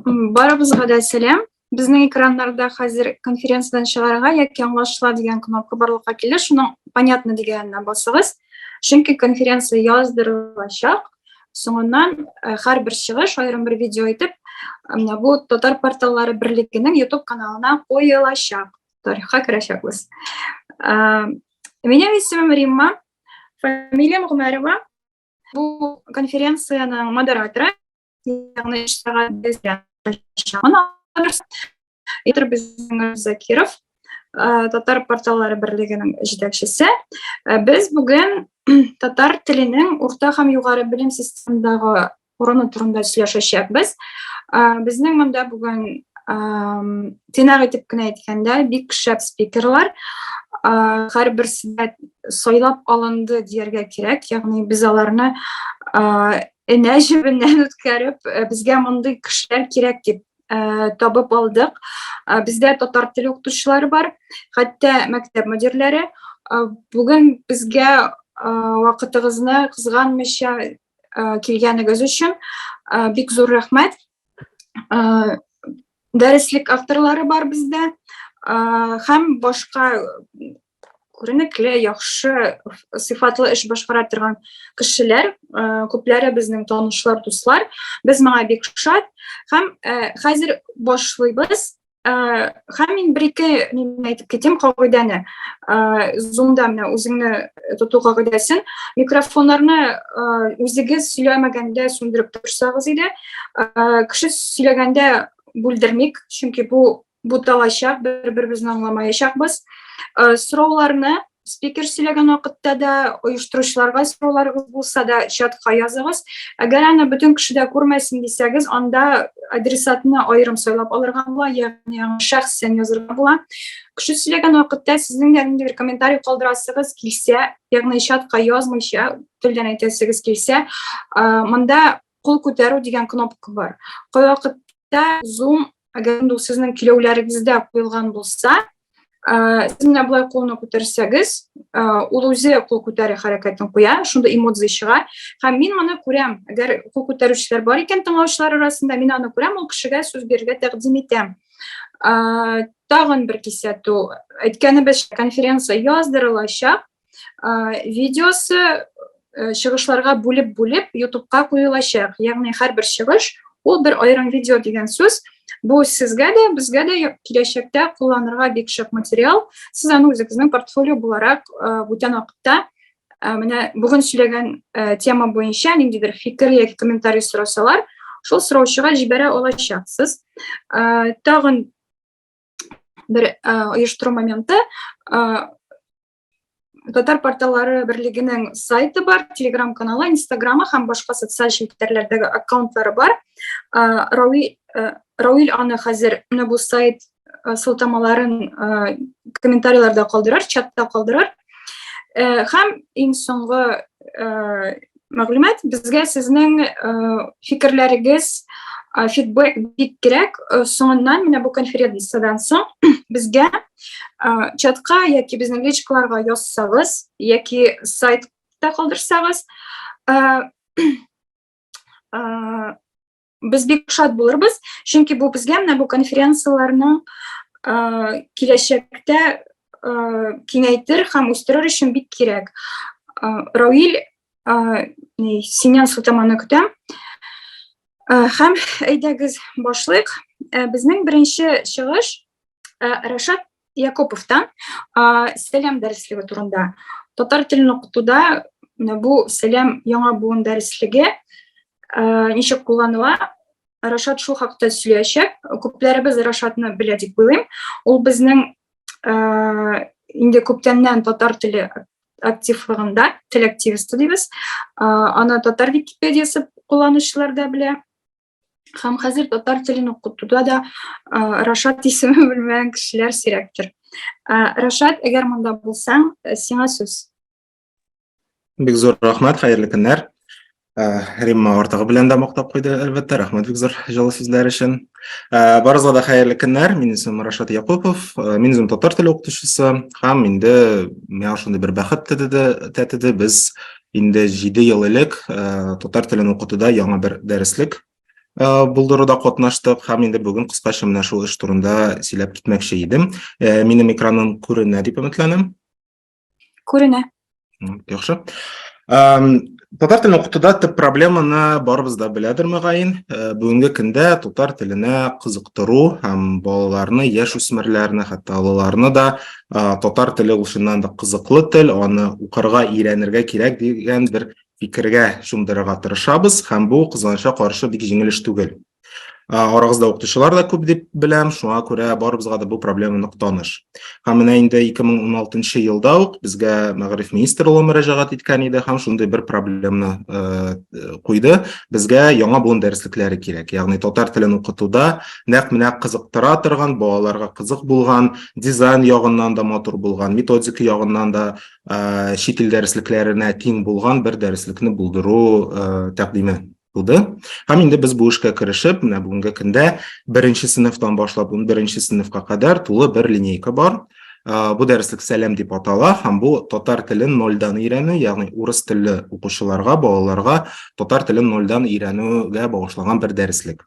Барыбызга да сәлам. Безнең экраннарда хәзер конференциядән чыгарга яки аңлашыла дигән кнопка барлыкка килде. Шуның понятно дигәненә басыгыз. Чөнки конференция яздырылачак. Соңыннан э, һәрбер чыгыш аерым бер видео итеп, менә бу Татар порталлары берлегенең YouTube каналына куелачак. Тарихка керәчәкбез. Э, минем исемем Римма, фамилиям Гомәрова. Бу конференциянең модераторы, ягъни 3 сәгать без безнең Закиров, э, Татар порталлары берлегенең җитәкчесе. Э, без бүген татар теленең урта һәм югары белем системындагы урыны турында сөйләшәчәкбез. Э, безнең монда бүген тыйнак итеп кенә әйткәндә, бик шәп спикерлар. Һәрберсе дә сайлап алынды дияргә кирәк, ягъни без аларны энә җебеннән үткәреп, э, безгә мондый кешеләр кирәк дип э, табып алдык. Э, бездә татар теле укытучылары бар, хәтта мәктәп мөдирләре. Бүген безгә вакытыгызны кызганмыйча килгәнегез өчен бик зур рәхмәт. Дәреслек авторлары бар бездә һәм башка күренекле, яхшы, сыйфатлы эш башкара торган кешеләр, күпләре безнең танышлар, дуслар. Без моңа бик шат. Һәм хәзер башлыйбыз. Һәм мин бер-ике нимә әйтеп китим кагыйдәне. Зумда менә үзеңне тоту кагыйдәсен. Микрофоннарны үзегез сөйләмәгәндә сүндереп торсагыз иде. Кеше сөйләгәндә бүлдермик, чөнки бу буталачак, бер-беребезне аңламаячакбыз. Сорауларны спикер сөйләгән вакытта да, оештыручыларга сорауларыгыз булса да, чатка языгыз. Әгәр аны бөтен кеше дә күрмәсен дисәгез, анда адресатны аерым сайлап алырга була, ягъни аңа шәхсән язырга була. Кеше сөйләгән вакытта сезнең дә ниндидер комментарий калдырасыгыз килсә, ягъни чатка язмыйча, телдән әйтәсегез килсә, монда кул күтәрү дигән кнопка бар. Кайвакытта Zoom, әгәр инде ул сезнең киләүләрегездә куелган булса, сез менә болай кулны күтәрсәгез, ул үзе кул күтәрү хәрәкәтен куя, шунда эмодзи чыга. Һәм мин моны күрәм. Әгәр кул күтәрүчеләр бар икән тыңлаучылар арасында, мин аны күрәм, ул кешегә сүз бирергә тәкъдим итәм. Тагын бер кисәтү. Әйткәнебезчә, конференция яздырылачак. Видеосы э, чыгышларга бүлеп-бүлеп YouTubeка куелачак. Ягъни һәрбер чыгыш ул бер аерым видео дигән сүз. Бу сезгә дә, безгә дә киләчәктә кулланырга бик шәп материал. Сез аны үзегезнең портфолио буларак э, бүтән вакытта э, менә бүген сөйләгән тема буенча ниндидер фикер яки комментарий сорасалар, шул сораучыга җибәрә алачаксыз. Тагын бер оештыру моменты Татар порталлары берлегенең сайты бар, Telegram каналы, Инстаграмы һәм башка социаль челтәрләрдәге аккаунтлары бар. Рауил, Рауил аны хәзер менә бу сайт сылтамаларын комментарийларда калдырыр, чатта калдырыр. Һәм иң соңгы мәгълүмат безгә сезнең фикерләрегез, фидбэк бик кирәк. Соңыннан менә бу конференциядән соң безгә чатка яки безнең личкаларга язсагыз, яки сайтта калдырсагыз, без бик шат булырбыз, чөнки бу безгә менә бу конференцияләрнең киләчәктә киңәйтер һәм үстерер өчен бик кирәк. Рауил, синнән сылтаманы көтәм. Һәм әйдәгез башлыйк. Безнең беренче чыгыш Рашат Якуповтан Сәлам дәреслеге турында. Татар телен укытуда менә бу Сәлам яңа буын дәреслеге ничек кулланыла? Рашат шул хакта сөйләячәк. Күпләребез Рашатны белә дип уйлыйм. Ул безнең инде күптәннән татар теле активлыгында, тел активисты дибез. Аны татар Википедиясе кулланучылар да белә. Һәм хәзер татар телен укытуда да Рашат исеме белмәгән кешеләр сирәктер. Рашат, әгәр монда булсаң, э, сиңа сүз. Бик зур рәхмәт, хәерле көннәр. Римма артыгы белән дә мактап куйды, әлбәттә. Рәхмәт бик зур җылы сүзләр өчен. Барыгызга да хәерле көннәр. Минем исемем Рашат Якупов. Мин үзем татар теле укытучысы һәм инде миңа шундый бер бәхет тәтеде, тәтеде. Без инде 7 ел элек татар телен укытуда яңа бер дәреслек булдыруда катнаштык һәм инде бүген кыскача менә шул эш турында сөйләп китмәкче идем. Минем экраным күренә дип өметләнәм. Күренә. Яхшы. Татар телен укытуда төп проблеманы барыбыз да беләдер мөгаен. Бүгенге көндә татар теленә кызыктыру һәм балаларны, яшь үсмерләрне, хәтта олыларны да татар теле ул чыннан да кызыклы тел, аны укырга, өйрәнергә кирәк дигән бер фикергә чумдырырга тырышабыз һәм бу кызганычка каршы бик җиңел эш түгел. Арагызда укытучылар да күп дип беләм, шуңа күрә барыбызга да бу проблема нык таныш. Һәм менә инде 2016 елда ук безгә мәгариф министрлыгы мөрәҗәгать иткән иде һәм шундый бер проблеманы куйды. Безгә яңа буын дәреслекләре кирәк. Ягъни татар телен укытуда нәкъ менә кызыктыра торган, балаларга кызык булган, дизайн ягыннан да матур булган, методика ягыннан да чит ил дәреслекләренә тиң булган бер дәреслекне булдыру тәкъдиме туды. Һәм инде без бу эшкә керешеп, менә бүгенге көндә беренче сыйныфтан башлап 11 сыйныфка кадәр тулы бер линейка бар. Бу дәреслек Сәлам дип атала һәм бу татар телен нольдан өйрәнү, ягъни урыс телле укучыларга, балаларга татар телен нольдан өйрәнүгә багышланган бер дәреслек.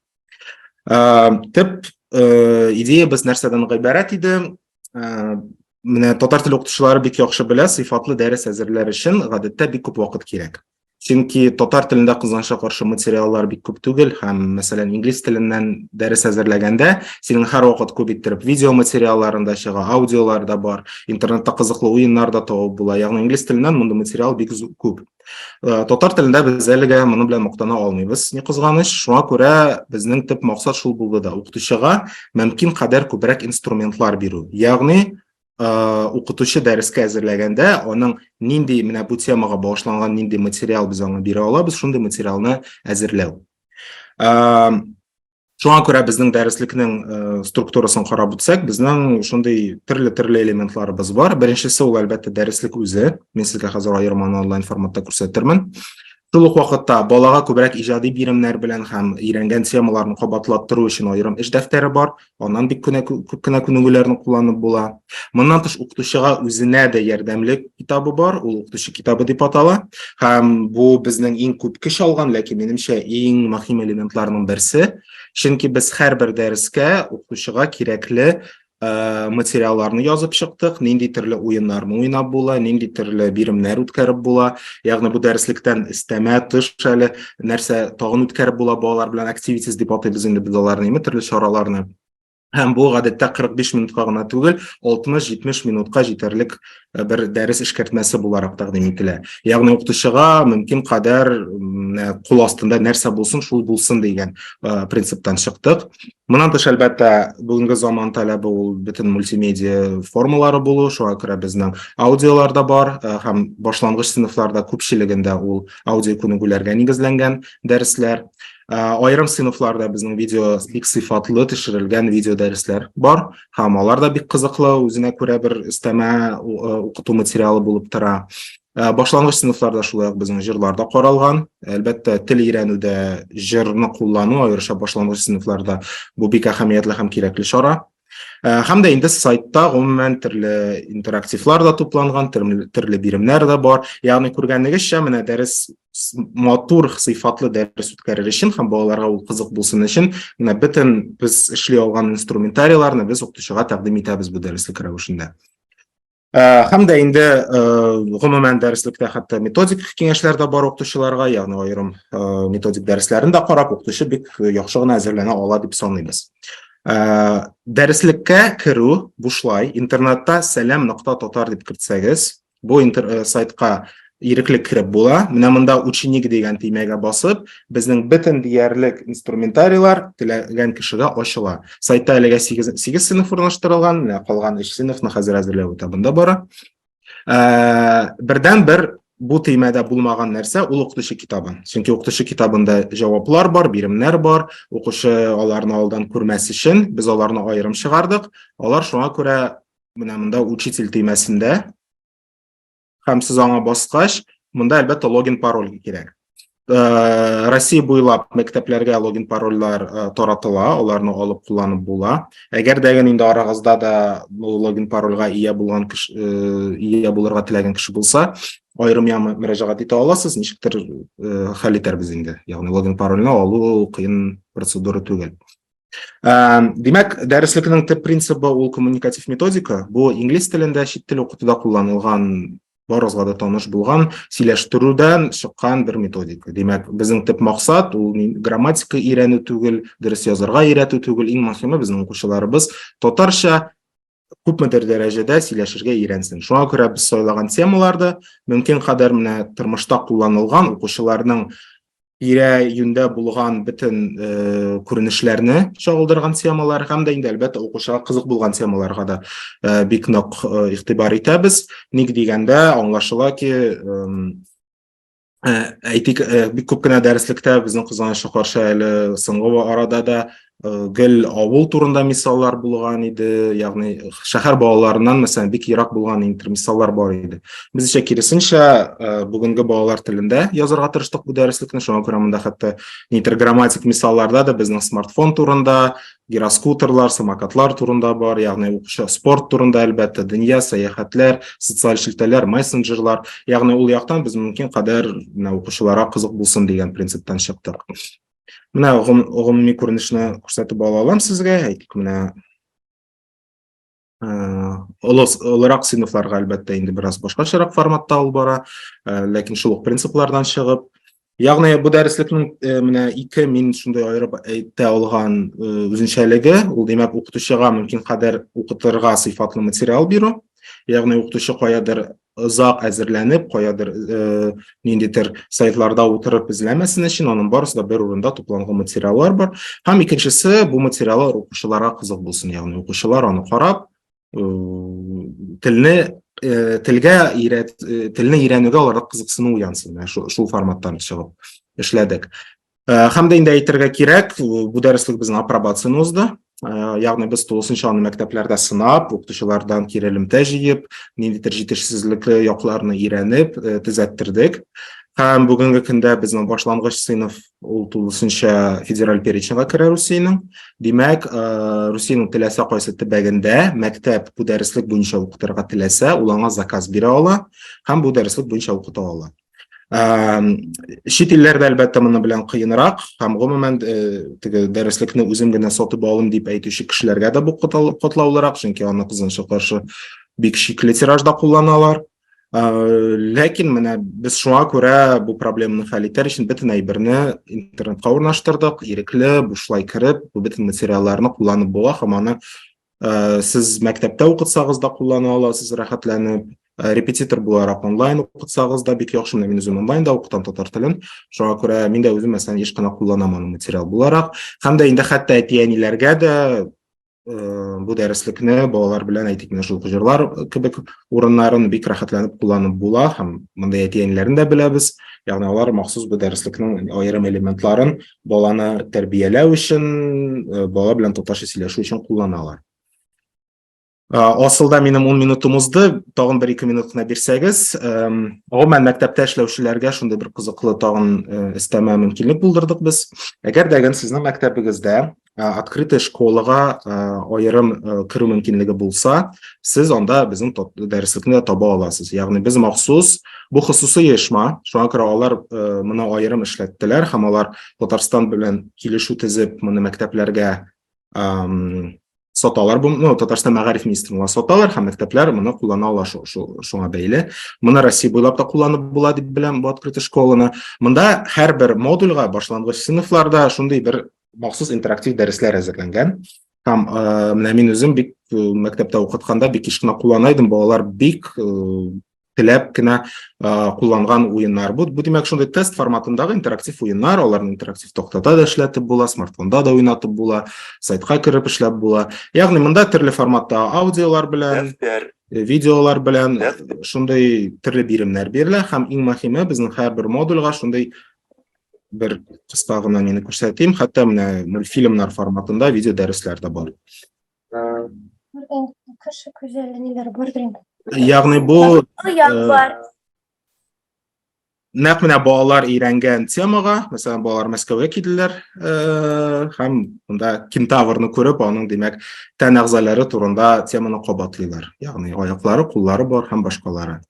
Төп идеябез нәрсәдән гыйбарәт иде? Менә татар теле укытучылары бик яхшы белә, сыйфатлы дәрес әзерләр өчен гадәттә бик күп вакыт кирәк. Чөнки татар телендә кызганычка каршы материаллар бик күп түгел һәм, мәсәлән, инглиз теленнән дәрес әзерләгәндә синең һәрвакыт күп иттереп видео материалларын да чыга, аудиолар да бар, интернетта кызыклы уеннар да табып була. Ягъни инглиз теленнән мондый материал бик күп. Татар телендә без әлегә моның белән мактана алмыйбыз, ни кызганыч. Шуңа күрә безнең төп максат шул булды да, укытучыга мөмкин кадәр күбрәк инструментлар бирү. Ягъни укытучы дәрескә әзерләгәндә аның нинди менә бу темага багышланган нинди материал без аңа бирә алабыз, шундый материалны әзерләү. Шуңа күрә безнең дәреслекнең структурасын карап үтсәк, безнең шундый төрле-төрле элементларыбыз бар. Беренчесе ул әлбәттә дәреслек үзе. Мин сезгә хәзер аерым аны онлайн форматта күрсәтермен. Шул ук вакытта балага күбрәк иҗади биремнәр белән һәм өйрәнгән темаларны кабатлаттыру өчен аерым эш дәфтәре бар. Аннан бик кенә күп кенә күнегүләрне кулланып була. Моннан тыш укытучыга үзенә дә ярдәмлек китабы бар, ул укытучы китабы дип атала. Һәм бу безнең иң күп көч алган, ләкин минемчә иң мөһим элементларның берсе. Чөнки без һәрбер дәрескә укытучыга кирәкле материалларны язып чыктык, нинди төрле уеннарны уйнап була, нинди төрле биремнәр үткәреп була. Ягъни бу дәреслектән өстәмә тыш әле нәрсә тагын үткәреп була балалар белән, activities дип атыйбыз инде без аларны, әйме, төрле чараларны. Һәм бу гадәттә 45 минутка гына түгел, 60-70 минутка җитәрлек бер дәрес эшкәртмәсе буларак тәкъдим ителә. Ягъни укытучыга мөмкин кадәр кул астында нәрсә булсын, шул булсын дигән принциптан чыктык. Моннан тыш, әлбәттә, бүгенге заман таләбе ул бөтен мультимедиа формалары булу, шуңа күрә безнең аудиолар да бар, һәм башлангыч сыйныфларда күпчелегендә ул аудио күнегүләргә нигезләнгән дәресләр. Аерым сыйныфларда безнең видео бик сыйфатлы төшерелгән видео дәресләр бар, һәм алар да бик кызыклы, үзенә күрә бер өстәмә укыту материалы булып тора. Башлангыч сыйныфларда шулай ук безнең җырлар да каралган. Әлбәттә, тел өйрәнүдә җырны куллану, аеруча башлангыч сыйныфларда, бу бик әһәмиятле һәм кирәкле чара. Һәм дә инде сайтта гомумән төрле интерактивлар да тупланган, төрле биремнәр дә бар. Ягъни күргәнегезчә, менә дәрес матур, сыйфатлы дәрес үткәрер өчен һәм балаларга ул кызык булсын өчен, менә бөтен без эшли алган инструментарийларны без укытучыга тәкъдим итәбез бу дәреслек рәвешендә. Һәм дә инде гомумән дәреслектә хәтта методик киңәшләр дә бар укытучыларга, ягъни аерым методик дәресләрен дә карап, укытучы бик яхшы гына әзерләнә ала дип саныйбыз. Дәреслеккә керү бушлай, интернетта сәлам нокта татар дип кертсәгез, бу сайтка ирекле кереп була. Менә монда ученик дигән төймәгә басып, безнең бөтен диярлек инструментарийлар теләгән кешегә ачыла. Сайтта әлегә 8, 8 сыйныф урнаштырылган, менә калган 3 сыйныфны хәзер әзерләү этабында бара. Бердән бер бу төймәдә булмаган нәрсә ул укытучы китабы. Чөнки укытучы китабында җаваплар бар, биремнәр бар. Укучы аларны алдан күрмәс өчен без аларны аерым чыгардык. Алар шуңа күрә менә монда учитель төймәсендә һәм сез аңа баскач, монда әлбәттә логин пароль кирәк. Россия буйлап мәктәпләргә логин парольләр таратыла, аларны алып кулланып була. Әгәр дә инде арагызда да бу логин парольгә ия булган кеше, ия булырга теләгән кеше булса, аерым яңа мөрәҗәгать итә аласыз, ничектер хәл итәрбез инде. Ягъни логин парольне алу кыен процедура түгел. Димәк, дәреслекнең төп принцибы ул коммуникатив методика. Бу инглиз телендә чит тел укытуда кулланылган барыгызга да таныш булган сөйләштерүдән чыккан бер методика. Димәк, безнең төп максат ул грамматика өйрәнү түгел, дөрес язарга өйрәтү түгел, иң мөһиме безнең укучыларыбыз татарча күпмедер дәрәҗәдә сөйләшергә өйрәнсен. Шуңа күрә без сайлаган темаларда мөмкин кадәр менә тормышта кулланылган укучыларның тирә-юньдә булган бөтен э, күренешләрне чагылдырган темалар һәм дә инде әлбәттә укучыга кызык булган темаларга да э, бик нык э, игътибар итәбез. Ник дигәндә, аңлашыла ки, э, әйтик, бик күп кенә дәреслектә безнең кызганычка каршы әле соңгы арада да гел авыл турында мисаллар булган иде, ягъни шәһәр балаларыннан мәсәлән бик ерак булган интер мисаллар бар иде. Без исә киресенчә бүгенге балалар телендә язарга тырыштык бу дәреслекне, шуңа күрә монда хәтта нитер грамматик мисалларда да безнең смартфон турында, гироскутерлар, самокатлар турында бар, ягъни укучы спорт турында әлбәттә, дөнья, сәяхәтләр, социаль челтәрләр, мессенджерлар, ягъни ул яктан без мөмкин кадәр менә укучыларга кызык булсын дигән принциптан чыктык. Менә гомуми күренешне күрсәтеп ала алам сезгә. Әйтик, менә олы олырак сыйныфларга әлбәттә инде бераз башкачарак форматта ул бара, ләкин шул ук принциплардан чыгып. Ягъни бу дәреслекнең менә ике мин шундый аерып әйтә алган үзенчәлеге, ул димәк укытучыга мөмкин кадәр укытырга сыйфатлы материал бирү. Ягъни укытучы каядыр озак әзерләнеп, каядыр э, ниндидер сайтларда утырып эзләмәсен өчен, аның барысы да бер урында тупланган материаллар бар. Һәм икенчесе, бу материаллар укучыларга кызык булсын, ягъни укучылар аны карап, э, телне э, телгә өйрәт, э, телне өйрәнүгә аларда кызыксыну уянсын. Менә шул, шул форматтан чыгып эшләдек. Э, һәм дә инде әйтергә кирәк, бу дәреслек безнең апробацияне узды. Э, ягъни без тулысынча аны мәктәпләрдә сынап, укытучылардан кире элемтә җыеп, ниндидер җитешсезлекле якларны өйрәнеп, э, төзәттердек. Һәм бүгенге көндә безнең башлангыч сыйныф ул тулысынча федераль переченьга керә Русиянең. Димәк, Русиянең теләсә кайсы төбәгендә мәктәп бу дәреслек буенча укытырга теләсә, ул аңа заказ бирә ала һәм бу дәреслек буенча укыта ала. Чит илләрдә әлбәттә моны белән кыенрак һәм гомумән э, теге дәреслекне үзем генә сатып алым дип әйтүче кешеләргә дә бу катлаулырак, чөнки аны кызганычка каршы бик шикле тиражда кулланалар. Ләкин менә без шуңа күрә бу проблеманы хәл итәр өчен бөтен әйберне интернетка урнаштырдык, ирекле, бушлай кереп, бу бөтен материалларны кулланып була һәм аны Э, сез мәктәптә укытсагыз да куллана аласыз рәхәтләнеп э, репетитор буларак онлайн укытсагыз да бик яхшы менә мин үзем онлайн да укытам татар телен шуңа күрә мин дә үзем мәсәлән еш кына кулланам аны материал буларак һәм дә инде хәтта әти әниләргә дә э, бу дәреслекне балалар белән әйтик менә шул җырлар кебек урыннарын бик рәхәтләнеп кулланып була һәм мондый әти әниләрен дә беләбез ягъни алар махсус бу дәреслекнең аерым элементларын баланы тәрбияләү өчен, э, бала белән татарча сөйләшү өчен кулланалар. Э, асылда минем 10 минутым узды, тагын 1-2 минут кына бирсәгез, гомумән мәктәптә эшләүчеләргә шундый бер кызыклы тагын э, өстәмә мөмкинлек булдырдык без. Әгәр дә сезнең мәктәбегездә открытая школага аерым керү мөмкинлеге булса, сез анда безнең дәреслекне дә таба аласыз. Ягъни без махсус бу хосусый оешма, шуңа күрә алар моны аерым эшләттеләр һәм алар Татарстан белән килешү төзеп, моны мәктәпләргә саталар. Бу, ну, Татарстан мәгариф министрлыгына саталар һәм мәктәпләр моны куллана ала шуңа бәйле. Моны Россия буйлап та кулланып була дип беләм бу открытый школаны. Монда һәрбер модульгә башлангыч сыйныфларда шундый бер махсус интерактив дәресләр әзерләнгән. Һәм э, менә мин үзем бик э, мәктәптә укытканда бик еш кына куллана идем. Балалар бик э, теләп кенә кулланган уеннар. Бу, бу димәк шундый тест форматындагы интерактив уеннар, аларны интерактив тактада да эшләтеп була, смартфонда да уйнатып була, сайтка кереп эшләп була. Ягъни монда төрле форматта аудиолар белән, видеолар белән шундый төрле биремнәр бирелә һәм иң мөһиме безнең һәрбер модульгә шундый бер кыска гына нені күрсәтим. Хәтта менә мультфильмнар форматында видео дәресләр дә бар. Кеше күзәле ниләр бардыр инде. Ягъни бу Ояк э, бар. Нәкъ менә балалар өйрәнгән темага, мәсәлән, балалар Мәскәүгә килделәр, э, һәм монда кентаврны күреп, аның димәк, тән әгъзалары турында теманы кабатлыйлар. Ягъни аяклары, куллары бар һәм башкалары.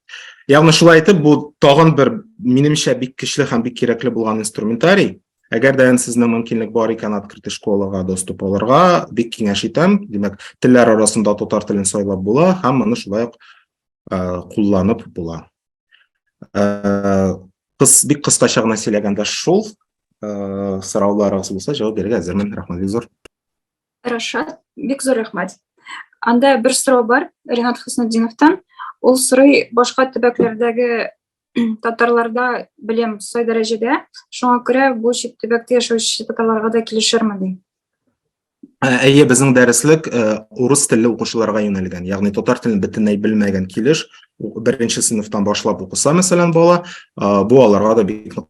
Ягъни шулай итеп, бу тагын бер минемчә бик көчле һәм бик кирәкле булган инструментарий. Әгәр дә сезнең мөмкинлек бар икән открытый школага доступ алырга, бик киңәш итәм. Димәк, телләр арасында татар телен сайлап була һәм моны шулай ук кулланып була. Кыс, бик кыскача гына сөйләгәндә шул. Сорауларыгыз булса, җавап бирергә әзермен. Рәхмәт бик зур. Рашат, бик зур рәхмәт. Анда бер сорау бар Ренат Хөснетдиновтан. Ул сорый, башка төбәкләрдәге татарларда белем сай дәрәҗәдә, шуңа күрә бу чит төбәктә яшәүче татарларга да килешерме ди. Әйе, безнең дәреслек урыс телле укучыларга юнәлгән. Ягъни татар телен бөтенләй белмәгән килеш беренче сыйныфтан башлап укыса, мәсәлән, бала, бу аларга да бик нык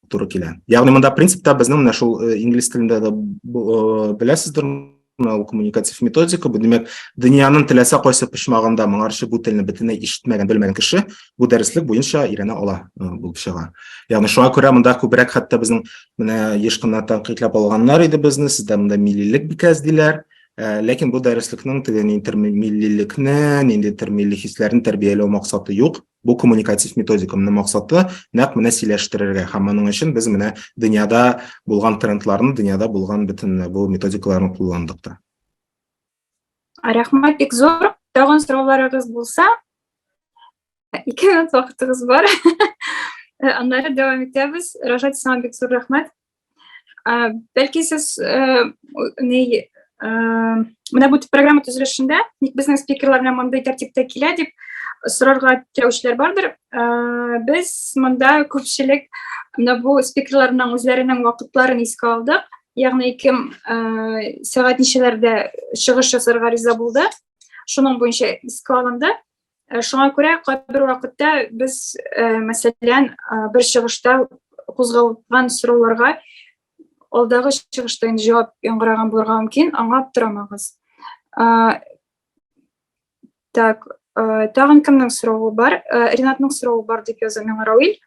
туры килә. Ягъни монда принципта безнең менә шул инглиз телендә дә беләсездер, менә ул коммуникатив методика, бу димәк, дөньяның теләсә кайсы почмагында моңарчы бу телне бөтенләй ишетмәгән, белмәгән кеше бу дәреслек буенча өйрәнә ала булып чыга. Ягъни шуңа күрә монда күбрәк хәтта безнең менә еш кына тәнкыйтьләп алганнар иде безне, сездә монда миллилек бик әз диләр. Ләкин бу дәреслекнең теге ниндидер миллилекне, ниндидер милли хисләрне тәрбияләү максаты юк. Бу коммуникатив методиканың максаты нәкъ менә сөйләштерергә һәм моның өчен без менә дөньяда булган трендларны, дөньяда булган бөтен бу методикаларны кулландык та. Рәхмәт бик зур. Тагын сорауларыгыз булса, 2 минут вакытыгыз бар. Аннары дәвам итәбез. Рашат, сиңа бик зур рәхмәт. Бәлки сез ни менә бу программа төзелешендә ник безнең спикерлар менә мондый тәртиптә килә дип сорарга теләүчеләр бардыр. Без монда күпчелек менә бу спикерларның үзләренең вакытларын искә алдык. Ягъни кем сәгать ничәләрдә чыгыш ясарга риза булды, шуның буенча искә алынды. Шуңа күрә кайбер вакытта без, мәсәлән, бер чыгышта кузгалган сорауларга алдагы чыгышта инде җавап яңгыраган булырга мөмкин, аңа аптырамагыз. Так, тагын кемнең соравы бар? Ринатның соравы бар дип яза миңа Рауил.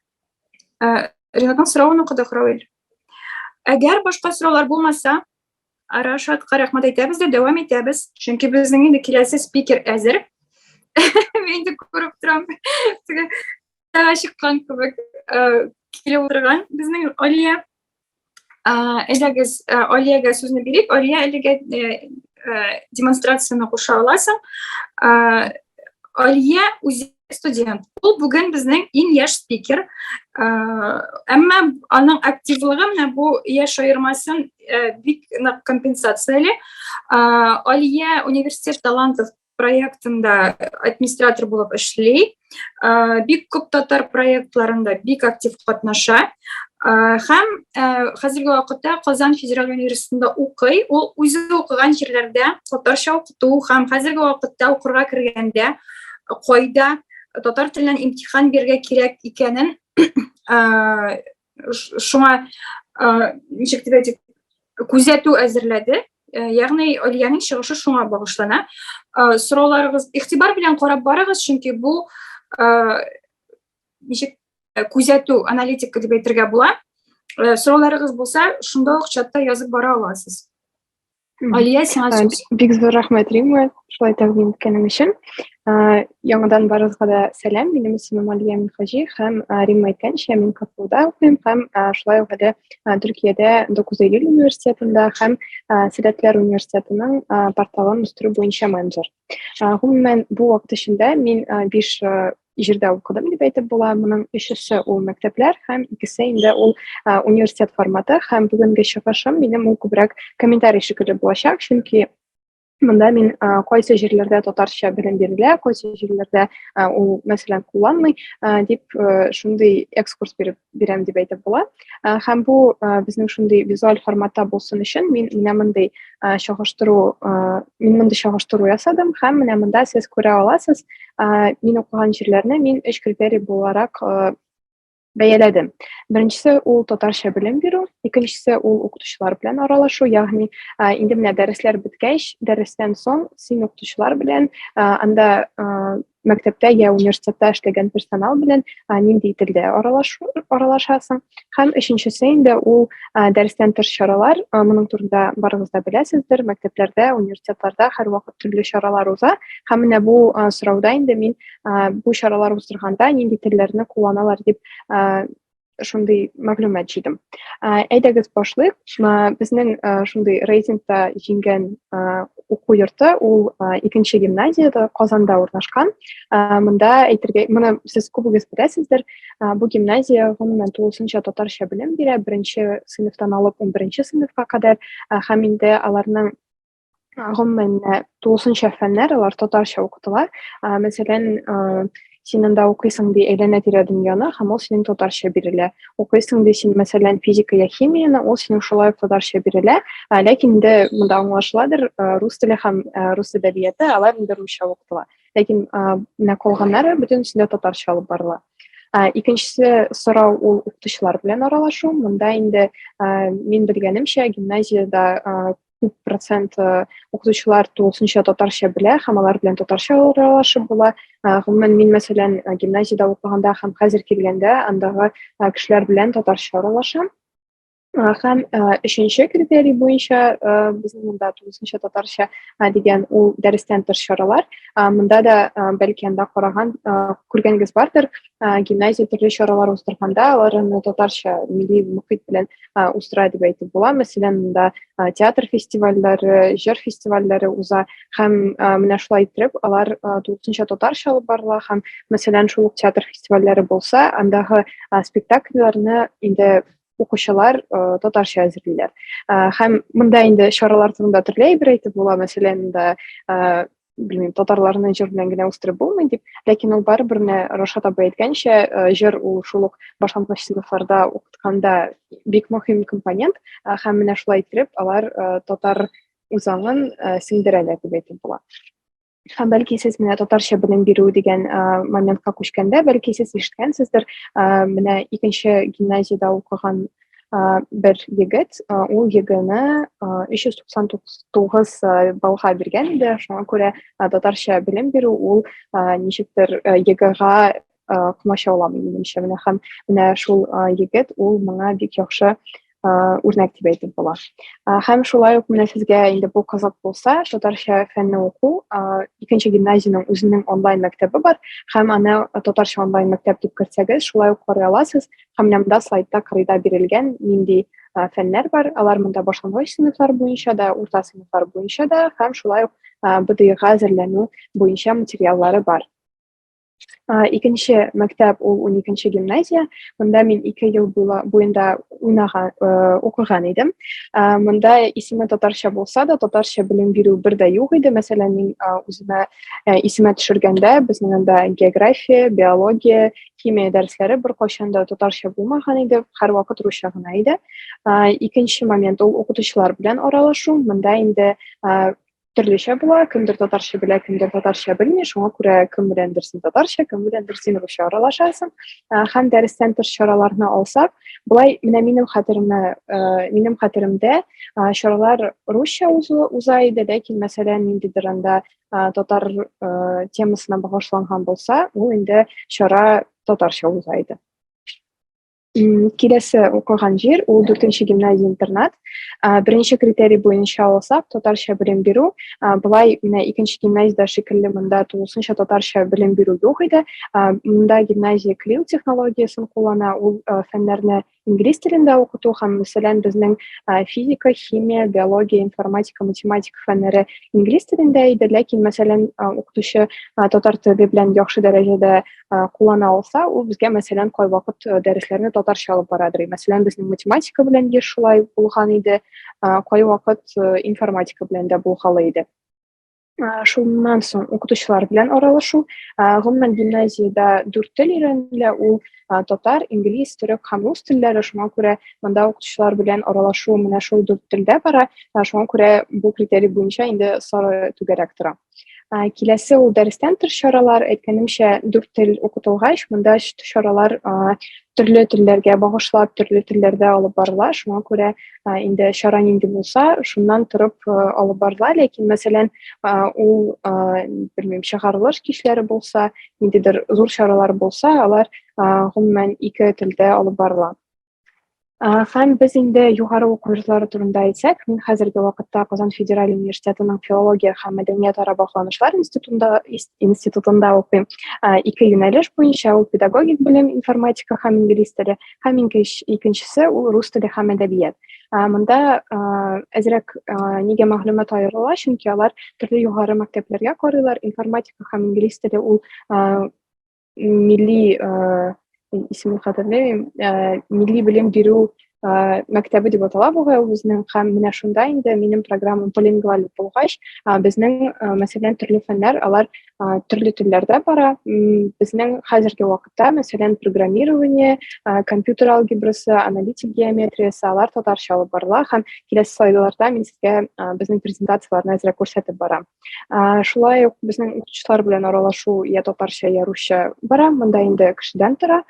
Ринатның соравын укыдык, Рауил. Әгәр башка сораулар булмаса, Рашатка рәхмәт әйтәбез дә дәвам итәбез. Чөнки безнең инде киләсе спикер әзер. Мин инде күреп торам. Теге чыккан кебек килеп утырган безнең Алия. Әйдәгез, Алиягә сүзне бирик. Алия, әлегә демонстрацияне куша аласың. Алия үзе студент. Ул бүген безнең иң яшь спикер. Әмма аның активлыгы менә бу яшь аермасын бик нык компенсацияли. Алия университет талантов проектында администратор булып эшли. Бик күп татар проектларында бик актив катнаша. Һәм хәзерге вакытта Казан федераль университетында укый. Ул үзе укыган җирләрдә татарча укыту һәм хәзерге вакытта укырга кергәндә кайда татар теленнән имтихан бирергә кирәк икәнен шуңа ничек дип әйтик, күзәтү әзерләде. Ягъни Алиянең чыгышы шуңа багышлана. Сорауларыгыз игътибар белән карап барыгыз, чөнки бу ничек күзәтү, аналитика дип әйтергә була. Сорауларыгыз булса, шунда ук чатта язып бара аласыз. Алия, сиңа сүз. Бик зур рәхмәт, Римма, шулай тәкъдим иткәнең өчен. Яңадан барыгызга да сәлам. Минем исемем Алия Минхаҗи һәм Римма әйткәнчә, мин КФУда укыйм һәм шулай ук әле Төркиядә 9 Эйлюль университетында һәм Сәләтләр университетының порталын үстерү буенча менеджер. Гомумән, бу вакыт эчендә мин 5 җирдә укыдым дип әйтеп була. Моның өчесе ул мәктәпләр һәм икесе инде ул университет форматы. Һәм бүгенге чыгышым минем ул күбрәк комментарий шикелле булачак, чөнки монда мин кайсы җирләрдә татарча белем бирелә, кайсы җирләрдә ул, мәсәлән, кулланмый дип шундый экскурс биреп бирәм дип әйтеп була. Һәм бу безнең шундый визуаль форматта булсын өчен мин менә мондый чагыштыру, мин мондый чагыштыру ясадым һәм менә монда сез күрә аласыз, мин укыган җирләрне мин өч критерий буларак бәяләдем. Беренчесе ул татарча белем бирү, икенчесе ул укытучылар белән аралашу, ягъни инде менә дәресләр беткәч, дәрестән соң син укытучылар белән анда мәктәптә я университетта эшләгән персонал белән нинди телдә аралашу аралашасың. Һәм өченчесе инде ул дәрестән тыш чаралар. Моның турында барыгыз да беләсездер, мәктәпләрдә, университетларда һәрвакыт төрле чаралар уза. Һәм менә бу сорауда инде мин бу чаралар уздырганда нинди телләрне кулланалар дип Шундый мәгълүмат җыйдым. Әйдәгез башлыйк. Безнең шундый рейтингта җиңгән уку йорты ул икенче гимназиядә Казанда урнашкан. Монда әйтергә, моны сез күбегез беләсездер, бу гимназия гомумән тулысынча татарча белем бирә, беренче сыйныфтан алып 11 сыйныфка кадәр, һәм инде аларның гомумән тулысынча фәннәр алар татарча укытыла. Мәсәлән, син анда укыйсың ди әйләнә-тирә дөньяны, һәм ул синең татарча бирелә. Укыйсың ди син, мәсәлән, физика я химияне, ул синең шулай ук татарча бирелә. Ләкин инде монда аңлашыладыр, рус теле һәм рус әдәбияты алар инде русча укытыла. Ләкин менә калганнары бөтенесендә татарча алып барыла. Икенчесе сорау ул укытучылар белән аралашу. Монда инде мин белгәнемчә, гимназиядә күп процент укытучылар тулысынча татарча белә һәм алар белән татарча аралашып була. Гомумән, мин, мәсәлән, гимназиядә укыганда һәм хәзер килгәндә андагы кешеләр белән татарча аралашам. Һәм өченче критерий буенча безнең монда тулысынча татарча дигән ул дәрестән тыш чаралар. Монда да бәлки анда караган күргәнегез бардыр, гимназия төрле чаралар уздырганда алар аны татарча милли мохит белән уздыра дип әйтеп була. Мәсәлән, монда театр фестивальләре, җыр фестивальләре уза һәм менә шулай иттереп алар тулысынча татарча алып барыла һәм мәсәлән, шул ук театр фестивальләре булса, андагы спектакльләрне инде укучылар татарча әзерлиләр. Һәм монда инде чаралар турында төрле әйбер әйтеп була, мәсәлән, монда белмим, татарларны җыр белән генә үстереп булмый дип, ләкин ул барыбер менә Рашат абый әйткәнчә, җыр ул шул ук башлангыч сыйныфларда укытканда бик мөһим компонент, һәм менә шулай иттереп алар татар үзаңын сеңдерәләр дип әйтеп була. Һәм бәлки сез менә татарча белем бирү дигән моментка күчкәндә, бәлки сез ишеткәнсездер, менә икенче гимназиядә укыган бер егет, ул ЕГЭны 399 баллга биргән иде, шуңа күрә татарча белем бирү ул ничектер ЕГЭга комачауламый, минемчә. Менә һәм менә шул егет ул моңа бик яхшы үрнәк дип әйтеп була. Һәм шулай ук менә сезгә инде бу кызык булса, татарча фәнне уку, икенче гимназиянең үзенең онлайн мәктәбе бар, һәм аны татарча онлайн мәктәп дип керсәгез, шулай ук карый аласыз. Һәм менә монда слайдта кырыйда бирелгән нинди фәннәр бар, алар монда башлангыч сыйныфлар буенча да, урта сыйныфлар буенча да, һәм шулай ук БДИга әзерләнү буенча материаллары бар. Икенче мәктәп ул 12 гимназия. Монда мин 2 ел буенда уйнаган, укыган идем. Монда исеме татарча булса да, татарча белем бирү бер дә юк иде. Мәсәлән, мин үземә исемә төшергәндә, безнең анда география, биология, химия дәресләре беркайчан да татарча булмаган иде, һәрвакыт русча гына иде. Икенче момент ул укытучылар белән аралашу. Монда инде төрлечә була, кемдер татарча белә, кемдер татарча белми, шуңа күрә кем беләндер син татарча, кем беләндер син русча аралашасың. Һәм дәрестән тыш чараларны алсак, болай менә минем хәтеремә, минем хәтеремдә чаралар русча уза иде, ләкин мәсәлән, ниндидер анда татар темасына багышланган булса, ул инде чара татарча уза иде. Киләсе укыган җир ул дүртенче гимназия интернат. Беренче критерий буенча алсак, татарча белем бирү. Болай менә икенче гимназиядә шикелле монда тулысынча татарча белем бирү юк иде. Монда гимназия Крил технологиясен куллана, ул фәннәрне инглиз телендә укыту һәм, мәсәлән, безнең физика, химия, биология, информатика, математика фәннәре инглиз телендә иде, ләкин, мәсәлән, укытучы татар теле белән яхшы дәрәҗәдә куллана алса, ул безгә, мәсәлән, кайвакыт дәресләрне татарча алып барадыр. Мәсәлән, безнең математика белән еш шулай булган иде, кайвакыт информатика белән дә булгалый иде. Шуннан соң укытучылар белән аралашу. Гомумән, гимназиядә дүрт тел өйрәнелә, ул татар, инглиз, төрек һәм рус телләре. Шуңа күрә монда укытучылар белән аралашу менә шул дүрт телдә бара. Шуңа күрә бу критерий буенча инде сары түгәрәк тора. Киләсе ул дәрестән тыш чаралар, әйткәнемчә, дүрт тел укытылгач, монда чаралар төрле телләргә багышлап, төрле телләрдә алып барыла. Шуңа күрә инде чара нинди булса, шуннан торып алып барыла. Ләкин, мәсәлән, ул, белмим, чыгарылыш кичләре булса, ниндидер зур чаралар булса, алар гомумән ике телдә алып барыла. Һәм без инде югары уку йортлары турында әйтсәк, мин хәзерге вакытта Казан федераль университетының филология һәм мәдәниятара багланышлар институтында институтында укыйм. Ике юнәлеш буенча ул педагогик белем, информатика һәм инглиз теле, һәм икенчесе ул рус теле һәм әдәбият. Монда әзрәк нигә мәгълүмат аерыла, чөнки алар төрле югары мәктәпләргә карыйлар. Информатика һәм инглиз теле ул милли исемен хәтерләмим, милли белем бирү мәктәбе дип атала бугай ул безнең һәм менә шунда инде минем программам полингваль булгач, безнең, мәсәлән, төрле фәннәр алар төрле телләрдә бара. Безнең хәзерге вакытта, мәсәлән, программирование, компьютер алгебрасы, аналитик геометриясе алар татарча алып барыла һәм киләсе слайдларда мин сезгә безнең презентацияләрне әзрәк күрсәтеп барам. Шулай ук безнең укытучылар белән аралашу я татарча, я русча бара, монда инде кешедән тора.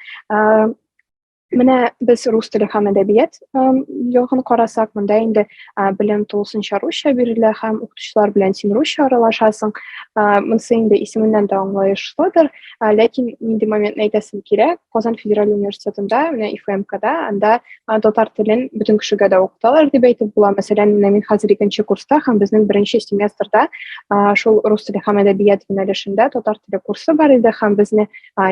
Менә без рус теле һәм әдәбият ягын карасак, монда инде белем тулысынча русча бирелә һәм укытучылар белән син русча аралашасың. Монысы инде исеменнән дә аңлаешлыдыр, ләкин нинди моментны әйтәсем килә, Казан федераль университетында, менә ИФМКда, анда татар телен бөтен кешегә дә укыталар дип әйтеп була. Мәсәлән, менә мин хәзер икенче курста һәм безнең беренче семестрда шул рус теле һәм әдәбият юнәлешендә татар теле курсы бар иде һәм безне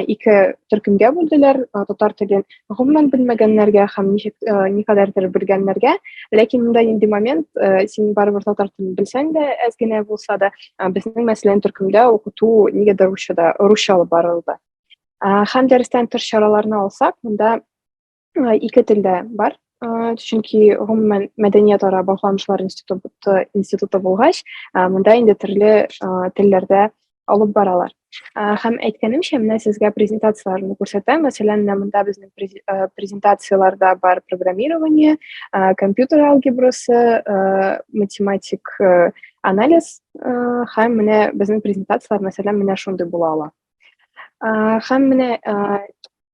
ике төркемгә бүлделәр. Татар телен гомумән белмәгәннәргә һәм ничек никадәрдер белгәннәргә. Ләкин монда нинди момент, син барыбер татар телен белсәң дә, әз генә булса да, безнең, мәсәлән, төркемдә укыту нигәдер русчада, русча алып барылды. Һәм дәрестән тыш чараларны алсак, монда ике телдә бар. Чөнки гомумән мәдәниятара багланышлар институты институты булгач, монда инде төрле телләрдә алып баралар. Һәм әйткәнемчә, менә сезгә презентацияләрне күрсәтәм. Мәсәлән, менә монда безнең презентацияләрдә бар программирование, компьютер алгебрасы, математик анализ һәм менә безнең презентацияләр, мәсәлән, менә шундый була ала. Һәм менә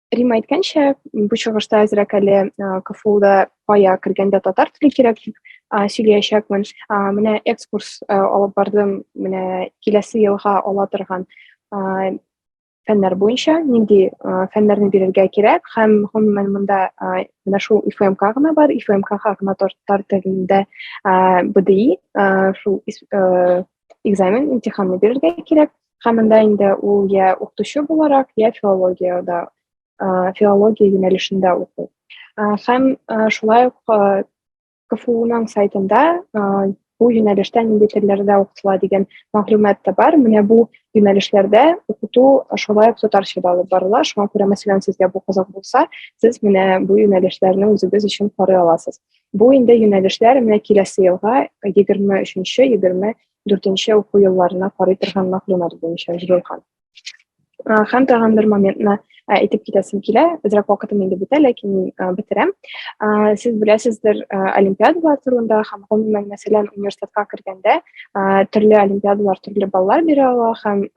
Рима әйткәнчә, бу чыгышта әзрәк әле КФУда кая кергәндә татар теле кирәк дип сөйләячәкмен. Менә экскурс алып бардым, менә киләсе елга ала торган фәннәр буенча нинди фәннәрне бирергә кирәк һәм гомумән монда менә шул ИФМК гына бар, ИФМК гына татар телендә БДИ шул экзамен, имтиханны бирергә кирәк. Һәм монда инде ул я укытучы буларак, я филологиядә, филология юнәлешендә укый. Һәм шулай ук КФУның сайтында бу юнәлештә нинди телләрдә укытыла дигән мәгълүмат та бар. Менә бу юнәлешләрдә укыту шулай ук татарча да алып барыла. Шуңа күрә, мәсәлән, сезгә бу кызык булса, сез менә бу юнәлешләрне үзегез өчен карый аласыз. Бу инде юнәлешләр менә киләсе елга 23-нче, 24-нче уку елларына карый торган мәгълүмат буенча җыелган. Һәм тагын бер моментны әйтеп китәсем килә. Әзрәк вакытым инде бетә, ләкин мин бетерәм. Сез беләсездер олимпиадалар турында һәм гомумән, мәсәлән, университетка кергәндә төрле олимпиадалар төрле баллар бирә ала һәм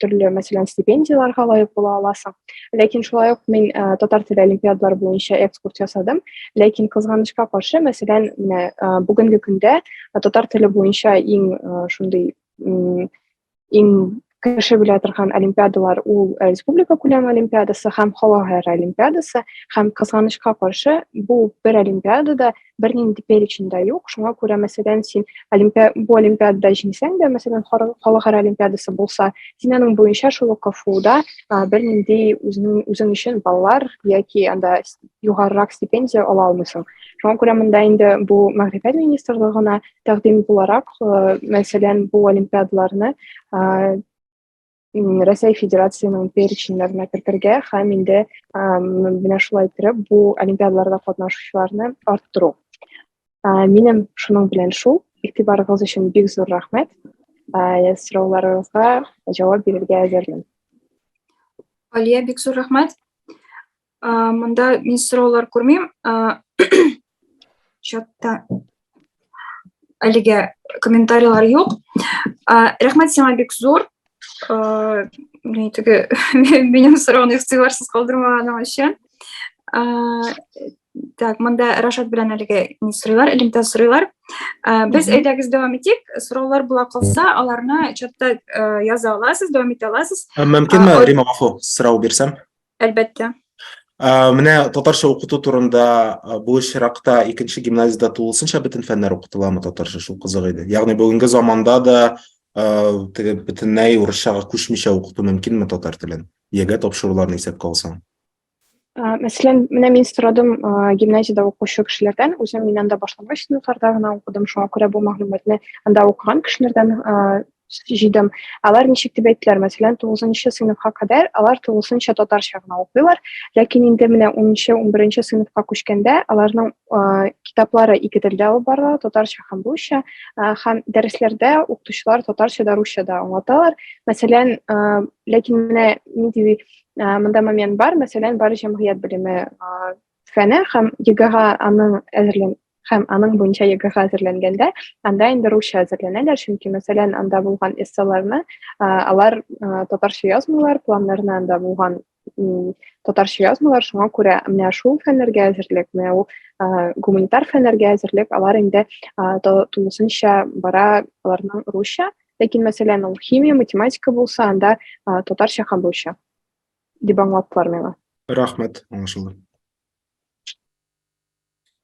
төрле, мәсәлән, стипендияләргә лаек була аласың. Ләкин шулай ук мин татар теле олимпиадалары буенча экскурс ясадым. Ләкин кызганычка каршы, мәсәлән, менә бүгенге көндә татар теле буенча иң шундый иң кеше белә торган олимпиадалар ул республика күләм олимпиадасы һәм халыкара олимпиадасы һәм кызганычка каршы бу бер олимпиадада бернинди перечень да юк шуңа күрә мәсәлән син олимпиа бу олимпиадада җиңсәң дә мәсәлән халыкара олимпиадасы булса син аның буенча шул ук КФУда бернинди үзеңнең үзең өчен баллар яки анда югарырак стипендия ала алмыйсың Шуңа күрә монда инде бу мәгърифәт министрлыгына тәкъдим буларак, э, мәсәлән, бу олимпиадаларны э, Рәсәй Федерациясенең переченьнәренә кертергә һәм инде э, менә шулай иттереп бу олимпиадаларда катнашучыларны арттыру. Минем шуның белән шул. Игътибарыгыз өчен бик зур рәхмәт. Сорауларыгызга җавап бирергә әзермен. Алия, бик зур рәхмәт. Монда мин сораулар күрмим. Чатта әлегә комментарийлар юк. Рәхмәт сиңа бик зур. Теге минем сорауны игътибарсыз калдырмаганың өчен. Так, монда Рашат белән әлеге ни сорыйлар, элемтә сорыйлар. Без әйдәгез дәвам итик. Сораулар була калса, аларны чатта яза аласыз, дәвам итә аласыз. Мөмкинме, Рима, гафу, сорау бирсәм? Әлбәттә. Менә татарча укыту турында бу очракта икенче гимназиядә тулысынча бөтен фәннәр укытыламы татарча, шул кызык иде. Ягъни бүгенге заманда да теге бөтенләй урысчага күчмичә укыту мөмкинме татар телен? ЕГЭ тапшыруларны исәпкә алсаң. Мәсәлән, менә мин сорадым гимназиядә укучы кешеләрдән, үзем мин анда башлангыч сыйныфларда гына укыдым, шуңа күрә бу мәгълүматны анда укыган кешеләрдән җыйдым. Алар ничек дип әйттеләр, мәсәлән, 9 сыйныфка кадәр алар тулысынча татарча гына укыйлар, ләкин инде менә 10-нчы, 11 сыйныфка күчкәндә аларның китаплары ике телдә алып барыла, татарча һәм русча, һәм дәресләрдә укытучылар татарча да русча да аңлаталар. Мәсәлән, ләкин менә нинди монда момент бар, мәсәлән, бар җәмгыять белеме фәне һәм ЕГЭга аның әзерлән һәм аның буенча ЕГЭга әзерләнгәндә, анда инде русча әзерләнәләр, чөнки, мәсәлән, анда булган эсселарны алар татарча язмыйлар, планнарны анда булган татарча язмыйлар, шуңа күрә менә шул фәннәргә әзерлек, менә ул гуманитар фәннәргә әзерлек, алар инде тулысынча бара аларның русча, ләкин, мәсәлән, ул химия, математика булса, анда татарча һәм русча дип аңлаттылар миңа. Рәхмәт, аңлашылды.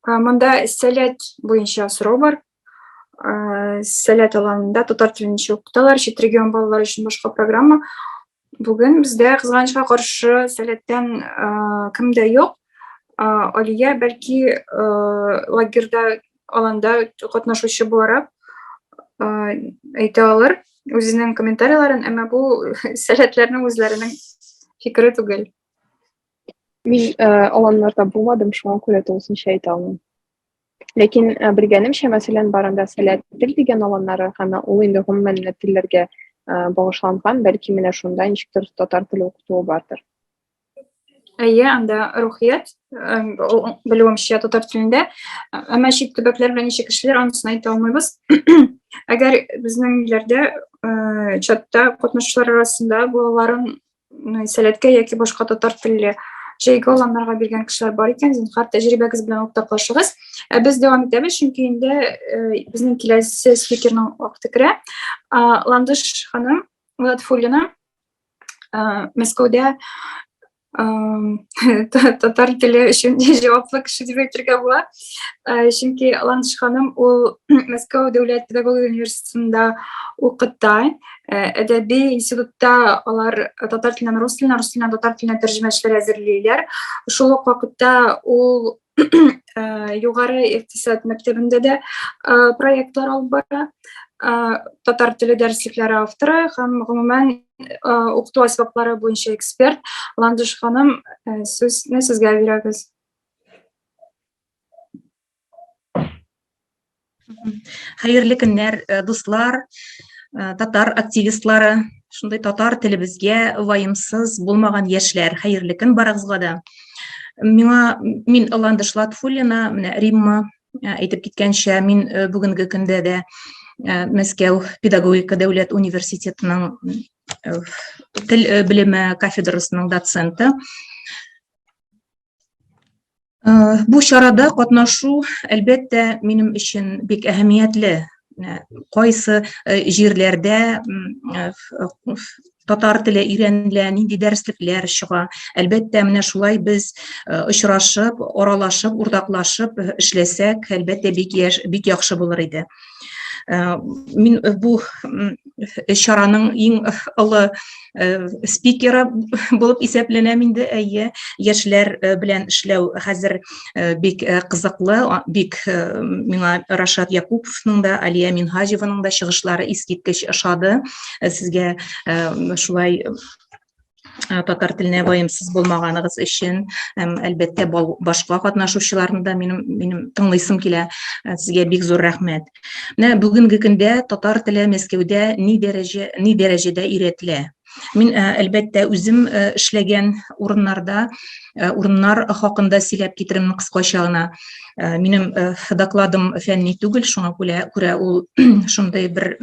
Монда сәләт буенча сорау бар. Сәләт аланында татар телен ничек укыталар, чит регион балалары өчен башка программа. Бүген бездә кызганычка каршы сәләттән кем дә юк. Алия бәлки лагерьда аланда катнашучы буларак әйтә алыр үзенең комментарийларын, әмма бу сәләтләрнең үзләренең фикере түгел. Мин э, аланнарда булмадым, шуңа күрә тулысынча әйтә алмыйм. Ләкин э, белгәнемчә, мәсәлән, бар анда сәләт тел дигән аланнары һәм ул инде гомумән менә телләргә э, багышланган, бәлки менә шунда ничектер татар теле укытуы бардыр. Әйе, анда рухият, э, белүемчә, татар телендә. Әмма чит төбәкләр белән ничек эшлиләр, анысын әйтә алмыйбыз. Әгәр безнең илләрдә чатта катнашучылар арасында балаларын сәләткә яки башка татар телле җәйге аланнарга биргән кешеләр бар икән, зинһар тәҗрибәгез белән уртаклашыгыз. Ә без дәвам итәбез, чөнки инде э, безнең киләсе спикерның вакыты керә. Ландыш ханым Латфуллина Мәскәүдә татар теле өчен җаваплы кеше дип әйтергә була. Чөнки Ландыш ханым ул Мәскәү дәүләт педагогия университетында укыта. Әдәби институтта алар татар теленнән рус теленә, рус теленнән татар теленә тәрҗемәчеләр әзерлиләр. Шул ук вакытта ул югары икътисад мәктәбендә дә проектлар алып бара. Татар теле дәреслекләре авторы һәм гомумән укыту әсбаплары буенча эксперт. Ландыш ханым, сүзне сезгә бирәбез. Хәерле көннәр, э, дуслар, э, татар активистлары, шундый татар телебезгә ваемсыз булмаган яшьләр. Хәерле көн барыгызга да. Миңа мин Ландыш Латфуллина, менә Римма э, әйтеп киткәнчә, мин бүгенге көндә дә Мәскәү педагогика дәүләт университетының тел белеме кафедрасының доценты. Э, бу чарада катнашу, әлбәттә, минем өчен бик әһәмиятле. Э, кайсы э, җирләрдә татар теле өйрәнелә, нинди дәреслекләр чыга. Әлбәттә, менә шулай без очрашып, аралашып, уртаклашып эшләсәк, әлбәттә, бик яш, бик яхшы булыр иде. Мин бу чараның иң олы спикеры булып исәпләнәм инде, әйе, яшьләр белән эшләү хәзер бик кызыклы, бик миңа Рашат Якуповның да, Алия Минһаҗеваның да чыгышлары искиткеч ошады. Сезгә шулай татар теленә ваемсыз булмаганыгыз өчен, әлбәттә, башка катнашучыларны да минем минем тыңлыйсым килә. Сезгә бик зур рәхмәт. Менә бүгенге көндә татар теле Мәскәүдә ни дәрәҗә ни дәрәҗәдә өйрәтелә? Мин, әлбәттә, үзем эшләгән урыннарда, урыннар хакында сөйләп китерәм кыскача гына. Минем докладым фәнни түгел, шуңа күрә ул шундый бер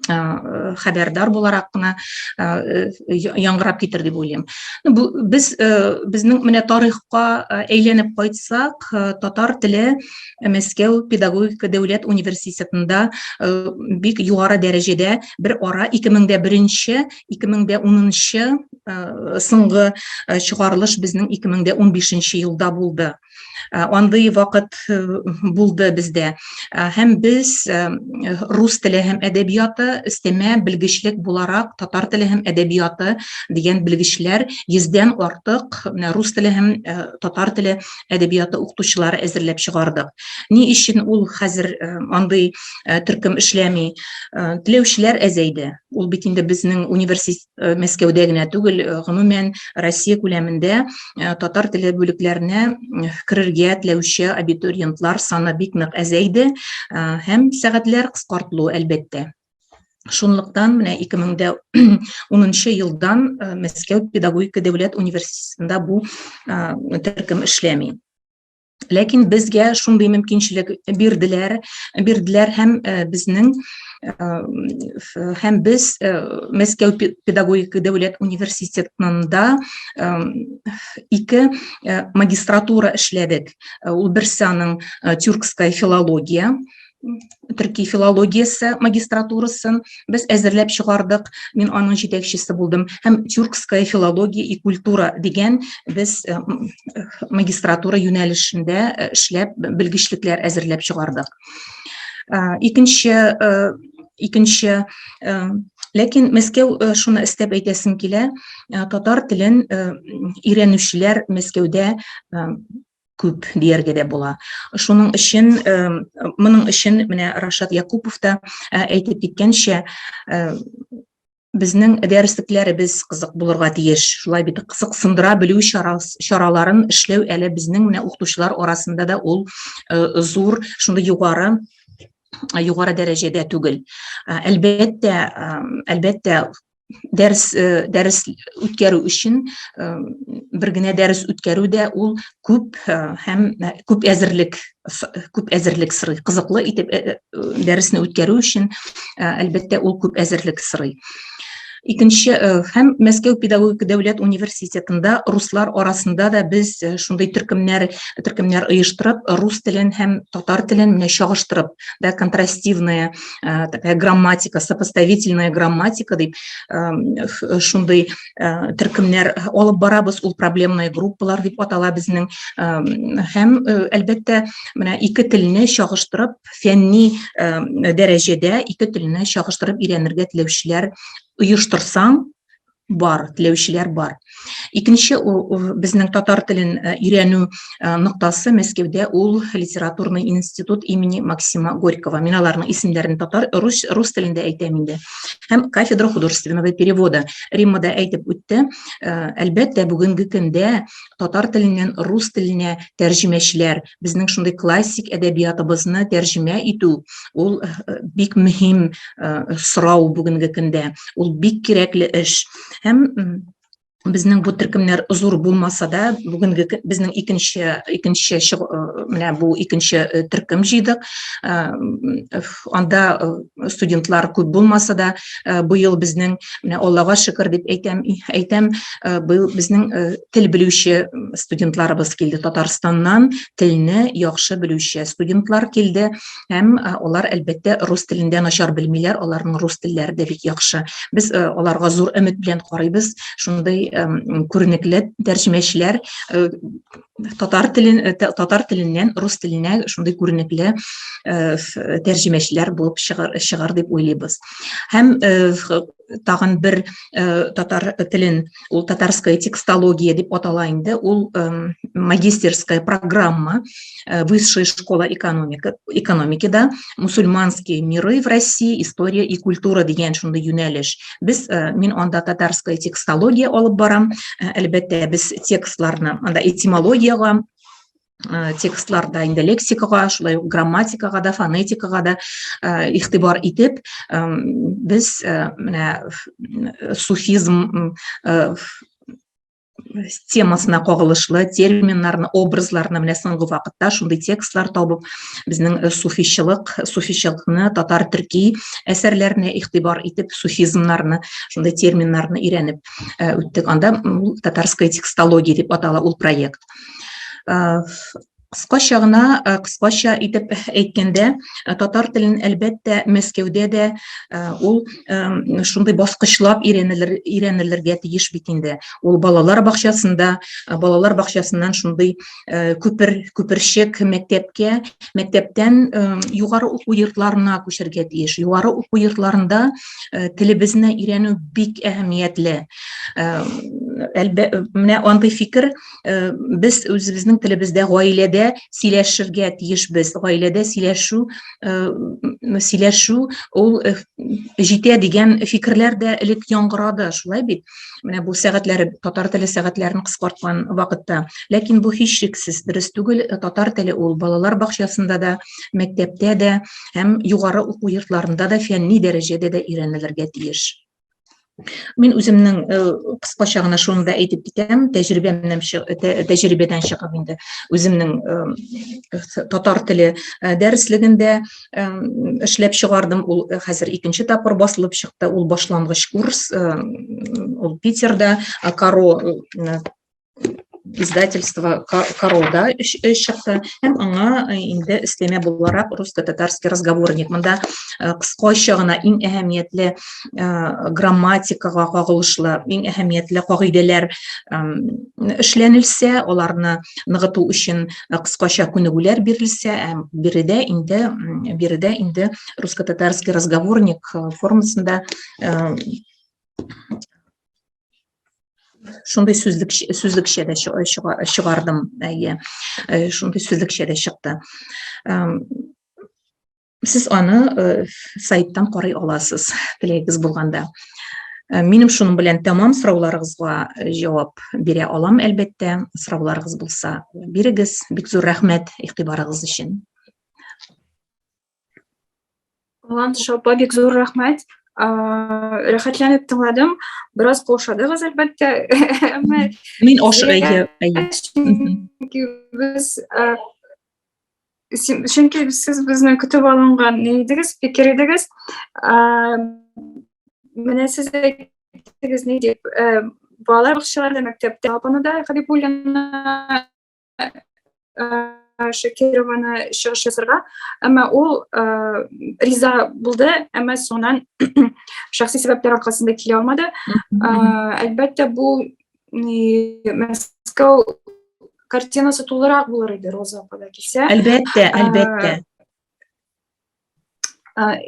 Хәбәрдар буларак кына яңгырап китер дип уйлыйм. Бу без безнең менә тарихка әйләнеп кайтсак, татар теле Мәскәү педагогика дәүләт университетында бик югары дәрәҗәдә бер ара 2001-нче, 2010-нчы соңгы чыгарылыш безнең 2015 елда булды. Андый вакыт булды бездә. Һәм без рус теле һәм әдәбияты өстәмә белгечлек буларак татар теле һәм әдәбияты дигән белгечләр йөздән артык менә рус теле һәм татар теле әдәбияты укытучылары әзерләп чыгардык. Ни өчен ул хәзер андый төркем эшләми? Теләүчеләр әзәйде. Ул бит инде безнең университет Мәскәүдә генә түгел, гомумән Россия күләмендә татар теле бүлекләренә керергә теләүче абитуриентлар саны бик нык әзәйде һәм сәгатьләр кыскартылу, әлбәттә. Шунлыктан менә 2010 елдан Мәскәү педагогика дәүләт университетында бу төркем эшләми. Ләкин безгә шундый мөмкинчелек бирделәр, бирделәр һәм безнең һәм без Мәскәү педагогика дәүләт университетында ике магистратура эшләдек. Ул берсе аның тюркская филология, төрки филологиясе магистратурасын без әзерләп чыгардык. Мин аның җитәкчесе булдым. Һәм тюркская филология и культура дигән без э, магистратура юнәлешендә э, эшләп белгечлекләр әзерләп чыгардык. Э, икенче икенче ләкин Мәскәү шуны өстәп әйтәсем килә, татар телен өйрәнүчеләр Мәскәүдә күп дияргә дә була. Шуның өчен, моның өчен менә Рашат Якупов та әйтеп киткәнчә, безнең дәреслекләребез кызык булырга тиеш. Шулай бит, кызыксындыра белү чараларын эшләү әле безнең менә укытучылар арасында да ул зур, шундый югары югары дәрәҗәдә түгел. Әлбәттә, әлбәттә, дәрес э, дәрес үткәрү өчен э, бер генә дәрес үткәрү дә ул күп э, һәм күп әзерлек күп әзерлек сорый. Кызыклы итеп дәресне үткәрү өчен, әлбәттә, ул күп әзерлек сорый. Икенче һәм Мәскәү педагогика дәүләт университетында руслар арасында да без шундый төркемнәр төркемнәр оештырып, рус телен һәм татар телен менә чагыштырып, да, контрастивная такая грамматика, сопоставительная грамматика дип шундый төркемнәр алып барабыз, ул проблемная группалар дип атала безнең. Һәм, әлбәттә, менә ике телне чагыштырып, фәнни дәрәҗәдә ике телне чагыштырып өйрәнергә теләүчеләр оештырсаң, бар, теләүчеләр бар. Икенче безнең татар телен э, өйрәнү э, ноктасы Мәскәүдә ул литературный институт имени Максима Горького. Мин аларның исемнәрен татар рус, рус телендә әйтәм инде. Һәм кафедра художественного перевода. Римма да әйтеп үтте. Э, әлбәттә, бүгенге көндә татар теленнән рус теленә тәрҗемәчеләр, безнең шундый классик әдәбиятыбызны тәрҗемә итү ул бик мөһим сорау бүгенге көндә. Ул бик кирәкле эш. Һәм безнең бу төркемнәр зур булмаса да, бүгенге безнең икенче икенче менә бу икенче төркем җыйдык. Анда студентлар күп булмаса да, быел безнең менә Аллага шөкер дип әйтәм, әйтәм, быел безнең тел белүче студентларыбыз килде Татарстаннан, телне яхшы белүче студентлар килде һәм алар әлбәттә рус телендә начар белмиләр, аларның рус телләре дә бик яхшы. Без аларга зур өмет белән карыйбыз, шундый күренекле тәрҗемәчеләр татар телен татар теленнән рус теленә шундый күренекле тәрҗемәчеләр булып чыгар, чыгар дип уйлыйбыз. Һәм тагын бер татар телен, ул татарская текстология дип атала инде, ул магистерская программа Высшая школа экономика, экономики да, мусульманские миры в России, история и культура дигән шундый юнәлеш. Без, мин анда татарская текстология алып барам, әлбәттә, без текстларны анда этимологиягә, текстларда инде лексикага, шулай ук грамматикага да, фонетикага да игътибар итеп, без менә суфизм темасына кагылышлы терминнарны, образларны менә соңгы вакытта шундый текстлар табып, безнең суфичылык, суфичылыкны, татар төрки әсәрләренә игътибар итеп, суфизмнарны, шундый терминнарны өйрәнеп үттек. Анда татарская текстология дип атала ул проект. Кыскача гына, кыскача итеп әйткәндә, татар телен әлбәттә Мәскәүдә дә ул шундый баскычлап өйрәнелер, өйрәнелергә тиеш бит инде. Ул балалар бакчасында, балалар бакчасыннан шундый күпер, күперчек мәктәпкә, мәктәптән югары уку йортларына күчәргә тиеш. Югары уку йортларында телебезне өйрәнү бик әһәмиятле. Әлбә, менә андый фикер Э, без үзебезнең телебездә гаиләдә сөйләшергә тиешбез. Гаиләдә сөйләшү, э, сөйләшү ул э, җитә дигән фикерләр дә элек яңгырады, шулай бит? Менә бу сәгатьләре, татар теле сәгатьләрен кыскарткан вакытта. Ләкин бу һичшиксез дөрес түгел. Татар теле ул балалар бакчасында да, мәктәптә дә һәм югары уку йортларында да фәнни дәрәҗәдә дә өйрәнелергә тиеш. Мин үземнең э, кыскача гына шуны да әйтеп китәм, тәҗрибәмнән тәҗрибәдән чыгып инде үземнең э, татар теле э, дәреслегендә эшләп чыгардым. Ул хәзер икенче тапкыр басылып чыкты. Ул башлангыч курс, ул Питерда Каро издательство Королда чыкты һәм аңа инде өстәмә буларак русско-татарский разговорник. Монда кыскача гына иң әһәмиятле грамматикага кагылышлы, иң әһәмиятле кагыйдәләр эшләнелсә, аларны ныгыту өчен кыскача күнегүләр бирелсә, биредә инде биредә инде русско-татарский разговорник формасында шундый сүзлек сүзлекчә дә чыгардым әйе э, шундый сүзлекчә дә чыкты сез аны э, сайттан карый аласыз теләгегез булганда э, минем шуның белән тәмам сорауларыгызга җавап бирә алам әлбәттә сорауларыгыз булса бирегез бик зур рәхмәт игътибарыгыз өчен Ландыш апа, бик зур рәхмәт. Рәхәтләнеп тыңладым. Бераз каушадыгыз, әлбәттә. Әмма мин ашыгайы. Чөнки без чөнки сез безне көтеп алынган ни идегез, фикер идегез. Менә сез әйттегез ни дип, балалар бакчаларында, мәктәптә апаны да Хабибуллина Шакированы чыгыш ясарга, әмма ул риза булды, әмма соңыннан шәхси сәбәпләр аркасында килә алмады. Әлбәттә, бу Мәскәү картинасы тулырак булыр иде Роза апа да килсә. Әлбәттә, әлбәттә.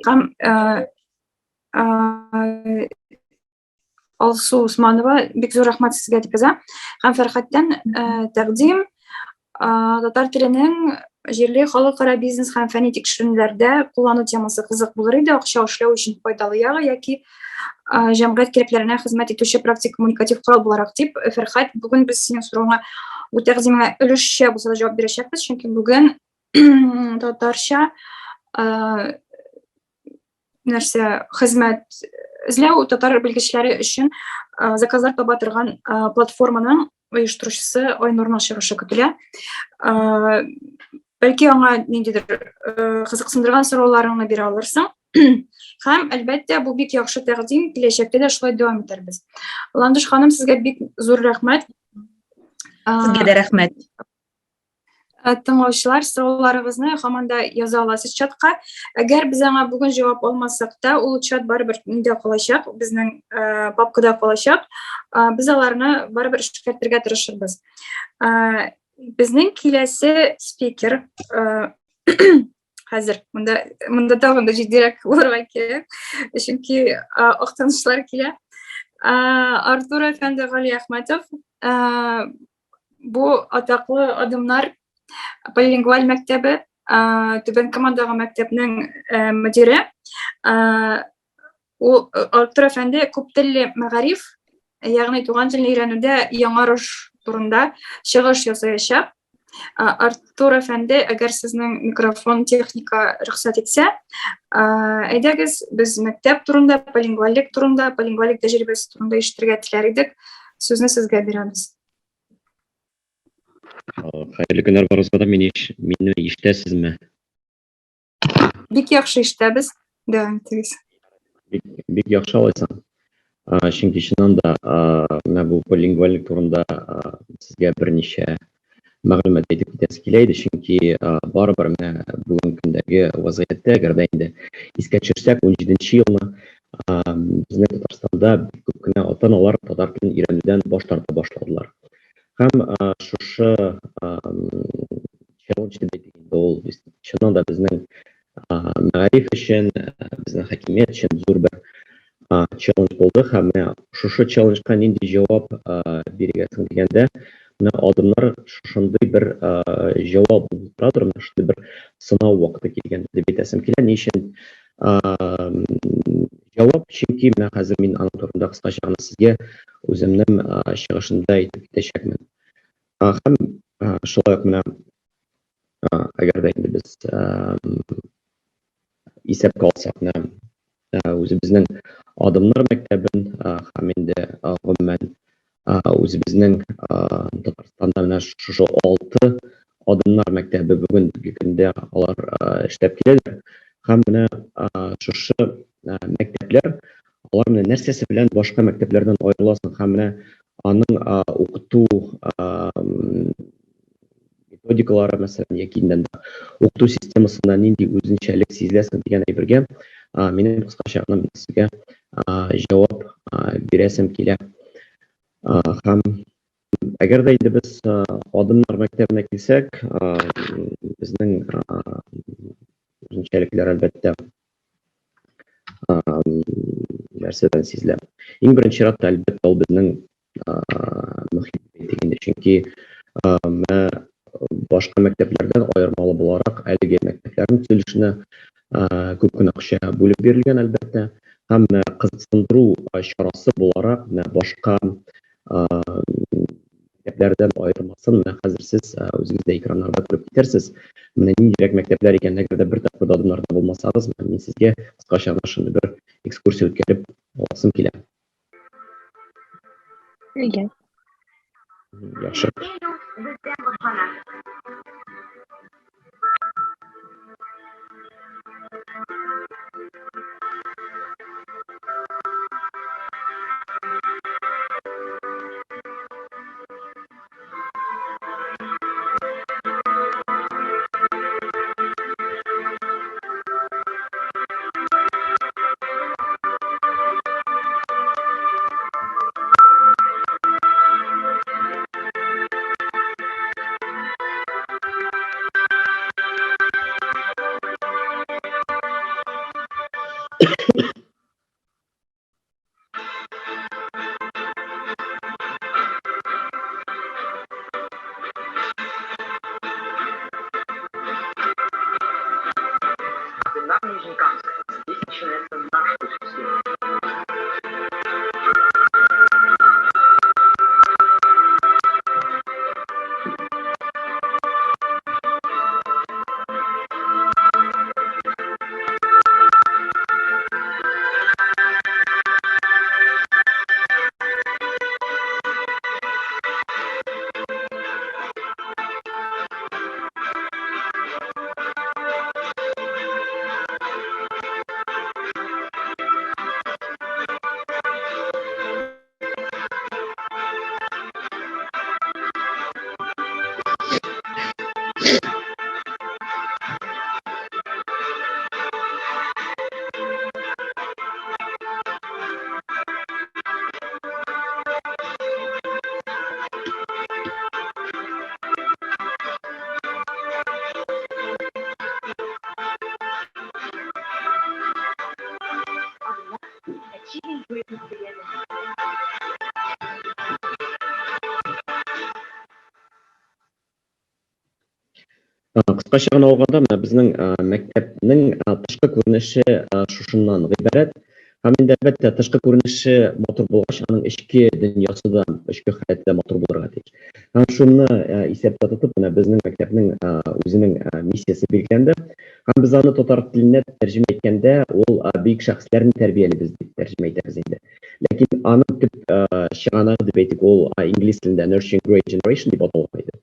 Һәм Алсу Усманова, бик зур рәхмәт сезгә дип яза. Һәм Фәрхәттән э, тәкъдим э, татар теленең җирле халыкара бизнес һәм фәнни тикшеренүләрдә куллану темасы кызык булыр иде, акча эшләү өчен файдалы ягы яки э, җәмгыять кирәкләренә хезмәт итүче практик коммуникатив корал буларак дип. Фәрхәт, бүген без синең соравыңа бу тәкъдимеңә өлешчә булса да җавап бирәчәкбез, чөнки бүген татарча нәрсә хезмәт эзләү татар белгечләре өчен заказлар таба торган платформаның оештыручысы Айнурның чыгышы көтелә. Бәлки аңа ниндидер кызыксындырган сорауларыңны бирә алырсың. Һәм, әлбәттә, бу бик яхшы тәкъдим, киләчәктә дә шулай дәвам итәрбез. Ландыш ханым, сезгә бик зур рәхмәт. Сезгә дә рәхмәт. Э, тыңлаучылар, сорауларыгызны һаман да яза аласыз чатка. Әгәр без аңа бүген җавап алмасак та, ул чат барыбер миндә калачак, безнең э, папкада калачак. Э, без аларны барыбер эшкәртергә тырышырбыз. Безнең киләсе спикер хәзер монда монда тагын да җитдирәк булырга кирәк, чөнки актанышлар килә. Артур әфәнде Галиәхмәтов Бу атаклы адымнар полилингваль мәктәбе, Түбән Камадагы мәктәпнең мөдире. Ул Артур әфәнде күп телле мәгариф, ягъни туган телне өйрәнүдә яңарыш турында чыгыш ясаячак. Артур әфәнде, әгәр сезнең микрофон техника рөхсәт итсә, әйдәгез, без мәктәп турында, полилингвальлек турында, полилингвальлек тәҗрибәсе турында ишетергә теләр идек. Сүзне сезгә бирәбез. Хәерле көннәр барыгызга да. Мине мине ишетәсезме? Бик яхшы ишетәбез. Дәвам итегез. Бик, бик яхшы алайса. Чөнки чыннан да менә бу полилингвальлек турында сезгә берничә мәгълүмат әйтеп китәсе килә иде, чөнки барыбер менә бүгенге көндәге вазгыятьтә, әгәр дә инде искә төшерсәк, 17 елны безнең Татарстанда бик күп кенә ата-аналар татар телен өйрәнүдән баш тарта башладылар. Һәм шушы челлендж дип әйтик инде, ул чыннан да безнең мәгариф өчен, безнең хакимият өчен зур бер челлендж булды. Һәм менә шушы челленджка нинди җавап бирергә соң дигәндә, менә адымнар шушындый бер җавап булып торадыр, менә шундый бер сынау вакыты килгән дип әйтәсем килә. Ни өчен җавап? Чөнки менә хәзер мин аның турында кыскача гына сезгә үземнең чыгышымда әйтеп китәчәкмен. Һәм шулай ук менә әгәр дә инде без исәпкә алсак, менә үзебезнең адымнар мәктәбен һәм инде гомумән үзебезнең Татарстанда менә шушы алты адымнар мәктәбе бүгенге көндә алар эшләп киләләр. Һәм менә шушы мәктәпләр алар менә нәрсәсе белән башка мәктәпләрдән аерыласың һәм менә аның укыту методикалары, мәсәлән, яки инде укыту системасында нинди үзенчәлек сизеләсең дигән әйбергә минем кыскача гына сезгә җавап бирәсем килә. Һәм әгәр дә инде без адымнар мәктәбенә килсәк, безнең үзенчәлекләр, әлбәттә, нәрсәдән сизелә? Иң беренче чиратта, әлбәттә, ул безнең мөхит әйтик инде, чөнки менә башка мәктәпләрдән аермалы буларак, әлеге мәктәпләрнең төзелешенә күп кенә акча бүлеп бирелгән, әлбәттә, һәм менә кызыксындыру чарасы буларак менә башка мәктәпләрдән аермасын менә хәзер сез үзегез дә экраннарда күреп китерсез. Менә ниндирәк мәктәпләр икәнен, әгәр дә бер тапкыр да адымнарда булмасагыз, мин сезгә кыскача гына шундый бер экскурсия үткәреп аласым килә. Әйе. Яхшы. Бездән башлана. Кыскача гына алганда, менә безнең мәктәпнең тышкы күренеше шушыннан гыйбарәт. Һәм инде, әлбәттә, тышкы күренеше матур булгач, аның эчке дөньясы да, эчке халәте дә матур булырга тиеш. Һәм шуны исәптә тотып, менә безнең мәктәпнең үзенең миссиясе билгеләнде. Һәм без аны татар теленә тәрҗемә иткәндә, ул бөек шәхесләрне тәрбиялибез дип тәрҗемә итәбез инде. Ләкин аның төп чыганагы дип әйтик, ул инглиз телендә Nurturing Great Generation дип аталган иде.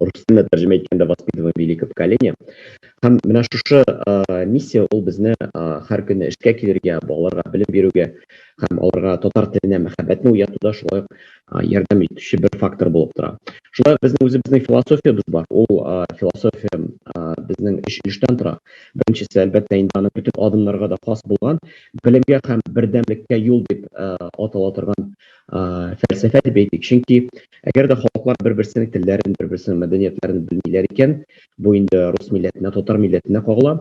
Рус теленә тәрҗемә иткәндә воспитываем великое поколение. Һәм менә шушы миссия ул безне һәр көнне эшкә килергә, балаларга белем бирүгә һәм аларга татар теленә мәхәббәтне уятуда шулай ук ярдәм итүче бер фактор булып тора. Шулай ук безнең үзебезнең философиябез бар. Ул философия безнең өч өлештән тора. Беренчесе, әлбәттә, инде аны бөтен адымнарга да хас булган белемгә һәм бердәмлеккә юл дип атала торган фәлсәфә дип әйтик. Чөнки әгәр дә халыклар бер-берсенең телләрен, бер-берсенең мәдәниятләрен белмиләр икән, бу инде рус милләтенә, татар милләтенә кагыла.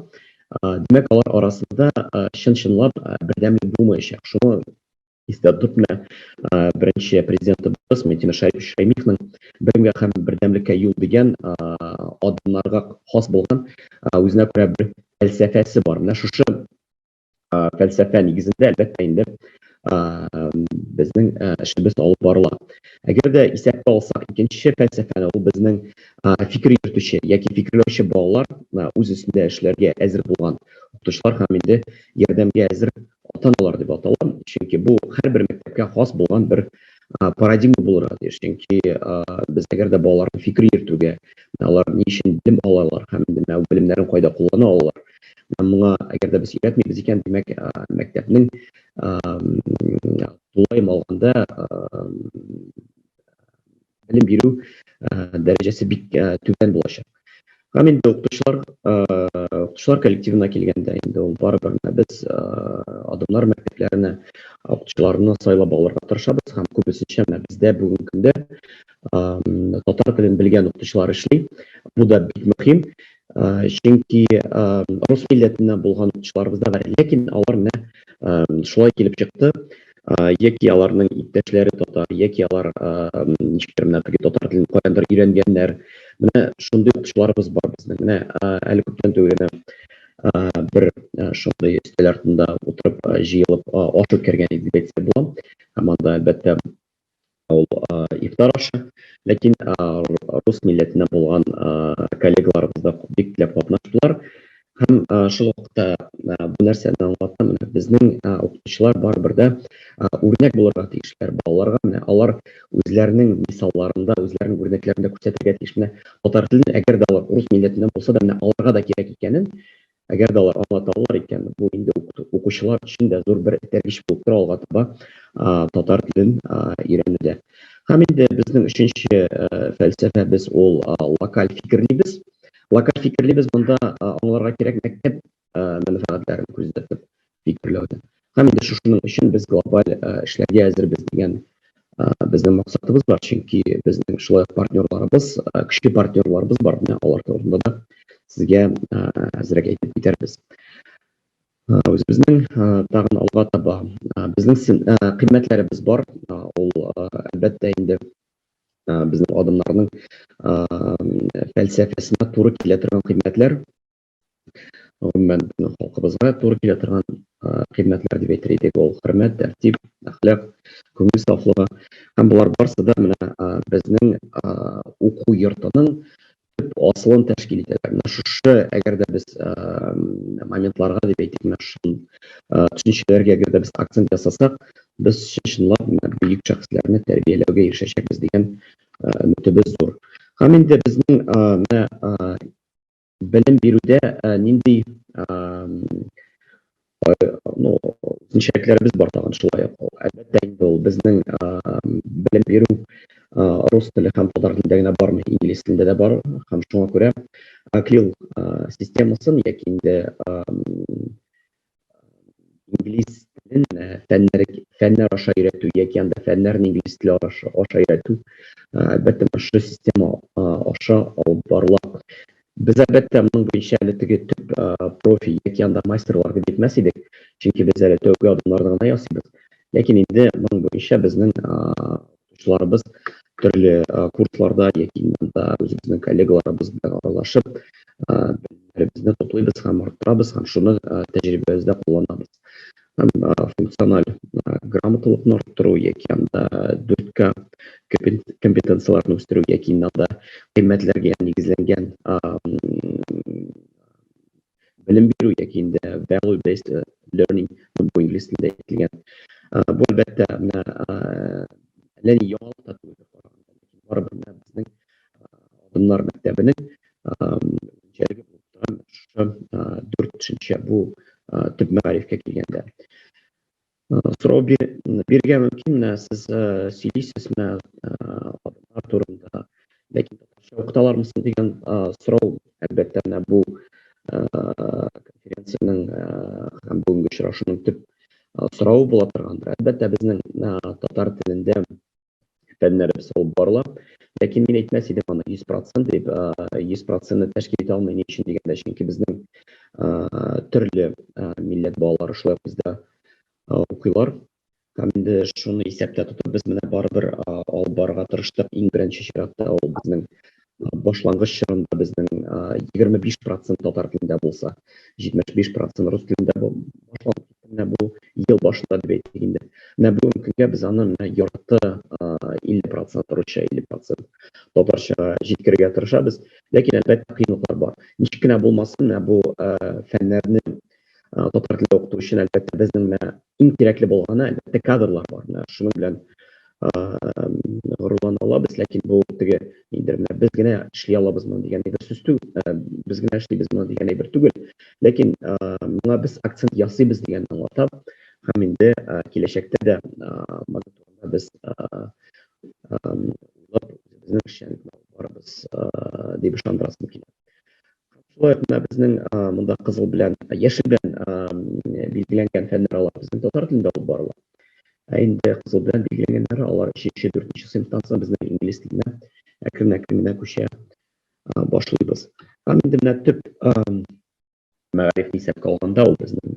Димәк, алар арасында чын-чынлап бердәмлек булмаячак. Шуны истә тотып, менә беренче президентыбыз Минтимер Шәрипович Шәймиевның белемгә һәм бердәмлеккә юл дигән адымнарга хас булган үзенә күрә бер фәлсәфәсе бар. Менә шушы фәлсәфә нигезендә, әлбәттә инде, безнең эшебез алып барыла. Әгәр дә исәпкә алсак икенче фәлсәфәне, ул безнең фикер йөртүче яки фикерләүче балалар үз өстендә эшләргә әзер булган укытучылар һәм инде ярдәмгә әзер ата-аналар дип атала. Чөнки бу һәрбер мәктәпкә хас булган бер парадигма булырга тиеш. Чөнки без әгәр дә балаларны фикер йөртүгә, алар ни өчен белем алалар һәм инде менә белемнәрен кайда куллана алалар, Моңа әгәр дә без өйрәтмибез икән, димәк, мәктәпнең тулаем алганда белем бирү дәрәҗәсе бик түбән булачак. Һәм инде укытучылар укытучылар коллективына килгәндә, инде ул барыбер менә без адымнар мәктәпләренә укытучыларны сайлап алырга тырышабыз һәм күбесенчә менә бездә бүгенге көндә татар телен белгән укытучылар эшли. Бу да бик мөһим. Чөнки рус милләтеннән булган укытучыларыбыз да бар, ләкин алар менә шулай килеп чыкты, яки аларның иптәшләре татар, яки алар ничектер менә теге татар телен каяндыр өйрәнгәннәр. Менә шундый укытучыларыбыз бар безнең. Менә әле күптән түгел генә бер шундый өстәл артында утырып җыелып аш үткәргән идек дип әйтсәк була. Һәм анда, әлбәттә, ул ифтар ашы. Ләкин рус милләтеннән булган коллегаларыбыз да бик теләп катнаштылар. Һәм шул вакытта бу нәрсәне аңлата, менә безнең укытучылар барыбер дә үрнәк булырга тиешләр балаларга. Менә алар үзләренең мисалларында, үзләренең үрнәкләрендә күрсәтергә тиеш. Менә татар телен, әгәр дә алар рус милләтеннән булса да, менә аларга да кирәк икәнен, әгәр дә алар аңлата алалар икән, бу инде укучылар өчен дә зур бер этәргеч булып тора алга таба татар телен өйрәнүдә. Һәм инде безнең өченче фәлсәфәбез ул локаль фикерлибез. Локаль фикерлибез монда аңларга кирәк мәктәп мәнфәгатьләрен күздә тотып фикерләүдә. Һәм инде шушының өчен без глобаль эшләргә әзербез дигән безнең максатыбыз бар, чөнки безнең шулай ук партнерларыбыз, көчле партнерларыбыз бар, менә алар турында да сезгә әзрәк әйтеп китәрбез. Үзебезнең тагын алга таба безнең кыйммәтләребез бар, ул әлбәттә инде безнең адымнарның фәлсәфәсенә туры килә торган кыйммәтләр. Гомумән, безнең халкыбызга туры килә торган кыйммәтләр дип әйтер идек, ул хөрмәт, тәртип, әхлак, күңел сафлыгы. Һәм болар барысы да менә безнең уку йортының төп асылын тәшкил итәләр. Менә шушы, әгәр дә без моментларга дип әйтик, менә шушы төшенчәләргә әгәр дә без акцент ясасак, без чын-чынлап менә бөек шәхесләрне тәрбияләүгә ирешәчәкбез дигән өметебез зур. Һәм инде безнең менә белем бирүдә нинди ну, үзенчәлекләребез бар тагын шулай ук. Әлбәттә инде ул безнең белем бирү рус теле һәм татар телендә генә бармый, инглиз телендә дә бар һәм шуңа күрә КЛИЛ системасын яки инде инглиз телен фәннәр фәннәр аша өйрәтү яки анда фәннәрне инглиз теле аша, аша өйрәтү әлбәттә менә шушы система аша алып барыла. Без әлбәттә моның буенча әле теге төп профи яки анда мастерлар дип әйтмәс идек, чөнки без әле тәүге адымнарны гына ясыйбыз. Ләкин инде моның буенча безнең укытучыларыбыз төрле курсларда яки анда үзебезнең коллегаларыбыз белән аралашып, белемнәребезне туплыйбыз һәм арттырабыз һәм шуны тәҗрибәбездә кулланабыз. Һәм функциональ грамоталыкны арттыру яки анда 4К компетенцияләрне үстерү яки анда кыйммәтләргә нигезләнгән белем бирү яки инде value based learning, бу инглиз телендә әйтелгән. Бу әлбәттә менә әллә ни яңалык та түгел, барыбер менә безнең адымнар Шушы дүрт төшенчә бу төп мәгарифкә килгәндә. Сорау бирергә мөмкин, менә сез сөйлисез менә адымнар турында, ләкин татарча укыталармы соң дигән сорау, әлбәттә, менә бу конференциянең һәм бүгенге очрашуның төп соравы була торгандыр. Әлбәттә, безнең татар телендә фәннәребез алып барыла. Ләкин мин әйтмәс идем аны 100% дип, 100%-ны тәшкил итә алмый. Ни өчен дигәндә, чөнки безнең төрле милләт балалары шулай ук бездә укыйлар. Һәм инде шуны исәптә тотып, без менә барыбер алып барырга тырыштык. Иң беренче чиратта ул безнең башлангыч чорында безнең 25% татар телендә булса, 75% рус телендә башланып китте. Менә бу ел башында дип әйтик инде. Менә бүгенге көнгә без аны менә ярты 50% русча, 50% татарчага җиткерергә тырышабыз. Ләкин әлбәттә кыенлыклар бар. Ничек кенә булмасын, менә бу фәннәрне татар телендә укыту өчен әлбәттә безнең менә иң кирәкле булганы әлбәттә кадрлар бар. Менә шуның белән горурлана алабыз, ләкин бу теге ниндидер менә без генә эшли алабыз моны дигән әйбер сүз түгел, без генә эшлибез моны дигән әйбер түгел. Ләкин моңа без акцент ясыйбыз дигәнне аңлата. Һәм инде киләчәктә дә моның турында без уйлап үзебезнең эшчәнлекне алып барабыз дип ышандырасым килә. Шулай ук менә безнең монда кызыл белән, яшел белән билгеләнгән фәннәр алар безнең татар телендә алып барыла. Ә инде кызыл белән билгеләнгәннәре алар 3-нче, 4-нче сыйныфтан соң безнең инглиз теленә әкрен-әкрен генә күчә башлыйбыз. Һәм инде менә төп мәгарифне исәпкә алганда ул безнең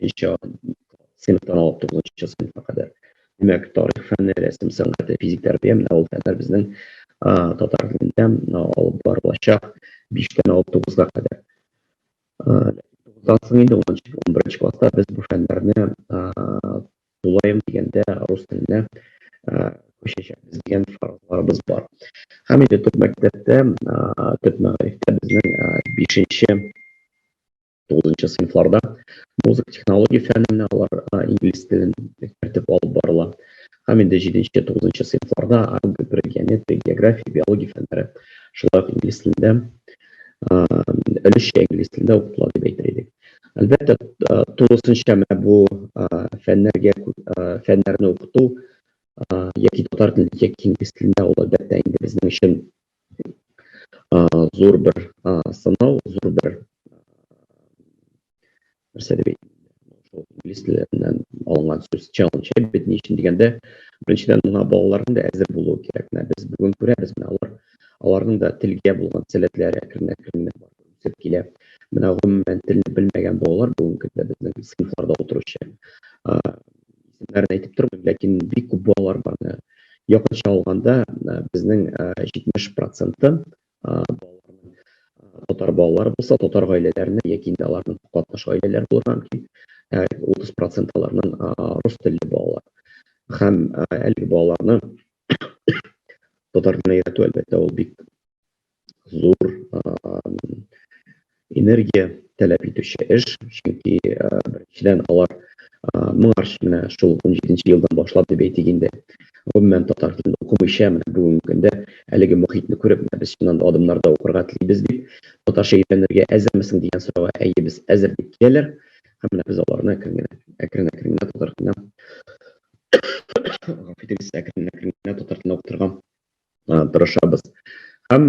5-нче сыйныфтан алып 9-нчы сыйныфка кадәр. Димәк, тарих фәне, рәсем сәнгате, физик тәрбия, менә ул фәннәр безнең татар телендә алып барылачак 5-тән алып 9-га кадәр. 9-дан соң инде 11 класста без бу фәннәрне тулаем дигәндә рус теленә күчәчәкбез дигән фаразларыбыз бар. Һәм инде төп мәктәптә, төп мәгарифтә безнең 5-нче 9 сыйныфларда музыка технология фәненә алар инглиз телен кертеп алып барыла. Һәм инде 7-нче, 9 сыйныфларда алгебра, геометрия, география, биология фәннәре шулай ук инглиз телендә өлешчә инглиз телендә укытыла дип әйтер идек. Әлбәттә, тулысынча менә бу фәннәргә фәннәрне укыту яки татар телендә, яки инглиз телендә ул әлбәттә инде безнең өчен зур бер сынау, зур бер нәрсә дип әйтим, шул инглиз теленнән алынган сүз challenge бит. Ни өчен дигәндә, беренчедән, моңа балаларның да әзер булуы кирәк. Менә без бүген күрәбез, менә алар аларның да телгә булган сәләтләре әкрен-әкрен үсеп килә. Менә гомумән телне белмәгән балалар бүгенге көндә безнең сыйныфларда утыручы. Исемнәрен әйтеп тормыйм, ләкин бик күп балалар бар. Менә якынча алганда безнең 70 проценты балаларның татар балалары булса, татар гаиләләренә яки инде аларның катнаш гаиләләр булырга мөмкин. 30 процент аларның рус телле балалар. Һәм әлеге балаларны татар теленә өйрәтү, әлбәттә, ул бик зур энергия таләп итүче эш, чөнки беренчедән алар моңарчы менә шул 17 елдан башлап дип әйтик инде, гомумән татар телен укымыйча, менә бүгенге көндә әлеге мохитне күреп, менә без чыннан да адымнарда укырга телибез дип, татарча өйрәнергә әзермесең дигән сорауга әйе, без әзер дип киләләр. Һәм менә без аларны әкрен генә, әкрен-әкрен генә татар теленә, гафу итегез, әкрен-әкрен генә татар теленә укытырга тырышабыз. Һәм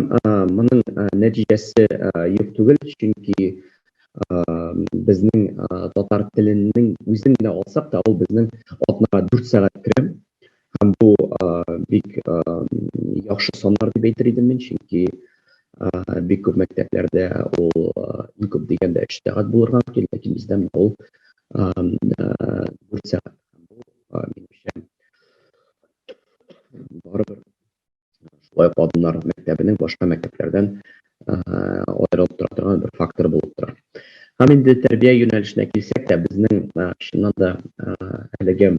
моның нәтиҗәсе юк түгел, чөнки безнең татар теленең үзен генә алсак та, ул безнең атнага 4 сәгать керә. Һәм бу бик яхшы саннар дип әйтер идем мин, чөнки бик күп мәктәпләрдә ул иң күп дигәндә 3 сәгать булырга мөмкин, ләкин бездә ул 4 сәгать. Бу, минемчә, барыбер шулай ук Адымнар мәктәбенең башка мәктәпләрдән аерылып тора торган бер фактор булып тора. Һәм инде тәрбия юнәлешенә килсәк тә, безнең чыннан да әлеге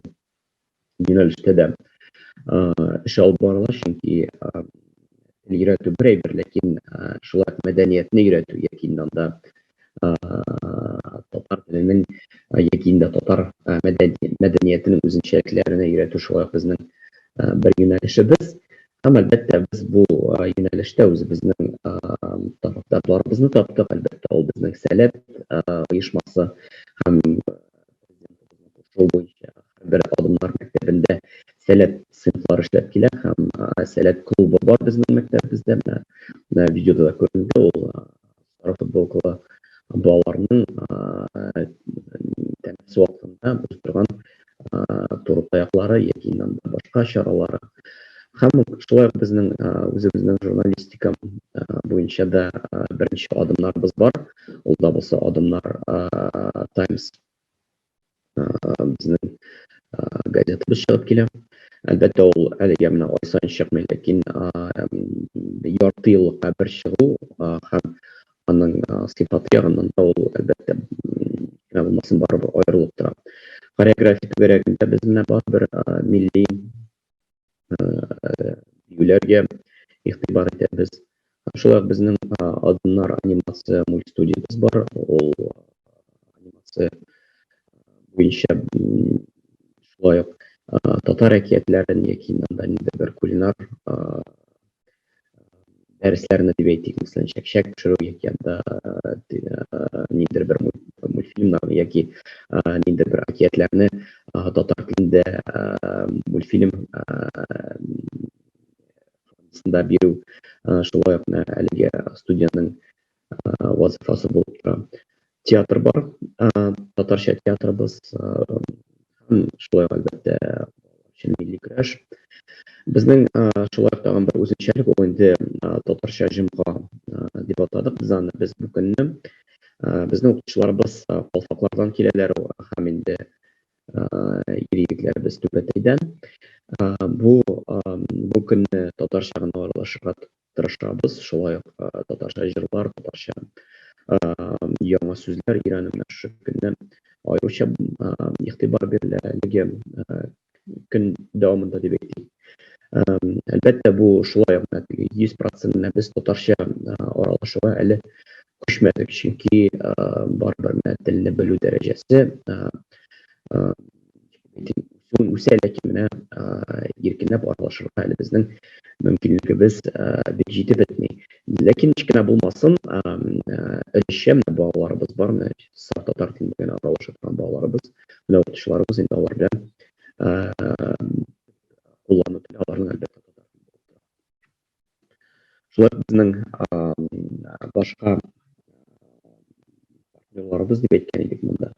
юнәлештә дә эш алып барыла, чөнки тел өйрәтү бер әйбер, ләкин шулай ук мәдәниятне өйрәтү яки инде анда татар теленең яки инде татар мәдәниятенең үзенчәлекләренә өйрәтү шулай ук безнең бер юнәлешебез. Һәм әлбәттә без бу юнәлештә үзебезнең тарафдарларыбызны таптык, әлбәттә ул безнең Сәләт оешмасы һәм кушуы буенча бер адымнар мәктәбендә Сәләт сыйныфлары эшләп килә һәм Сәләт клубы бар безнең мәктәбебездә. Менә видеода да күренде, ул сары футболкалы балаларның тәнәфес вакытында уздырган туры таяклары яки инде башка чаралары. Һәм шулай ук безнең үзебезнең журналистика буенча да беренче адымнарыбыз бар. Ул да булса Адымнар Times безнең газетабыз чыгып килә. Әлбәттә, ул әлегә менә ай саен чыкмый, ләкин ярты еллыкка бер чыгу һәм аның сыйфаты ягыннан да ул, әлбәттә, генә булмасын, барыбер аерылып тора. Хореография түгәрәгендә без менә барыбер милли биюләргә игътибар итәбез. Шулай ук безнең Адымнар анимация мультстудиябез бар. Ул анимация буенча шулай ук татар әкиятләрен яки анда ниндидер бер кулинар дәресләрне дип әйтик, мәсәлән, чәкчәк пешерү яки анда ниндидер бер мультфильмнарны яки ниндидер бер әкиятләрне татар телендә мультфильм формасында бирү шулай ук менә әлеге студиянең вазыйфасы булып тора. Театр бар, татарча театрыбыз, һәм шулай ук, әлбәттә, өчен милли көрәш. Безнең шулай ук тагын бер үзенчәлек ул инде татарча җомга дип атадык без аны. Без бу көнне безнең укытучыларыбыз калфаклардан киләләр һәм инде ир-егетләребез Түбәтәйдән. Бу бу көнне татарча гына аралашырга тырышабыз. Шулай ук татарча җырлар, татарча яңа сүзләр өйрәнү менә шушы көнне аеруча игътибар бирелә әлеге көн дәвамында дип әйтик. Әлбәттә, бу шулай ук менә теге 100% менә без татарча аралашуга әле күчмәдек, чөнки барыбер менә телне белү дәрәҗәсе үсүен үсә, ләкин менә иркенләп аралашырга әле безнең мөмкинлегебез бик җитеп бетми. Ләкин ничек кенә булмасын, өлешчә менә балаларыбыз бар, менә саф татар телендә генә аралаша торган балаларыбыз, менә укытучыларыбыз инде алар белән куллану теле аларның әлбәттә татар теле булып тора. Шулай ук безнең башка партнерларыбыз дип әйткән идек монда.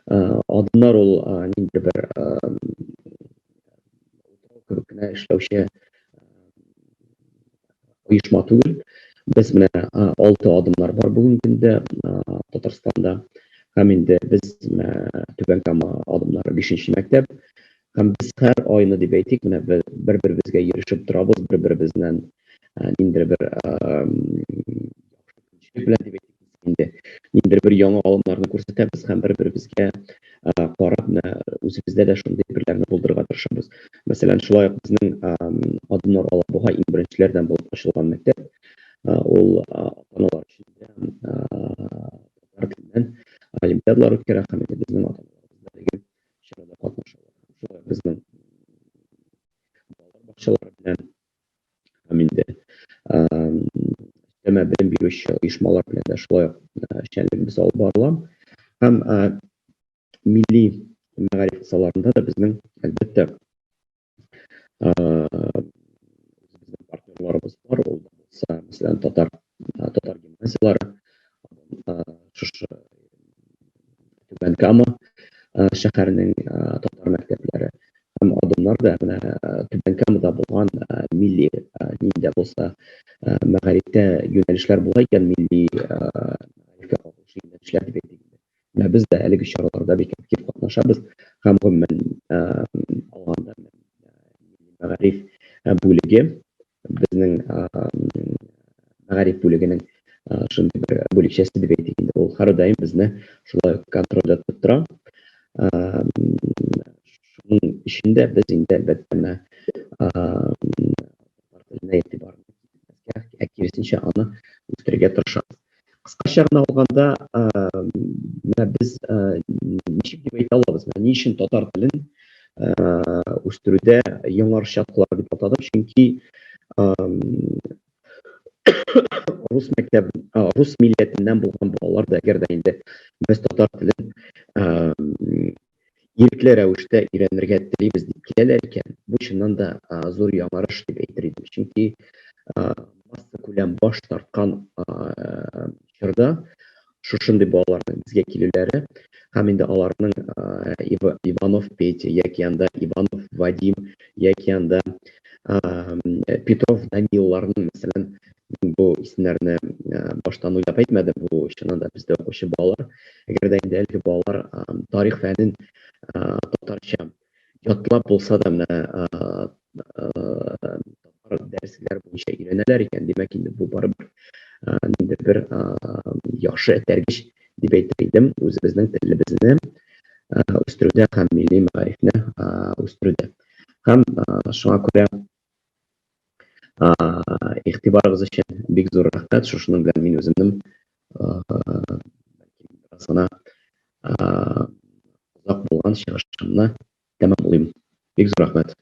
Адымнар ул ниндидер бер кебек кенә эшләүче оешма түгел. Без менә алты адымнар бар бүгенге көндә Татарстанда. Һәм инде без менә Түбән Кама адымнары бишенче мәктәп. Һәм без һәр айны дип әйтик, менә без бер-беребезгә йөрешеп торабыз, бер-беребезнән ниндидер бер яхшы белән дип әйтик инде, ниндидер бер яңа алымнарны күрсәтәбез һәм бер-беребезгә карап, менә үзебездә дә шундый әйберләрне булдырырга тырышабыз. Мәсәлән, шулай ук безнең Адымнар Алабуга иң беренчеләрдән булып ачылган мәктәп. Ул ата-аналар өчен дә татар теленнән олимпиадалар үткәрә һәм инде безнең ата-аналарыбыз да әлеге чарада катнашалар. Шулай безнең балалар бакчалары белән һәм инде өстәмә белем бирүче оешмалар белән дә шулай ук эшчәнлегебез алып барыла. Һәм милли мәгариф кысаларында да безнең, әлбәттә, үзебезнең партнерларыбыз бар. Ул да булса, мәсәлән, татар татар гимназияләре, шушы Түбән Кама шәһәренең татар мәктәпләре һәм адымнар да менә Түбән Камада булган милли нинди дә булса мәгарифтә юнәлешләр була икән, милли мәгарифкә кагылышлы юнәлешләр дип әйтик инде. Менә без дә әлеге чараларда бик актив катнашабыз һәм гомумән алганда мәгариф бүлеге безнең мәгариф бүлегенең шундый бер бүлекчәсе дип әйтик инде, ул һәрдаим безне шулай ук контрольдә тотып тора. Шуның өчен дә без инде әлбәттә менә татар теленә игътибарны киметмәскә, ә киресенчә аны үстерергә тырышабыз. Кыскача гына алганда, менә без ничек дип әйтә алабыз, менә ни өчен татар телен үстерүдә яңарыш чаткылары дип атадык, чөнки Рус мәктәп, рус милләтеннән булган балалар да, әгәр дә инде без татар телен ирекле рәвештә өйрәнергә телибез дип киләләр икән, бу чыннан да зур яңарыш дип әйтер идем. Чөнки массакүләм баш тарткан чорда шушындый балаларның безгә килүләре һәм инде аларның Иванов Петя яки анда Иванов Вадим яки анда Петров Даниилларның, мәсәлән, бу исемнәрне баштан уйлап әйтмәдем, бу чыннан да бездә укучы балалар. Әгәр дә инде әлеге балалар тарих фәнен татарча ятлап булса да менә татар дәресләр буенча өйрәнәләр икән, димәк инде бу барыбер ниндидер бер яхшы этәргеч дип әйтер идем үзебезнең телебезне үстерүдә һәм милли мәгарифне үстерүдә. Һәм шуңа күрә игътибарыгыз өчен бик зур рәхмәт. Шушының белән мин үземнең бераз гына озак булган чыгышымны тәмамлыйм. Бик зур рәхмәт.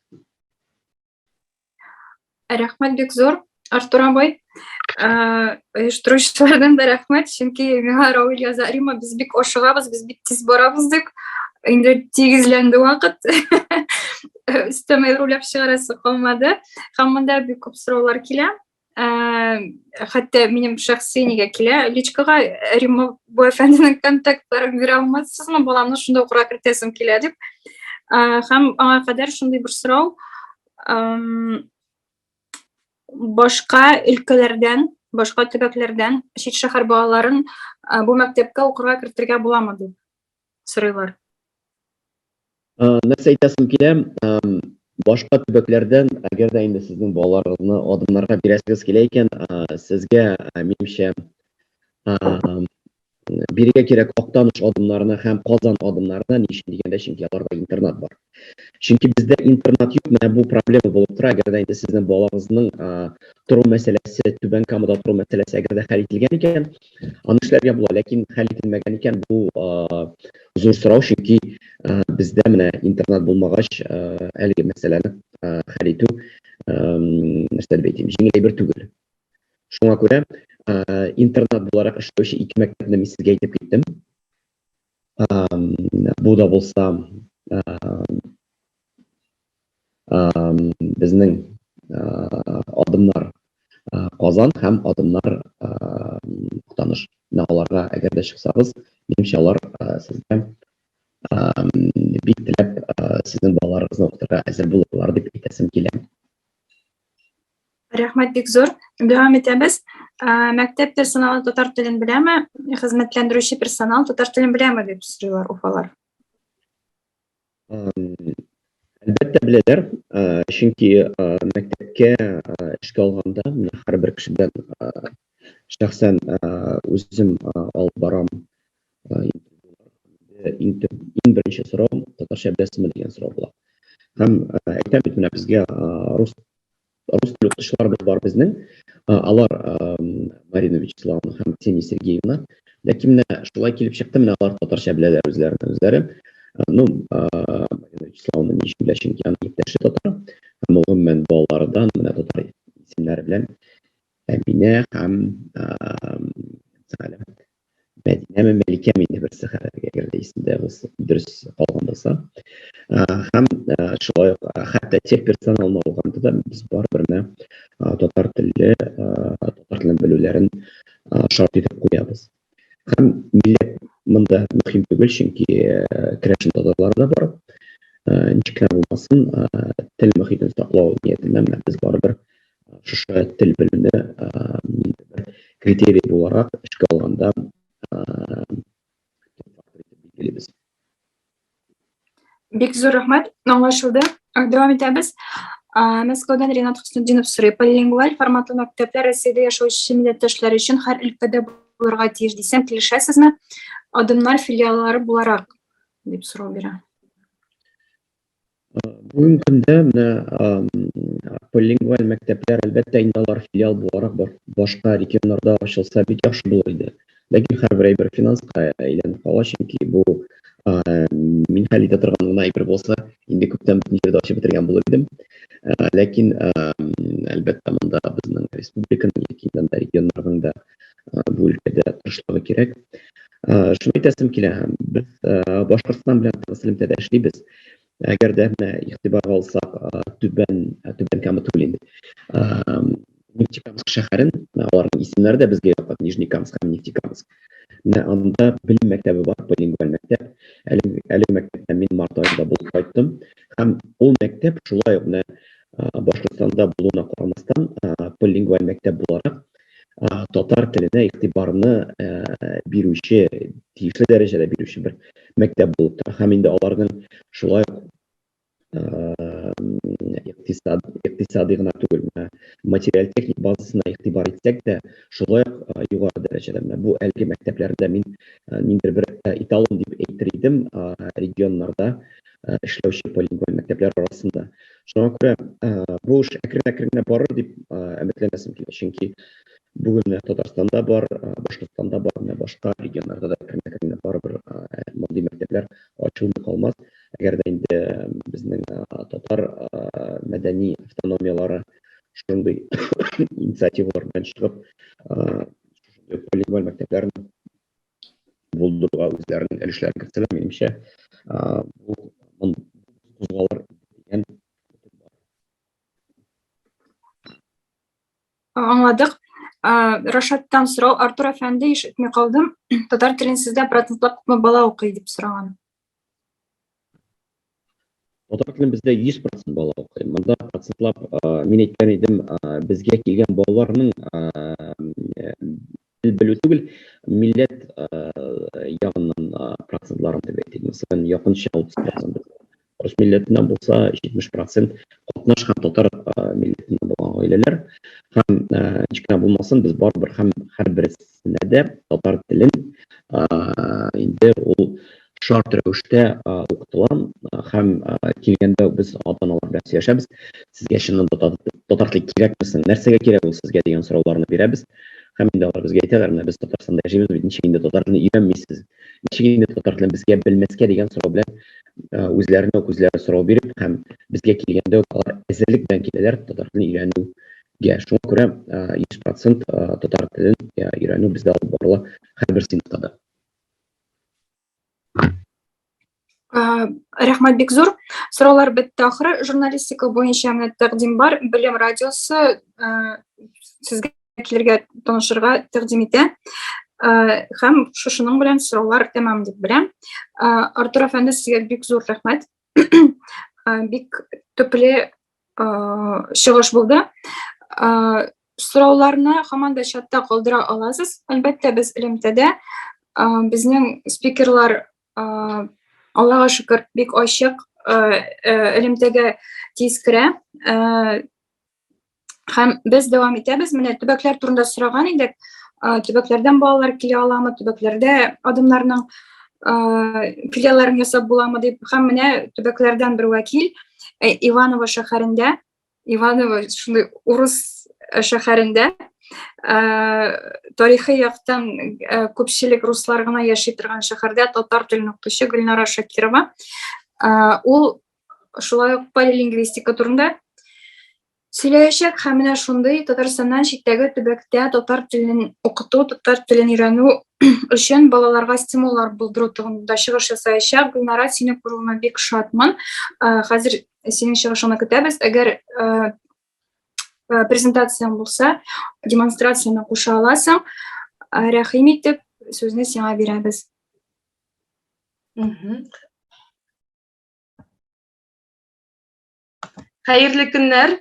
Рәхмәт бик зур, Артур абый. Оештыручылардан да рәхмәт, чөнки миңа Равил яза, Рима, без бик ашыгабыз, без бик тиз барабыз дип. Инде тигезләнде вакыт. Өстәмә руләп чыгарасы калмады. Һәм монда бик күп сораулар килә. Хәтта минем шәхси нигә килә, личкага Римма бу әфәнденең контактларын бирә алмассызмы, баламны шунда укырга кертәсем килә дип. Һәм аңа кадәр шундый бер сорау, башка өлкәләрдән, башка төбәкләрдән чит шәһәр балаларын бу мәктәпкә укырга кертергә буламы дип сорыйлар. Нәрсә әйтәсем килә, башка төбәкләрдән, әгәр дә инде сезнең балаларыгызны адымнарга бирәсегез килә икән, сезгә, минемчә, бирергә кирәк Актаныш адымнарына һәм Казан адымнарына, ни өчен дигәндә, чөнки аларда интернат бар. Чөнки бездә интернат юк, менә бу проблема булып тора. Әгәр дә инде сезнең балагызның тору мәсьәләсе, Түбән Камада тору мәсьәләсе әгәр дә хәл ителгән икән, аны эшләргә була, ләкин хәл ителмәгән икән, бу зур сорау, чөнки бездә менә интернат булмагач, әлеге мәсьәләне хәл итү, нәрсә дип әйтим, җиңел әйбер түгел. Шуңа күрә интернат буларак эшләүче ике мәктәпне мин сезгә әйтеп киттем. Бу да булса безнең адымнар Казан һәм адымнар Актаныш. Менә аларга әгәр дә чыксагыз, минемчә, алар сезгә бик теләп сезнең балаларыгызны укытырга әзер булырлар дип әйтәсем килә. Рәхмәт бик зур. Дәвам итәбез. Мәктәп персоналы татар телен беләме? Хезмәтләндерүче персонал татар телен беләме дип сорыйлар уфалар. Әлбәттә беләләр, чөнки мәктәпкә эшкә алганда менә һәрбер кеше белән шәхсән үзем алып барам. Иң төп, иң беренче сорау татарча беләсезме дигән сорау була. Һәм әйтәм бит, менә безгә рус рус теле укытучыларыбыз бар безнең. Алар Марина Вячеславовна һәм Ксения Сергеевна. Ләкин менә шулай килеп чыкты, менә алар татарча беләләр үзләрен үзләре. Ну, Марина Вячеславовна ни өчен белә, чөнки аның иптәше татар. Һәм ул гомумән балалардан менә татар исемнәре белән Әминә һәм Мәдинәме, Мәликәме инде берсе хәзер, әгәр дә исемдә булса, дөрес калган булса. Һәм шулай ук хәтта техперсоналны алганда да без барыбер менә татар телле, татар телен белүләрен шарт итеп куябыз. Һәм милләт монда мөһим түгел, чөнки керәшен татарлары да бар. Ничек кенә булмасын, тел мөхитен саклау ниятеннән менә без барыбер шушы тел белүне бер критерий буларак эшкә алганда билгелибез. Бик зур рәхмәт, аңлашылды. Дәвам итәбез. Мәскәүдән Ренат Хөснетдинов сорый. Полилингваль форматлы мәктәпләр Россиядә яшәүче милләттәшләр өчен һәр өлкәдә булырга тиеш дисәм, килешәсезме? Адымнар филиаллары буларак, дип сорау бирә. Бүгенге көндә менә полилингваль мәктәпләр, әлбәттә, инде алар филиал буларак башка регионнарда ачылса бик яхшы булыр иде. Ләкин һәрбер әйбер финанска әйләнеп кала, чөнки бу мин хәл итә торган гына әйбер булса, инде күптән бөтен җирдә ачып бетергән булыр идем. Ләкин, әлбәттә, монда безнең республиканың яки анда регионнарның да бу өлкәдә тырышлыгы кирәк. Шуны әйтәсем килә, без Башкортстан белән тыгыз элемтәдә эшлибез. Әгәр дә менә игътибарга алсак, Түбән Түбән Кама түгел инде. Нефтекамск шәһәрен, аларның исемнәре дә безгә якын, Нижнекамск һәм Нефтекамск. Менә анда белем мәктәбе бар, полингваль мәктәп. Әле әлеге мәктәптә мин март аенда булып кайттым. Һәм ул мәктәп шулай ук менә Башкортстанда булуына карамастан, полингваль мәктәп буларак, татар теленә игътибарны бирүче, тиешле дәрәҗәдә бирүче бер мәктәп булып тора. Һәм инде аларның шулай ук икътисад, икътисади гына түгел, менә материаль техник базасына игътибар итсәк тә, шулай ук югары дәрәҗәдә. Менә бу әлеге мәктәпләрдә мин ниндидер бер эталон дип әйтер идем, регионнарда эшләүче полингваль мәктәпләр арасында. Шуңа күрә бу эш әкрен-әкрен генә барыр дип өметләнәсем килә. Чөнки бүген менә Татарстанда бар, Башкортстанда бар, менә башка регионнарда да әкрен-әкрен генә барыбер мондый мәктәпләр ачылмый калмас. Әгәр дә инде безнең татар мәдәни автономияләре шундый инициативалар белән чыгып, шушындый полингваль мәктәпләрне булдыруга үзләренең өлешләрен кертсәләр, минемчә, бу кузгалыр дигән Аңладык. Рашаттан сорау, Артур әфәнде, ишетми калдым. Татар телен сездә процентлап күпме бала укый дип сораган. Татар телен бездә 100% бала укый. Монда процентлап, мин әйткән идем, безгә килгән балаларның тел белү түгел, милләт ягыннан процентларын дип әйтик. Мәсәлән, якынча 30% рус милләтеннән булса, 70% катнаш һәм татар милләтеннән булган гаиләләр. Һәм ничек кенә булмасын, без барыбер һәм һәрберсенә дә татар телен инде ул шарт рәвештә укытыла һәм килгәндә без ата-аналар белән сөйләшәбез. Сезгә чыннан да татар теле кирәкме соң? Нәрсәгә кирәк ул сезгә дигән сорауларны бирәбез. Һәм инде алар безгә әйтәләр, менә без Татарстанда яшибез бит, ничек инде татар телен өйрәнмисез? Ничек инде татар телен безгә белмәскә дигән сорау белән үзләренә үк үзләре сорау биреп һәм безгә килгәндә үк алар әзерлек белән киләләр татар телен өйрәнүгә. Шуңа күрә 100% татар телен өйрәнү бездә алып барыла һәрбер сыйныфта да. Рәхмәт бик зур. Сораулар бетте ахыры. Журналистика буенча менә тәкъдим бар. Белем радиосы сезгә килергә танышырга тәкъдим итә. Һәм шушының белән сораулар тәмам дип беләм. Артур әфәнде, сезгә бик зур рәхмәт. Бик төпле чыгыш булды. Сорауларны һаман да чатта калдыра аласыз. Әлбәттә, без элемтәдә. Безнең спикерлар, Аллага шөкер, бик ачык, элемтәгә тиз керә. Һәм без дәвам итәбез. Менә төбәкләр турында сораган идек. Төбәкләрдән балалар килә аламы? Төбәкләрдә адымнарның филиалларын ясап буламы дип. Һәм менә төбәкләрдән бер вәкил Иваново шәһәрендә, Иваново шундый урыс шәһәрендә, тарихи яктан күпчелек руслар гына яши торган шәһәрдә татар телен укытучы Гөлнара Шакирова. Ул шулай ук полилингвистика турында сөйләячәк һәм менә шундый Татарстаннан читтәге төбәктә татар телен укыту, татар телен өйрәнү өчен балаларга стимуллар булдыру турында чыгыш ясаячак. Гөлнара, сине күрүемә бик шатмын. Хәзер синең чыгышыңны көтәбез. Әгәр презентацияң булса, демонстрацияне куша аласың. Рәхим итеп, сүзне сиңа бирәбез. Хәерле көннәр.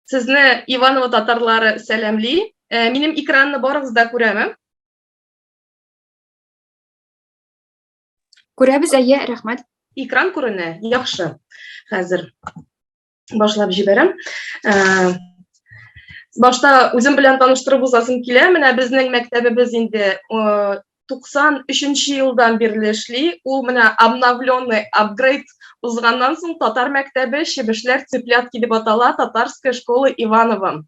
Сезне Иваново татарлары сәламли. Э, минем экранны барыгыз да күрәме? Күрәбез, әйе, рәхмәт. Экран күренә, яхшы. Хәзер башлап җибәрәм. Э, башта үзем белән таныштырып узасым килә. Менә безнең мәктәбебез инде э, 93 елдан бирле эшли. Ул менә обновленный апгрейд узганнан соң татар мәктәбе Чебешләр цыплятки дип атала, Татарская школа Иваново.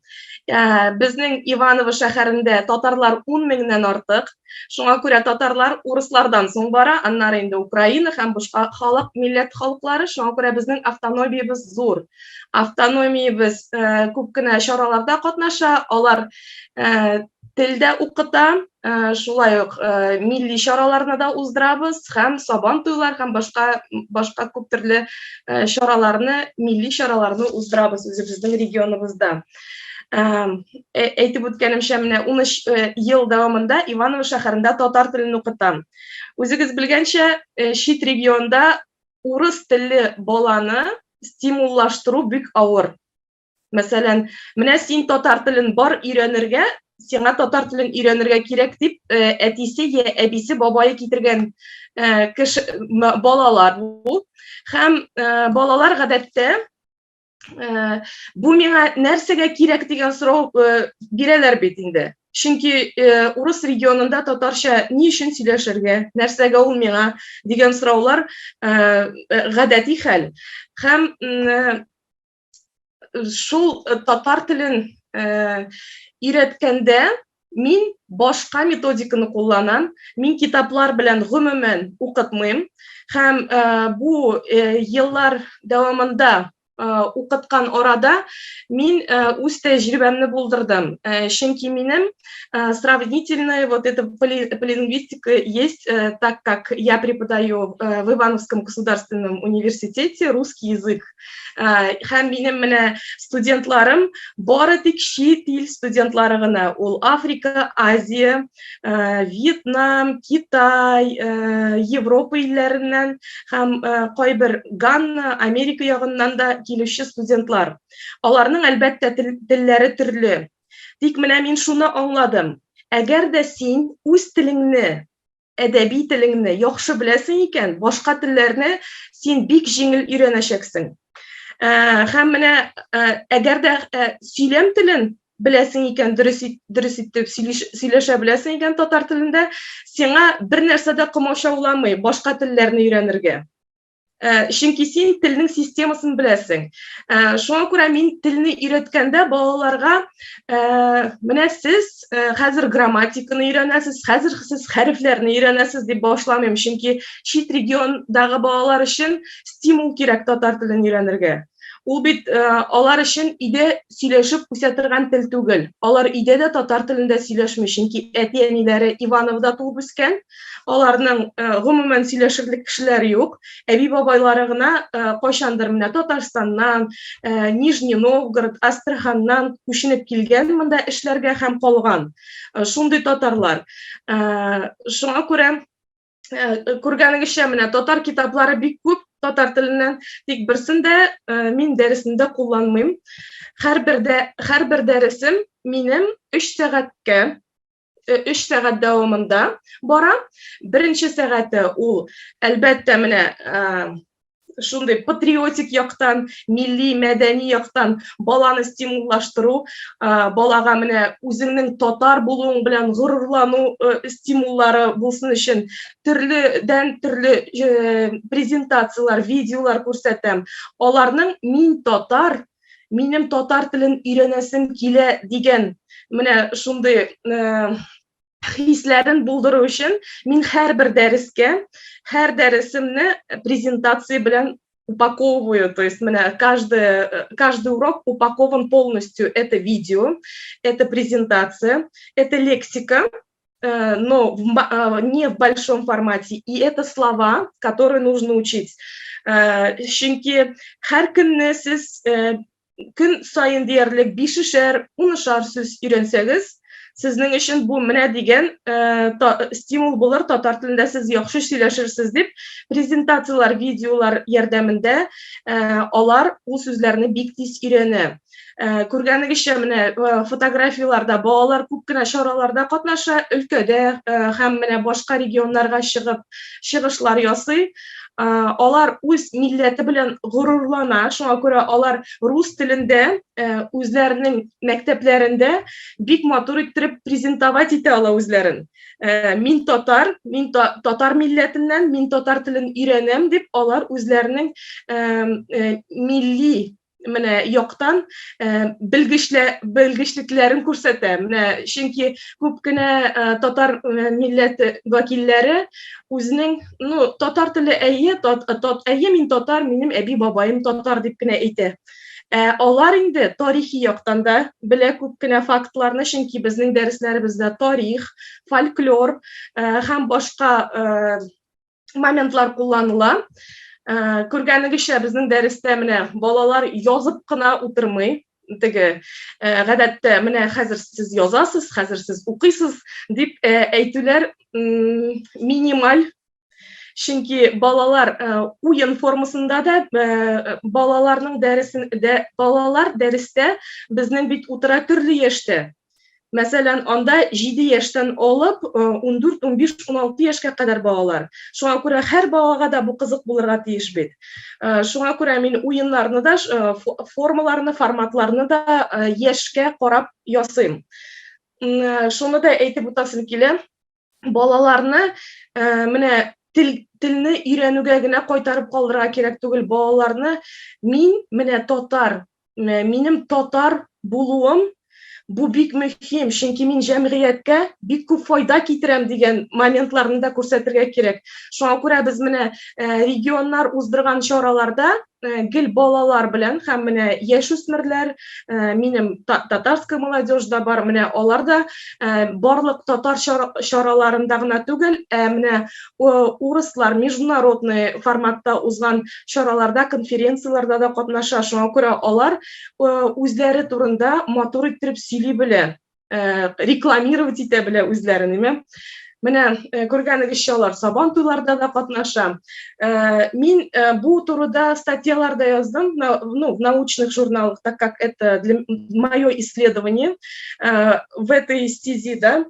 Э, безнең Иваново шәһәрендә татарлар 10 меңнән артык. Шуңа күрә татарлар урыслардан соң бара, аннары инде Украина һәм башка халык, милләт халыклары. Шуңа күрә безнең автономиябез зур. Автономиябез э, күп кенә чараларда катнаша, алар э, телдә укыта, э, шулай ук э, милли чараларны да уздырабыз һәм сабан туйлар һәм башка башка күп төрле э, чараларны, милли чараларны уздырабыз үзебезнең регионыбызда. Әйтеп үткәнемчә, менә 13 ел дәвамында Иваново шәһәрендә татар телен укытам. Үзегез белгәнчә, чит регионда урыс телле баланы стимуллаштыру бик авыр. Мәсәлән, менә син татар телен бар өйрәнергә, сиңа татар телен өйрәнергә кирәк дип, э, әтисе я әбисе, бабае китергән э, кеше балалар бу. Һәм э, балалар гадәттә бу миңа нәрсәгә кирәк дигән сорау бирәләр бит инде. Чөнки урыс регионында татарча ни өчен сөйләшергә, нәрсәгә ул миңа дигән сораулар гадәти хәл. Һәм шул э, татар телен э, өйрәткәндә мин башка методиканы кулланам мин китаплар белән гомумән укытмыйм һәм э, бу еллар дәвамында укыткан арада мин үз тәҗрибәмне булдырдым чөнки минем сравнительная вот эта полилингвистика есть так как я преподаю в Ивановском государственном университете русский язык Һәм минем менә студентларым бары тик чит ил студентлары гына. Ул Африка, Азия, Вьетнам, Китай, Европа илләреннән һәм кайбер Ганна, Америка ягыннан да килүче студентлар. Аларның, әлбәттә, телләре төрле. Тик менә мин шуны аңладым. Әгәр дә син үз телеңне әдәби телеңне яхшы беләсең икән, башка телләрне син бик җиңел өйрәнәчәксең. Ә, һәм менә ә, әгәр дә ә, сөйләм телен беләсең икән, дөрес дөрес итеп сөйләшә беләсең икән татар телендә, сиңа бер нәрсә дә комачауламый башка телләрне өйрәнергә. Э, чөнки син телнең системасын беләсең. Э, шуңа күрә мин телне өйрәткәндә балаларга э, менә сез хәзер грамматиканы өйрәнәсез, хәзер сез хәрефләрне өйрәнәсез дип башламыйм, чөнки чит региондагы балалар өчен стимул кирәк татар телен өйрәнергә. Ул бит алар өчен өйдә сөйләшеп үсә торган тел түгел. Алар өйдә дә татар телендә сөйләшми, чөнки әти-әниләре Ивановда туып үскән. Аларның гомумән сөйләшерлек кешеләре юк. Әби-бабайлары гына кайчандыр менә Татарстаннан, Нижний Новгород, Астраханнан күченеп килгән монда эшләргә һәм калган. Шундый татарлар. Шуңа күрә күргәнегезчә, менә татар китаплары бик күп татар теленнән, тик берсен дә мин дәресемдә кулланмыйм. Һәрбер дә һәрбер дәресем минем 3 сәгатькә 3 сәгать дәвамында бара. Беренче сәгате ул, әлбәттә, менә шундый патриотик яктан, милли, мәдәни яктан баланы стимуллаштыру, балага менә үзеңнең татар булуың белән горурлану стимуллары булсын өчен төрледән төрле презентацияләр, видеолар күрсәтәм. Аларның мин татар, минем татар телен өйрәнәсем килә дигән менә шундый э, хисләрен булдыру өчен мин һәрбер дәрескә, һәр дәресемне презентация белән упаковываю, то есть менә каждый, э, каждый урок упакован полностью. Это видео, это презентация, это лексика, э, но в, не в большом формате. И это слова, которые нужно учить. Чөнки һәр көнне сез көн саен диярлек бишешәр, унышар сүз өйрәнсәгез, сезнең өчен бу менә дигән стимул булыр, татар телендә сез яхшы сөйләшерсез дип, презентацияләр, видеолар ярдәмендә алар ул сүзләрне бик тиз өйрәнә. Э, күргәнегезчә, менә э, фотографияләрдә балалар күп кенә чараларда катнаша, өлкәдә э, һәм менә башка регионнарга чыгып чыгышлар ясый. Алар үз милләте белән горурлана, шуңа күрә алар рус телендә үзләренең мәктәпләрендә бик матур иттереп презентовать итә ала үзләрен. Мин татар, мин татар милләтеннән, мин татар телен өйрәнәм дип, алар үзләренең милли менә яктан белгечлә белгечлекләрен күрсәтә. Менә чөнки күп кенә татар милләте вәкилләре үзенең, ну, татар теле әйе, тат, тат, әйе, мин татар, минем әби бабаем татар дип кенә әйтә. Ә алар инде тарихи яктан да белә күп кенә фактларны, чөнки безнең дәресләребездә тарих, фольклор һәм башка моментлар кулланыла. Э, күргәнегезчә, безнең дәрестә менә балалар язып кына утырмый. Теге э, гадәттә менә хәзер сез язасыз, хәзер сез укыйсыз дип э, әйтүләр минималь. Чөнки балалар уен формасында да балаларның дәресен дә балалар дәрестә безнең бит утыра төрле яшьтә. Мәсәлән, анда 7 яшьтән алып 14, 15, 16 яшькә кадәр балалар. Шуңа күрә һәр балага да бу кызык булырга тиеш бит. Шуңа күрә мин уеннарны да, формаларны, форматларны да яшькә карап ясыйм. Шуны да әйтеп үтәсем килә. Балаларны менә тел, телне өйрәнүгә генә кайтарып калдырырга кирәк түгел. Балаларны мин менә татар, минем татар булуым бу бик мөһим, чөнки мин җәмгыятькә бик күп файда китерәм дигән моментларны да күрсәтергә кирәк. Шуңа күрә без менә регионнар уздырган чараларда гел балалар белән һәм менә яшүсмерләр, минем татарская молодежь да бар, менә алар да барлык татар чараларында гына түгел, ә менә урыслар международный форматта узган чараларда, конференцияләрдә дә катнаша. Шуңа күрә алар үзләре турында матур иттереп сөйли белә, рекламировать итә белә үзләрен, име? Менә күргәнегезчә, алар сабан туйларда да катнаша. Мин бу турыда статьялар да яздым, ну, в научных журналах, так как это для мое исследование в этой стези, да.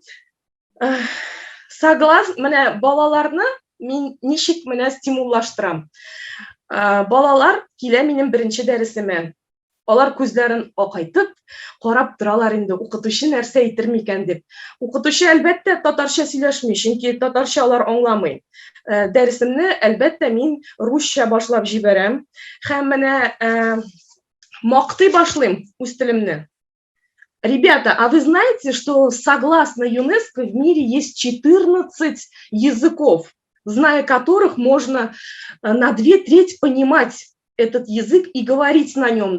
Соглас, менә балаларны мин ничек менә стимуллаштырам. Балалар килә минем беренче дәресемә. Алар күзләрен акайтып, карап торалар инде, укытучы нәрсә әйтер микән дип. Укытучы, әлбәттә, татарча сөйләшми, чөнки татарча алар аңламый. Дәресемне, әлбәттә, мин русча башлап җибәрәм. Һәм менә мактый башлыйм үз телемне. Ребята, а вы знаете, что согласно ЮНЕСКО в мире есть 14 языков, зная которых можно на 2/3 понимать этот язык и говорить на нем?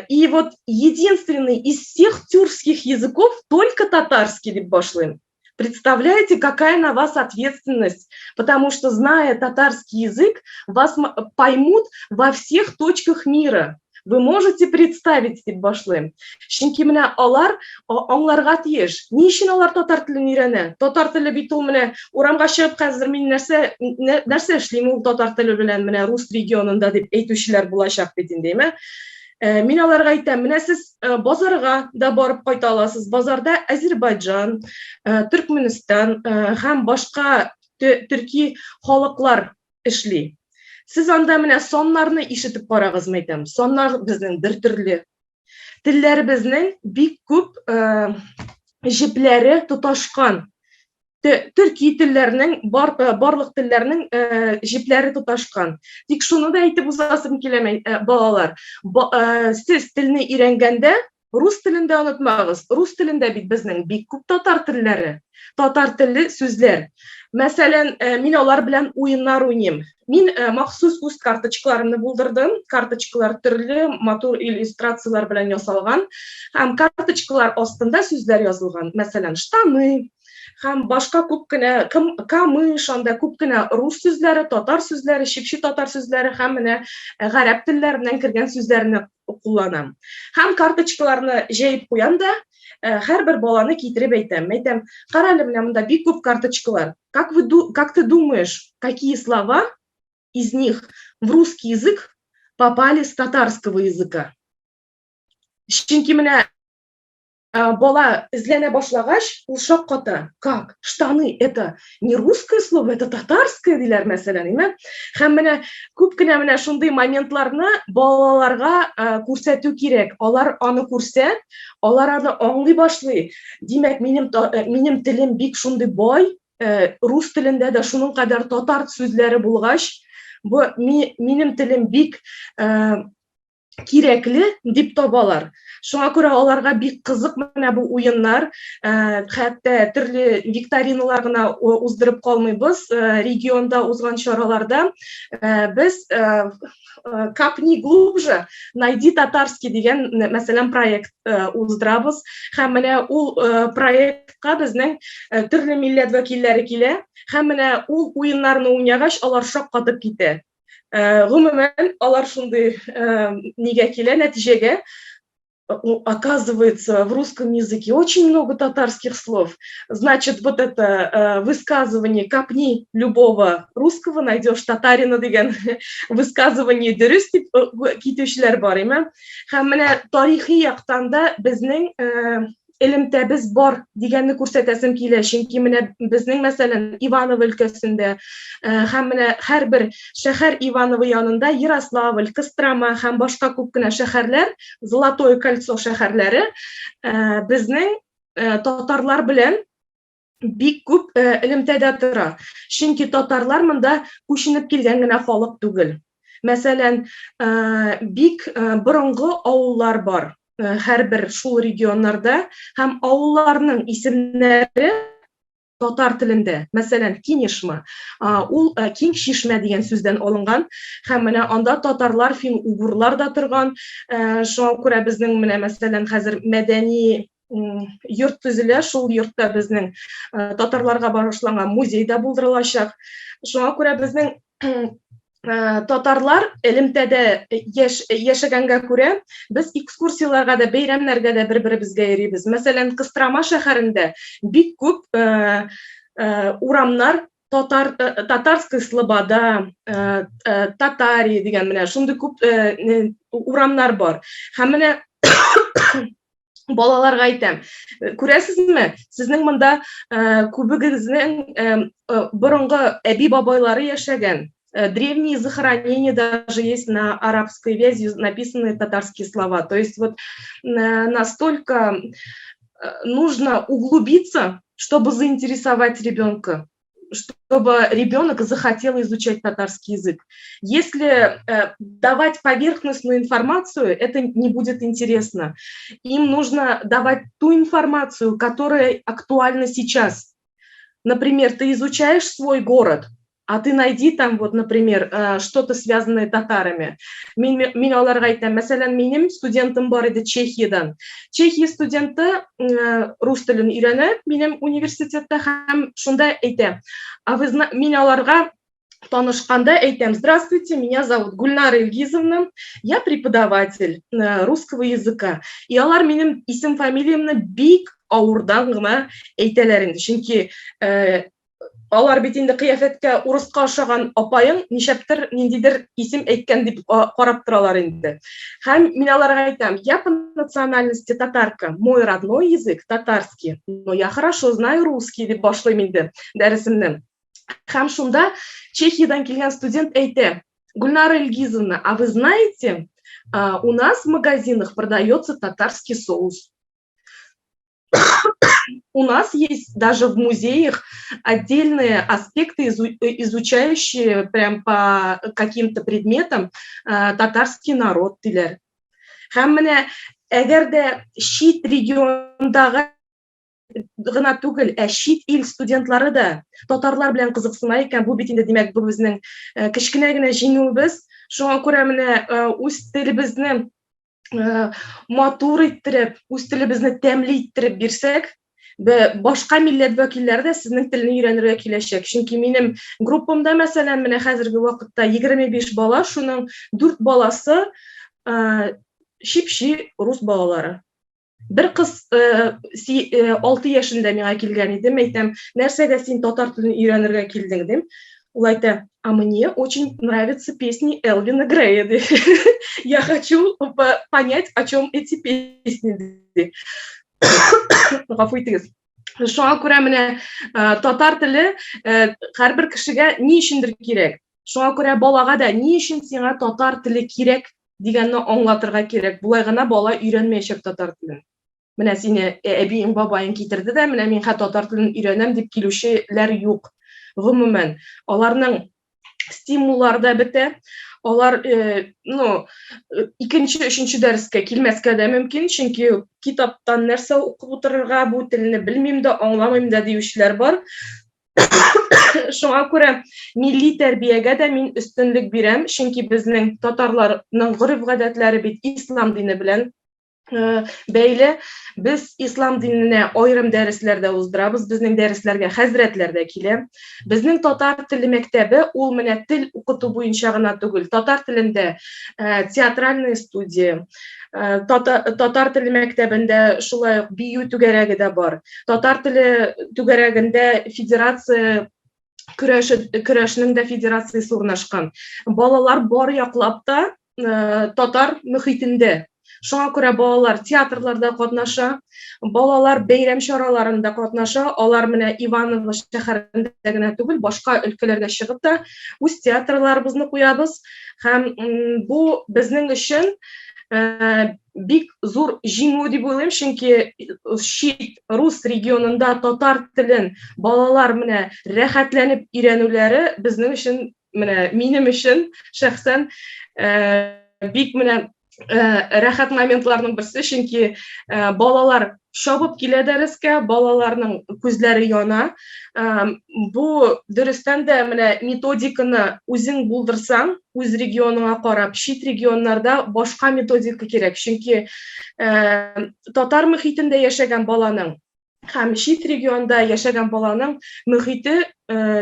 И вот единственный из всех тюркских языков только татарский дип башлыйм. Представляете, какая на вас ответственность? Потому что, зная татарский язык, вас поймут во всех точках мира. Вы можете представить, дип башлыйм. Чөнки менә алар аңларга тиеш. Ни өчен алар татар телен өйрәнә? Татар теле бит ул менә урамга чыгып хәзер мин нәрсә нәрсә эшлим ул татар теле белән менә рус регионында дип әйтүчеләр булачак бит инде, әйме? Мин аларга әйтәм, менә сез базарга да барып кайта аласыз. Базарда Азербайджан, Төркменстан һәм башка төрки халыклар эшли. Сез анда менә саннарны ишетеп карагыз, мәйтәм. Саннар безнең бер төрле. Телләребезнең бик күп җепләре тоташкан. Төрки телләрнең бар, барлык телләрнең җепләре тоташкан. Тик шуны да әйтеп узасым килә, балалар. Сез телне өйрәнгәндә рус телен дә онытмагыз. Рус телендә бит безнең бик күп татар телләре, татар телле сүзләр. Мәсәлән, мин алар белән уеннар уйныйм. Мин махсус үз карточкаларымны булдырдым. Карточкалар төрле матур иллюстрацияләр белән ясалган. Һәм карточкалар астында сүзләр язылган. Мәсәлән, штаны һәм башка күп кенә камыш, анда күп кенә рус сүзләре, татар сүзләре, чепчи татар сүзләре һәм менә гарәп телләреннән кергән сүзләрне кулланам. Һәм карточкаларны җәеп куям да, һәрбер баланы китереп әйтәм. Әйтәм, кара әле, менә монда бик күп карточкалар. Как вы как ты думаешь, какие слова из них в русский язык попали с татарского языка? Чөнки менә Бала эзләнә башлагач, ул шакката. Как? Штаны это не русское слово, это татарское диләр, мәсәлән, әйме? Һәм менә күп кенә менә шундый моментларны балаларга күрсәтү кирәк. Алар аны күрсә, алар аны аңлый башлый. Димәк, минем минем телем бик шундый бай, рус телендә дә шуның кадәр татар сүзләре булгач, бу минем телем бик кирәкле дип табалар. Шуңа күрә аларга бик кызык менә бу уеннар, хәтта төрле викториналар гына уздырып калмыйбыз. Регионда узган чараларда без «Копни глубже, найди татарский» дигән, мәсәлән, проект уздырабыз. Һәм менә ул проектка безнең төрле милләт вәкилләре килә. Һәм менә ул уеннарны уйнагач, алар шаккатып китә. Гомумән, алар шундый нигә килә, нәтиҗәгә: оказывается, в русском языке очень много татарских слов. Значит, вот это высказывание «копни любого русского, найдешь татарина» дигән высказывание дөрес дип китүчеләр бар, име. Һәм менә тарихи яктан да безнең элемтәбез бар дигәнне күрсәтәсем килә, чөнки менә безнең, мәсәлән, Иваново өлкәсендә һәм менә һәрбер шәһәр Иваново янында Ярославль, Кострома һәм башка күп кенә шәһәрләр, Золотое кольцо шәһәрләре безнең татарлар белән бик күп элемтәдә тора. Чөнки татарлар монда күченеп килгән генә халык түгел. Мәсәлән, бик борынгы авыллар бар һәрбер шул регионнарда, һәм авылларның исемнәре татар телендә. Мәсәлән, Кинешма, ул киң чишмә дигән сүздән алынган, һәм менә анда татарлар, фин-угурлар да торган. Шуңа күрә безнең менә, мәсәлән, хәзер мәдәни йорт төзелә, шул йортта безнең татарларга багышланган музей да булдырылачак. Шуңа күрә безнең татарлар элемтәдә яшәгәнгә күрә, без экскурсияләргә дә, бәйрәмнәргә дә бер-беребезгә йөрибез. Мәсәлән, Кострома шәһәрендә бик күп урамнар татар, Татарская слобода, Татария дигән менә шундый күп урамнар бар. Һәм менә балаларга әйтәм: күрәсезме, сезнең монда күбегезнең борынгы әби бабайлары яшәгән, древние захоронения даже есть, на арабской вязи написаны татарские слова. То есть вот настолько нужно углубиться, чтобы заинтересовать ребенка, чтобы ребенок захотел изучать татарский язык. Если давать поверхностную информацию, это не будет интересно. Им нужно давать ту информацию, которая актуальна сейчас. Например, ты изучаешь свой город, а ты найди там вот, например, что-то связанное татарами. Мин аларга әйтәм, мәсәлән, минем студентым бар иде Чехиядан. Чехия студенты рус телен өйрәнә минем университетта һәм шунда әйтә: «А вы», мин аларга танышканда әйтәм: «Здравствуйте, меня зовут Гульнара Ильгизовна, я преподаватель русского языка». И алар минем исем фамилиямне бик авырдан гына әйтәләр инде, чөнки алар бит инде кыяфәткә урыска охшаган апаең нишләптер ниндидер исем әйткән дип карап торалар инде. Һәм мин аларга әйтәм: «Я по национальности татарка, мой родной язык татарский, но я хорошо знаю русский», дип башлыйм инде дәресемне. Һәм шунда Чехиядан килгән студент әйтә: «Гульнара Ильгизовна, а вы знаете, у нас в магазинах продается татарский соус. У нас есть даже в музеях отдельные аспекты, изучающие прям по каким-то предметам татарский народ», диләр. Һәм менә әгәр дә чит региондагы гына түгел, ә чит ил студентлары да татарлар белән кызыксына икән, бу бит инде, димәк, бу безнең кечкенә генә җиңүебез. Шуңа күрә менә үз телебезне матур иттереп, үз телебезне тәмле иттереп бирсәк, башка милләт вәкилләре дә сезнең телне өйрәнергә киләчәк. Чөнки минем группамда, мәсәлән, менә хәзерге вакытта 25 бала, шуның 4 баласы чип-чи рус балалары. Бер кыз 6 яшендә миңа килгән иде, әйтәм: «Нәрсәгә син татар телен өйрәнергә килдең?» – дим. Ул әйтә: «А мне очень нравятся песни Элвина Грея, ди. Я хочу понять, о чем эти песни», – ди. Гафу итегез. Шуңа күрә менә татар теле һәрбер кешегә ни өчендер кирәк. Шуңа күрә балага да ни өчен сиңа татар теле кирәк дигәнне аңлатырга кирәк. Болай гына бала өйрәнмәячәк татар телен. Менә сине әбиең, бабаең китерде дә, менә мин хәтта татар телен өйрәнәм дип килүчеләр юк. Гомумән, аларның стимуллары да бетә. Алар, ну, икенче, өченче дәрескә килмәскә дә мөмкин, чөнки китаптан нәрсә укып утырырга, бу телне белмим дә, аңламыйм да диючеләр бар. Шуңа күрә милли тәрбиягә дә мин өстенлек бирәм, чөнки безнең татарларның гореф-гадәтләре бит ислам дине белән бәйле. Без ислам диненә аерым дәресләр дә уздырабыз, безнең дәресләргә хәзрәтләр дә килә. Безнең татар теле мәктәбе ул менә тел укыту буенча гына түгел, татар телендә театральная студия, татар теле мәктәбендә шулай ук бию түгәрәге дә бар. Татар теле түгәрәгендә федерация көрәше, көрәшнең дә федерациясе урнашкан. Балалар бар яклап та татар мөхитендә. Шуңа күрә балалар театрларда катнаша, балалар бәйрәм чараларында катнаша. Алар менә Иваново шәһәрендә генә түгел, башка өлкәләргә чыгып та үз театрларыбызны куябыз. Һәм бу безнең өчен бик зур җиңү дип уйлыйм, чөнки чит рус регионында татар телен балалар менә рәхәтләнеп өйрәнүләре безнең өчен, менә минем өчен шәхсән бик менә рәхәт моментларның берсе, чөнки балалар чабып килә дәрескә, балаларның күзләре яна. Бу дөрестән дә менә методиканы үзең булдырсаң, үз регионыңа карап, чит регионнарда башка методика кирәк, чөнки татар мөхитендә яшәгән баланың һәм чит регионда яшәгән баланың мөхите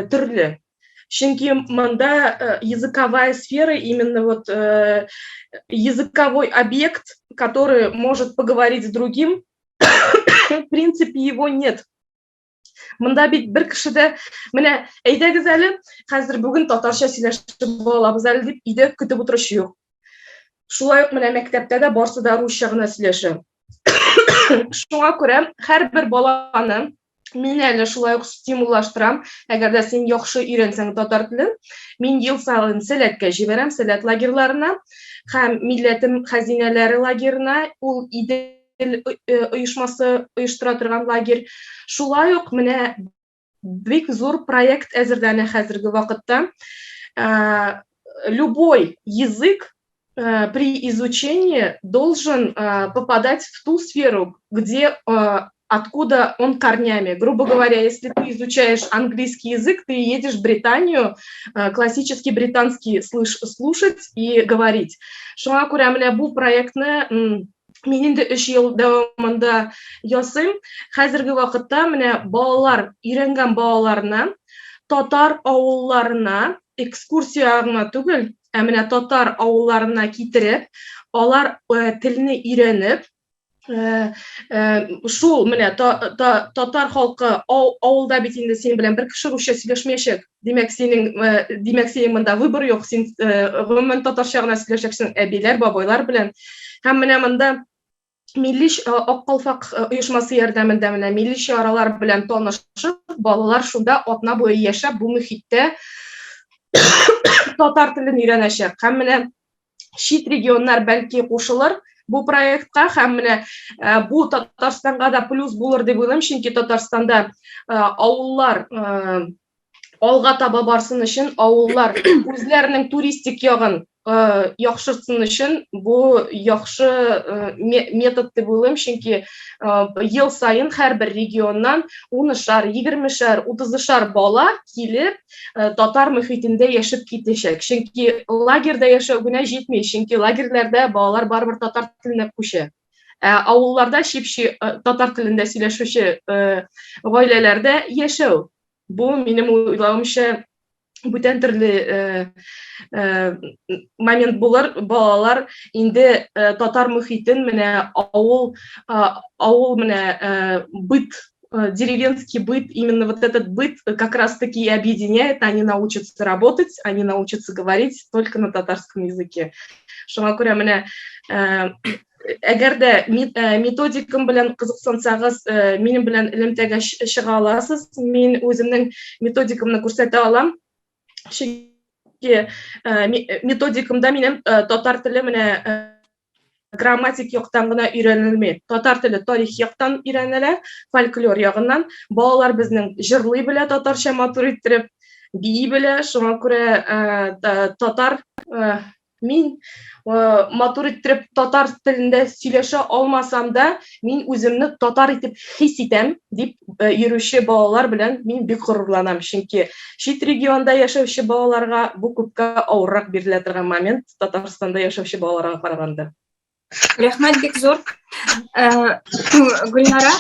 төрле. Чөнки монда языковая сфера, именно вот языковой объект, который может поговорить с другим, в принципе, его нет. Монда бит бер кеше дә, менә әйдәгез әле, хәзер бүген татарча сөйләшеп алабыз әле дип өйдә көтеп утыручы юк. Шулай ук менә мәктәптә дә барсы да русча гына сөйләшә. Шуңа күрә һәрбер баланы мин әле шулай ук стимуллаштырам. Әгәр дә син яхшы өйрәнсәң татар телен, мин ел саен Сәләткә җибәрәм, Сәләт лагерьларына һәм Милләтем хәзинәләре лагерына, ул Идел оешмасы оештыра торган лагерь. Шулай ук менә бик зур проект әзерләнә хәзерге вакытта. Любой язык при изучении должен попадать в ту сферу, где откуда он корнями. Грубо говоря, если ты изучаешь английский язык, ты едешь в Британию классический британский слушать и говорить. Шуңа күрә менә бу проектны мин инде 3 ел дәвамында ясыйм. Хәзерге вакытта менә балалар, өйрәнгән балаларны татар авылларына экскурсия гына түгел, ә менә татар авылларына китереп, алар телне өйрәнеп, шул менә татар халкы авылда бит инде синең белән бер кеше русча сөйләшмәячәк. Димәк, синең монда выбор юк, син гомумән татарча гына сөйләшәксең әбиләр, бабайлар белән. Һәм менә монда милли Ак калфак оешмасы ярдәмендә менә милли чаралар белән танышып, балалар шунда атна буе яшәп, бу мөхиттә татар телен өйрәнәчәк. Һәм менә чит регионнар бәлки кушылыр бу проектка, һәм менә бу Татарстанга да плюс булыр дип уйлыйм, чөнки Татарстанда авыллар алга таба барсын өчен, авыллар үзләренең туристик ягын яхшыртсын өчен бу яхшы метод дип уйлыйм, чөнки ел саен һәрбер регионнан унышар, егермешәр, утызышар бала килеп татар мөхитендә яшәп китәчәк. Чөнки лагерьда яшәү генә җитми, чөнки лагерьләрдә балалар барыбер татар теленә күчә. Ә авылларда чип-чи татар телендә сөйләшүче гаиләләрдә яшәү бу минем уйлавымча бүтән төрле момент булыр. Балалар инде татар мөхитен менә авыл, авыл менә быт, деревенский быт, именно вот этот быт как раз-таки и объединяет, они научатся работать, они научатся говорить только на татарском языке. Шуңа күрә менә Әгәр дә методикам белән кызыксынсагыз, минем белән элемтәгә чыга аласыз. Мин үземнең методикамны күрсәтә алам. Чөнки методикамда минем татар теле менә грамматик яктан гына өйрәнелми. Татар теле тарих яктан өйрәнелә, фольклор ягыннан. Балалар безнең җырлый белә татарча матур иттереп, бии белә. Шуңа күрә татар Мин матур иттереп татар телендә сөйләшә алмасам да, мин үземне татар итеп хис итәм, дип йөрүче балалар белән мин бик горурланам, чөнки чит регионда яшәүче балаларга бу күпкә авыррак бирелә торган момент Татарстанда яшәүче балаларга караганда. Рәхмәт бик зур. Гөлнара,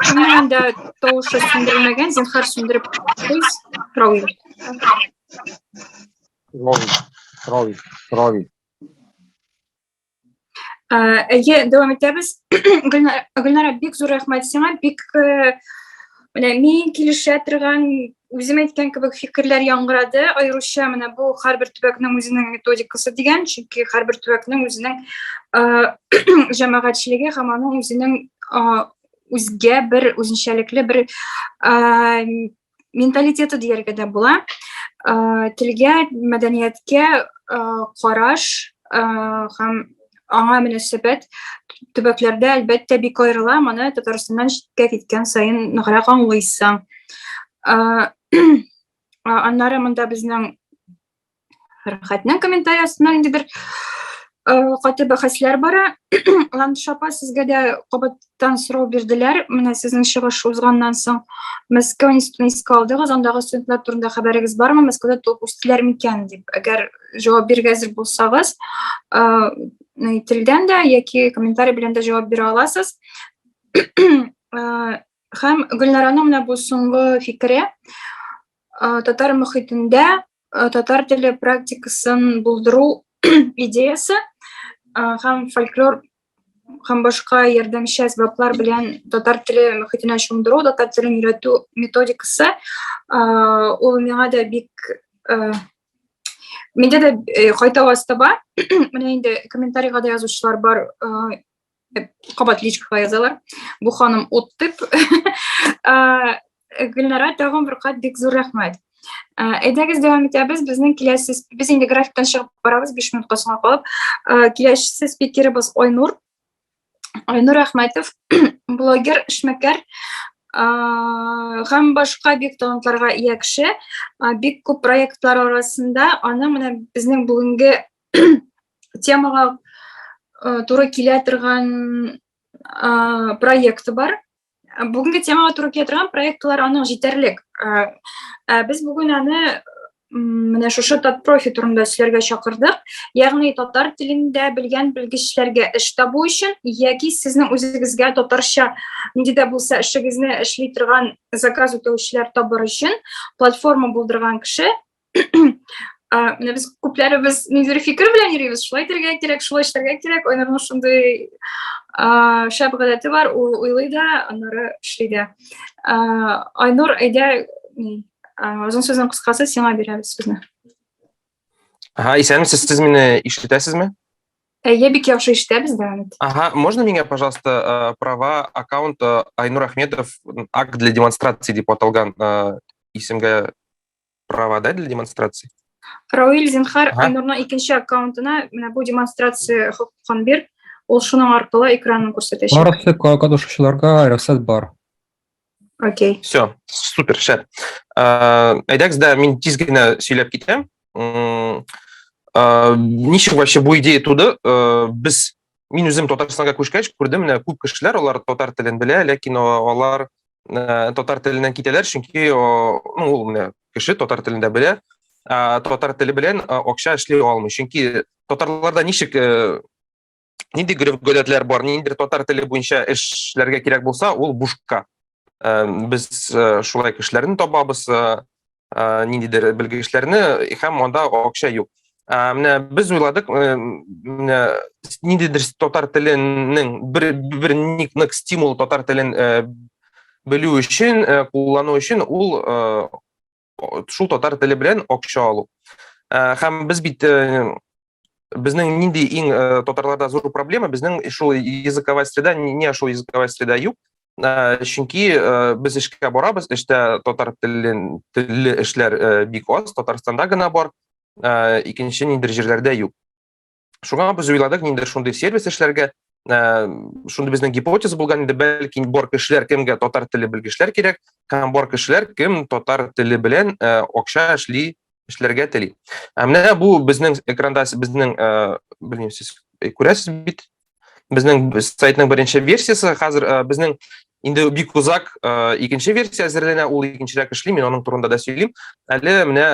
кемнең дә тавышы сүндерелмәгән, зинһар сүндереп куй, Равил. Равил, Равил, Равил. Әйе, дәвам итәбез. Гөлнара, бик зур рәхмәт сиңа. Бик менә мин килешә торган, үзем әйткән кебек фикерләр яңгырады. Аеруча менә бу һәрбер төбәкнең үзенең методикасы дигән, чөнки һәрбер төбәкнең үзенең җәмәгатьчелеге һәм аның үзенең үзгә бер үзенчәлекле бер менталитеты дияргә дә була. Телгә, мәдәнияткә караш һәм аңа мөнәсәбәт төбәкләрдә әлбәттә бик аерыла, моны Татарстаннан читкә киткән саен ныграк аңлыйсың. Аннары монда безнең Фәрхәтнең комментарий астында ниндидер каты бәхәсләр бара. Ландыш апа, сезгә дә кабаттан сорау бирделәр. Менә сезнең чыгыш узганнан соң Мәскәү институтын искә алдыгыз, андагы студентлар турында хәбәрегез бармы? Мәскәүдә туып үстеләр микән дип. Әгәр җавап бирергә әзер булсагыз, телдән дә яки комментарий белән дә җавап бирә аласыз. Һәм Гөлнараның менә бу соңгы фикере татар мөхитендә татар теле практикасын булдыру идеясы һәм фольклор һәм башка ярдәмче әсбаплар белән татар теле мөхитенә чумдыру, татар телен өйрәтү методикасы ул миңа да бик миндә дә кайтаваз таба. Менә инде комментарийга да язучылар бар, кабат личкага язалар. Бу ханым ут дип. Гөлнара, тагын бер кат бик зур рәхмәт. Әйдәгез дәвам итәбез. Безнең киләсе без инде графиктан чыгып барабыз, 5 минутка соңга калып. Киләсе спикерыбыз Айнур. Айнур Әхмәтов, блогер, эшмәкәр, һәм башка бик талантларга ия кеше. Бик күп проектлар арасында аның менә безнең бүгенге темага туры килә торган проекты бар. Бүгенге темага туры килә торган проектлар аның җитәрлек. Без бүген аны менә шушы Татпрофи турында сөйләргә чакырдык. Ягъни татар телендә белгән белгечләргә эш табу өчен яки сезнең үзегезгә татарча нинди дә булса эшегезне эшли торган заказ үтәүчеләр табыр өчен платформа булдырган кеше. Менә без күпләребез ниндидер фикер белән йөрибез, шулай итәргә кирәк, шулай эшләргә кирәк. Айнурның шундый шәп гадәте бар, ул уйлый да, аннары эшли дә. Айнур, әйдә, озын сүзнең кыскасы, сиңа бирәбез сүзне. Ага, исәнмесез, сез мине ишетәсезме? Әйе, бик яхшы ишетәбез, дәвам ит. Ага, можно меня, пожалуйста, права аккаунта Айнур Ахметов акт для демонстрации дип аталган исемгә права, да, для демонстрации? Рауил, зинхар, ага. Айнурның икенче аккаунтына менә бу демонстрация хокукын бир. Ул шуның аркылы экранын күрсәтәчәк. Барысы катнашучыларга рөхсәт бар. Окей. Все, супер, шәп. Әйдәгез дә, мин тиз генә сөйләп китәм. Ничек вообще бу идея туды? Без мин үзем Татарстанга күчкәч күрдем, менә күп кешеләр алар татар телен белә, ләкин алар татар теленнән китәләр, чөнки ну, ул менә кеше татар телен дә белә, татар теле белән акча эшли алмый. Чөнки татарларда ничек нинди гореф-гадәтләр бар, ниндидер татар теле буенча эшләргә кирәк булса, ул бушка. Без шулай кешеләрне табабыз, ниндидер белгечләрне, һәм анда акча юк. Менә без уйладык, менә ниндидер татар теленең бер бер нык стимул татар телен белү өчен, куллану өчен ул шул татар теле белән акча алу. Һәм без бит Безнең нинди иң татарларда зур проблема, безнең шул языковая среда, не шул языковая среда юк. Чөнки без эшкә барабыз, эштә татар телен телле эшләр бик аз, Татарстанда гына бар, икенче ниндидер җирләрдә юк. Шуңа без уйладык, ниндидер шундый сервис эшләргә, шундый безнең гипотеза булган инде, бәлки бар кешеләр, кемгә татар теле белгечләр кирәк, һәм бар кешеләр, кем татар теле белән акча эшли, эшләргә тели. Ә менә бу безнең экранда безнең, белмим, сез күрәсез бит, безнең сайтның беренче версиясе. Хәзер безнең инде бик озак икенче версия әзерләнә, ул икенчерәк эшли, мин аның турында да сөйлим. Әле менә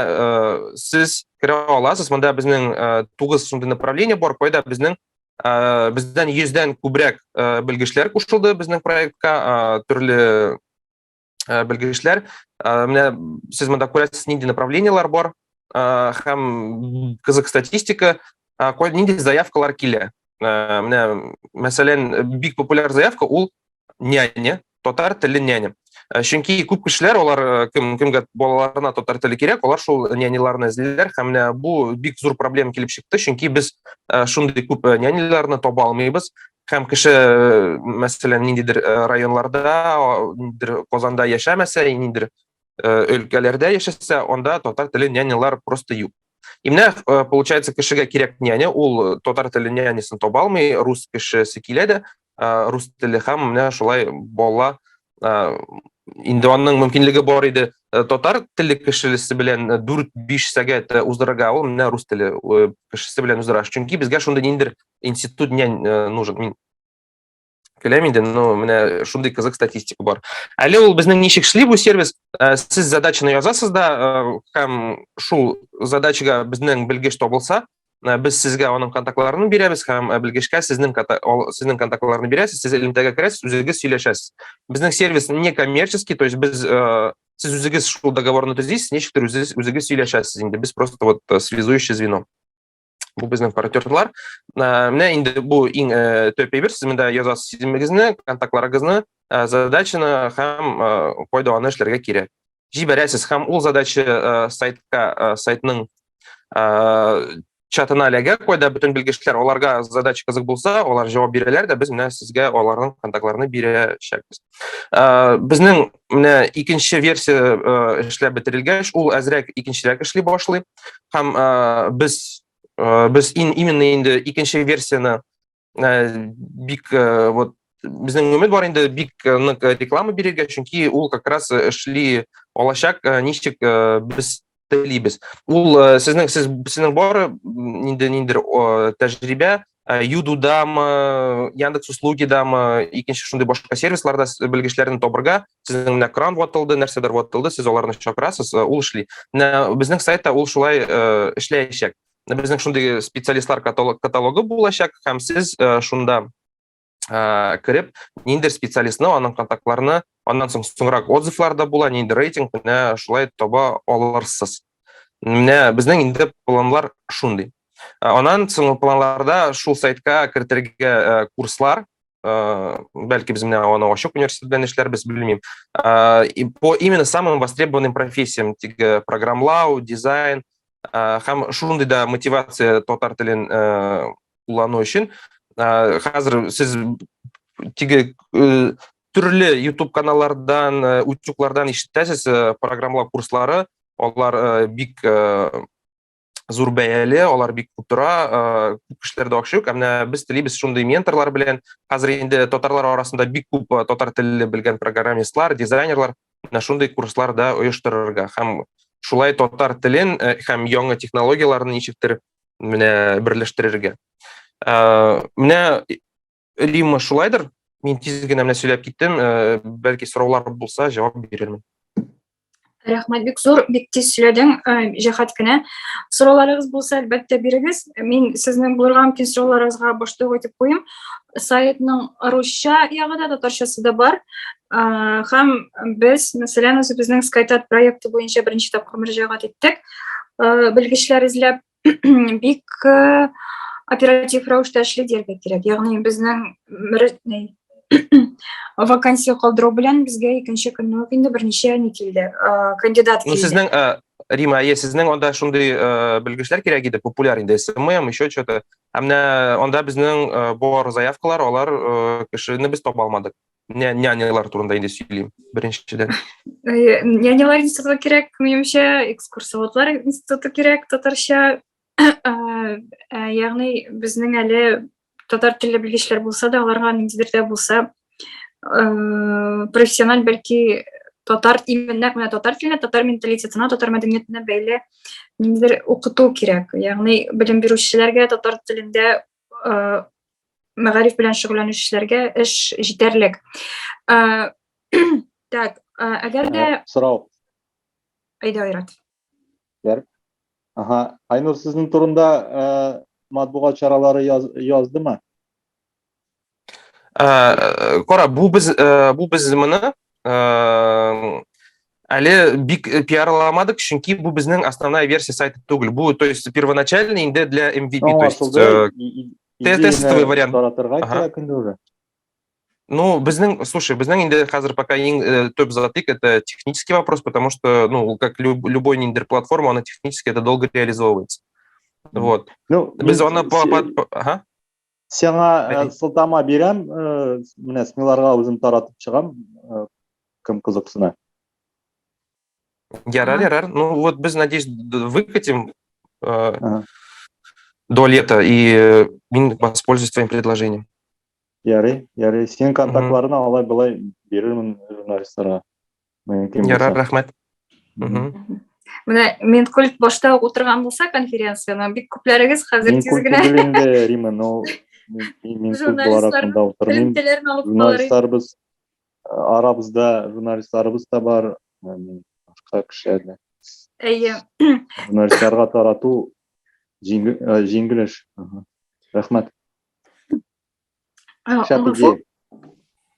сез керә аласыз, монда безнең 9 шундый направление бар, кайда безнең бездән 100дән күбрәк белгечләр кушылды безнең проектка, төрле белгечләр. Менә сез монда күрәсез, нинди направлениеләр бар, һәм кызык статистика, нинди заявкалар килә. Менә, мәсәлән, бик популяр заявка ул няня, татар теле няня. Чөнки күп кешеләр, алар кем кемгә балаларына татар теле кирәк, алар шул няняларны эзлиләр, һәм менә бу бик зур проблема килеп чыкты, чөнки без шундый күп няняларны таба алмыйбыз. Һәм кеше, мәсәлән, ниндидер районнарда, ниндидер Казанда яшәмәсә, ниндидер өлкәләрдә яшәсә, анда татар теле нянялар просто юк. И менә, получается, кешегә кирәк няня, ул татар теле нянясын таба алмый, рус кешесе килә дә, рус теле, һәм менә шулай бала инде аның мөмкинлеге бар иде татар теле кешесе белән 4-5 сәгать уздырырга, ул менә рус теле кешесе белән уздыра. Чөнки безгә шундый ниндидер институт нянь нужен. Мин көләм инде, но менә шундый кызык статистика бар. Әле ул безнең ничек эшли бу сервис? Сез задачаны язасыз да, һәм шул задачага безнең белгеч табылса, без сезгә аның контактларын бирәбез һәм белгечкә сезнең сезнең контактларны бирәсез, сез элемтәгә керәсез, үзегез сөйләшәсез. Безнең сервис не коммерческий, то есть без сез үзегез шул договорны төзисез, ничектер үзегез үзегез сөйләшәсез инде. Без просто вот связующее звено. Бу безнең партнерлар. Менә инде бу иң төп әйбер, сез монда язасыз исемегезне, контактларыгызны, задачаны һәм кайда аны эшләргә кирәк. Җибәрәсез һәм ул задача сайтка, сайтның чатына эләгә, кайда бөтен белгечләр, аларга задача кызык булса, алар җавап бирәләр дә, без менә сезгә аларның контактларын бирәчәкбез. Безнең менә икенче версия эшләп бетерелгәч, ул әзрәк икенчерәк эшли башлый. Һәм без без именно инде икенче версияне бик вот безнең өмет бар инде бик нык реклама бирергә, чөнки ул как раз эшли алачак, ничек без телибез. Ул сезнең сез сезнең бары инде ниндидер тәҗрибә Юдудамы, Яндекс услугидамы, икенче шундый башка сервисларда белгечләрне табырга, сезнең менә кран ватылды, нәрсәдер ватылды, сез аларны чакырасыз, ул эшли. Менә безнең сайтта ул шулай эшләячәк. Безнең шундый специалистлар каталогы булачак, һәм сез шунда кереп, ниндидер специалистны, аның контактларны, аннан соң соңрак отзывлар да була, ниндидер рейтинг, менә шулай таба алырсыз. Менә безнең инде планлар шундый. Аннан соң планларда шул сайтка кертергә курслар, бәлки без менә аны ачык университет белән эшләрбез, белмим. По именно самым востребованным профессиям, теге программлау, дизайн, һәм шундый да мотивация татар телен куллану өчен. Хәзер сез теге төрле YouTube каналлардан, утюглардан ишетәсез программалау курслары, алар бик зур бәяле, алар бик күп тора, күп кешеләрдә акча юк. Ә менә без телибез шундый менторлар белән. Хәзер инде татарлар арасында бик күп татар телле белгән программистлар, дизайнерлар, менә шундый курслар да оештырырга һәм шулай татар телен һәм яңа технологияләрне ничектер менә берләштерергә. Менә Римма шулайдыр. Мин тиз генә менә сөйләп киттем. Бәлки сораулар булса, җавап бирермен. Рәхмәт бик зур, бик тиз сөйләдең, җәһәт кенә. Сорауларыгыз булса, әлбәттә, бирегез. Мин сезнең булырга мөмкин сорауларыгызга башта ук әйтеп куйым. Сайтның русча ягы да, татарчасы да бар. Һәм без, мәсәлән, үзебезнең SkyTat проекты буенча беренче тапкыр мөрәҗәгать иттек. Белгечләр эзләп бик оператив рәвештә эшли дияргә кирәк. Ягъни безнең вакансия калдыру белән безгә икенче көнне үк инде берничә ни килде, кандидат килде. Сезнең Рима, әйе, сезнең анда шундый э, белгечләр кирәк иде, популяр инде, СММ, еще что-то. Ә менә анда безнең э, бар заявкалар, алар э, кешене без таба алмадык. Нянялар турында инде сөйлим, беренчедән. Нянялар институты кирәк, минемчә, экскурсоводлар институты кирәк татарча. Ягъни безнең әле татар телле белгечләр булса да, аларга ниндидер дә булса профессиональ бәлки татар именно нәкъ менә татар теленә, татар менталитетына, татар мәдәниятенә бәйле ниндидер укыту кирәк. Ягъни белем бирүчеләргә татар телендә мәгариф белән шөгыльләнүчеләргә эш җитәрлек. Так, әгәр дә сорау. Әйдә, Айрат. Ага, Айнур, сезнең турында матбугат чаралары яздымы? Кара, бу без бу без моны әле бик пиарламадык, чөнки бу безнең основная версия сайта түгел. Бу, то есть, первоначальный инде для MVP, то есть тестовый вариант. Таратырга кирәк инде уже. Ну, безнең, слушай, безнең инде хәзер пока иң төп затык это технический вопрос, потому что, ну, как любой ниндидер платформа, она технически это долго реализовывается. Вот. Ну, без аны по, по, ага. Сиңа сылтама бирәм, менә СМИларга үзем таратып чыгам, кем кызыксына. Ярар, ярар. Ну вот без, надеюсь, выкатим до лета, и мин воспользуюсь твоим предложением. Ярый, ярый. Синең контактларны алай былай бирермен журналистларга. Мөмкин Ярар, рәхмәт. Менә Минкульт башта ук утырган булса конференцияне, бик күпләрегез хәзер тиз генә. Минкульт инде, Рима, но Минкульт буларак монда утырмыйм. Журналистларыбыз арабызда журналистларыбыз да бар, башка кешеләр дә. Әйе. Журналистларга тарату җиңел эш. Рәхмәт. Шәп идея.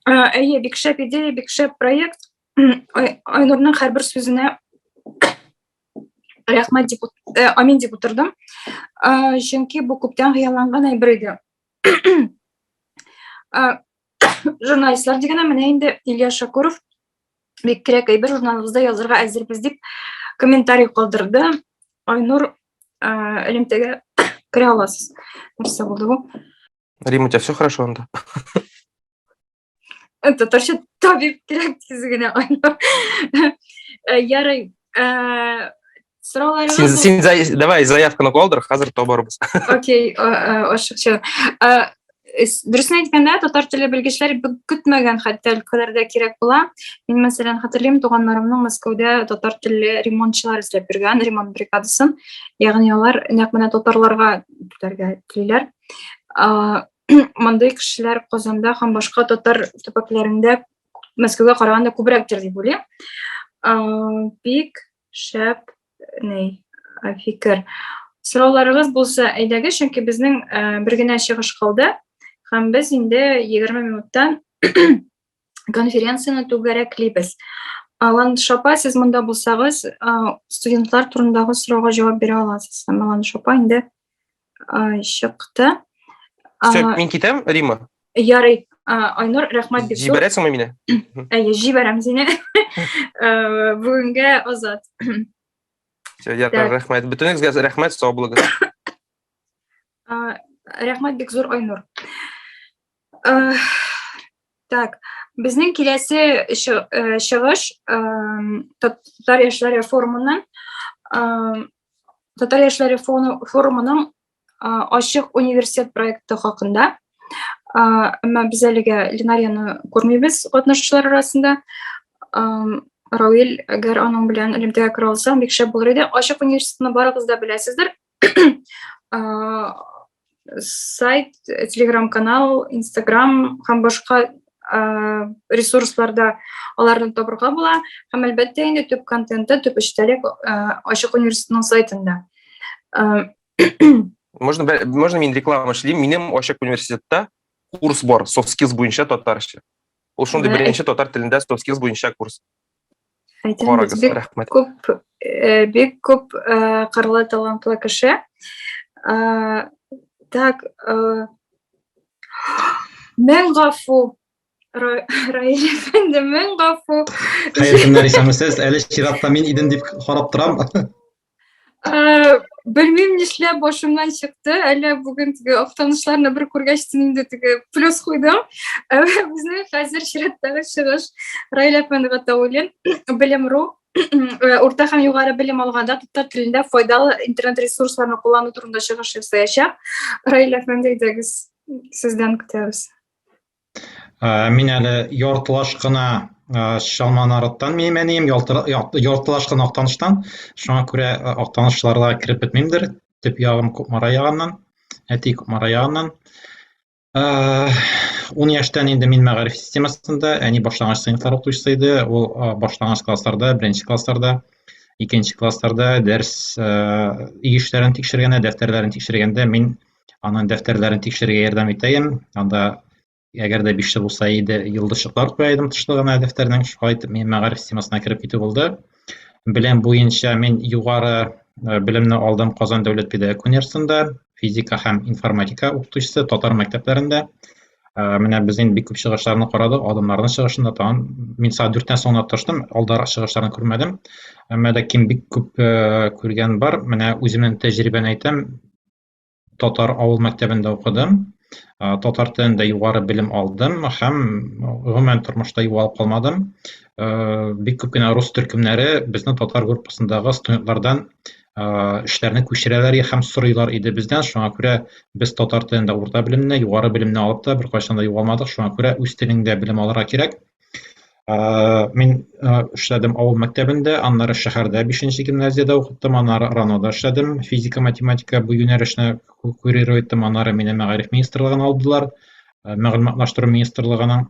Әйе, бик шәп идея, бик шәп проект. Айнурның һәрбер сүзенә рәхмәт дип, амин дип утырдым. Чөнки бу күптән хыялланган әйбер иде. Журналистлар дигәнә менә инде Илья Шакуров бик кирәк әйбер журналыбызда язырга әзербез дип комментарий калдырды. Айнур, элемтәгә керә аласыз. Нәрсә булды бу? Рима, у тебя все хорошо анда? Татарча табиб кирәк тиз генә, Айнур. Ярый. Сорауларыгыз Син, син давай заявканы калдыр, хәзер табарбыз. Окей, ашыкча. Дөресен әйткәндә, татар теле белгечләре бик көтмәгән хәтта өлкәләрдә кирәк була. Мин, мәсәлән, хәтерлим, туганнарымның Мәскәүдә татар телле ремонтчылар эзләп йөргән, ремонт бригадасын. Ягъни алар нәкъ менә татарларга түләргә телиләр. Мондый кешеләр Казанда һәм башка татар төбәкләрендә Мәскәүгә караганда күбрәктер дип уйлыйм. Бик шәп ни фикер. Сорауларыгыз булса, әйдәгез, чөнки безнең бер генә чыгыш калды һәм без инде 20 минуттан конференцияне түгәрәклибез. Ландыш апа, сез монда булсагыз, студентлар турындагы сорауга җавап бирә аласыз. Һәм Ландыш апа инде чыкты. Все, мин китәм, Рима. Ярый, Айнур, рәхмәт бик зур. Җибәрәсеңме мине? Әйе, җибәрәм сине. Бүгенгә озат. Все, ярар, рәхмәт. Бөтенегезгә рәхмәт, сау булыгыз. Рәхмәт бик зур, Айнур. Так, безнең киләсе чыгыш Татар яшьләре форумыннан Татар яшьләре форумының ачык университет проекты хакында. Әмма без әлегә Ленарияны күрмибез катнашучылар арасында. Рауил, әгәр аның белән элемтәгә керә алсаң, бик шәп булыр иде. Ачык университетны барыгыз да беләсездер. Сайт, телеграм-канал, инстаграм һәм башка ресурсларда аларны табырга була. Һәм әлбәттә инде төп контенты, төп эчтәлек ачык университетның сайтында. Можно, можно мин реклама эшлим? Минем ачык университетта курс бар, soft skills буенча татарча. Ул шундый беренче татар телендә soft skills буенча курс. Карагыз, рәхмәт. Күп, бик күп кырлы талантлы кеше. Так, мең гафу, Раил әфәнде, мең гафу. Хәер көннәр, исәнмесез. Әле чиратта мин идем дип карап торам. Белмим, нишләп башымнан чыкты. Әллә бүген теге Актанышларны бер күргәч инде теге плюс куйдым. Безнең хәзер чираттагы чыгыш Раил әфәнде Гатауллин, Белем.ру урта һәм югары белем алганда татар телендә файдалы интернет ресурсларны куллану турында чыгыш ясаячак. Раил әфәнде, әйдәгез, сездән көтәбез. Мин әле яртылаш кына Чалманарыттан минем әнием, яртылаш кына Актаныштан. Шуңа күрә Актанышларга кереп бетмимдер. Төп ягым Кукмара ягыннан, әти Кукмара ягыннан. 10 яшьтән инде мин мәгариф системасында, әни башлангыч сыйныфлар укытучысы иде. Ул башлангыч классларда, беренче классларда, икенче классларда дәрес өй эшләрен тикшергәндә, дәфтәрләрен тикшергәндә мин аның дәфтәрләрен тикшерергә ярдәм итәем. Анда әгәр дә бишле булса иде, йолдызчыклар куя идем тышлыгына дәфтәрнең. Шулай итеп мин мәгариф системасына кереп китү булды. Белем буенча мин югары э, белемне алдым Казан дәүләт педагогика университетында, физика һәм информатика укытучысы татар мәктәпләрендә. Э, менә без инде бик күп чыгышларны карадык, адымнарның чыгышында тагын мин сәгать дүрттән соң гына тырыштым, алдарак чыгышларны күрмәдем. Әмма ләкин бик күп э, күргән бар. Менә үземнең тәҗрибәне әйтәм, татар авыл мәктәбендә укыдым. Татар телендә югары белем алдым һәм гомумән тормышта югалып калмадым. Бик күп кенә рус төркемнәре безнең татар группасындагы студентлардан эшләрне күчерәләр һәм сорыйлар иде бездән. Шуңа күрә без татар телендә урта белемне, югары белемне алып та беркайчан да югалмадык. Шуңа күрә үз телеңдә белем алырга кирәк. Мин эшләдем авыл мәктәбендә, аннары шәһәрдә 5 гимназиядә укыттым, аннары РАНОда эшләдем, физика, математика бу юнәлешне курировать иттем, аннары мине мәгариф министрлыгына алдылар, мәгълүматлаштыру министрлыгының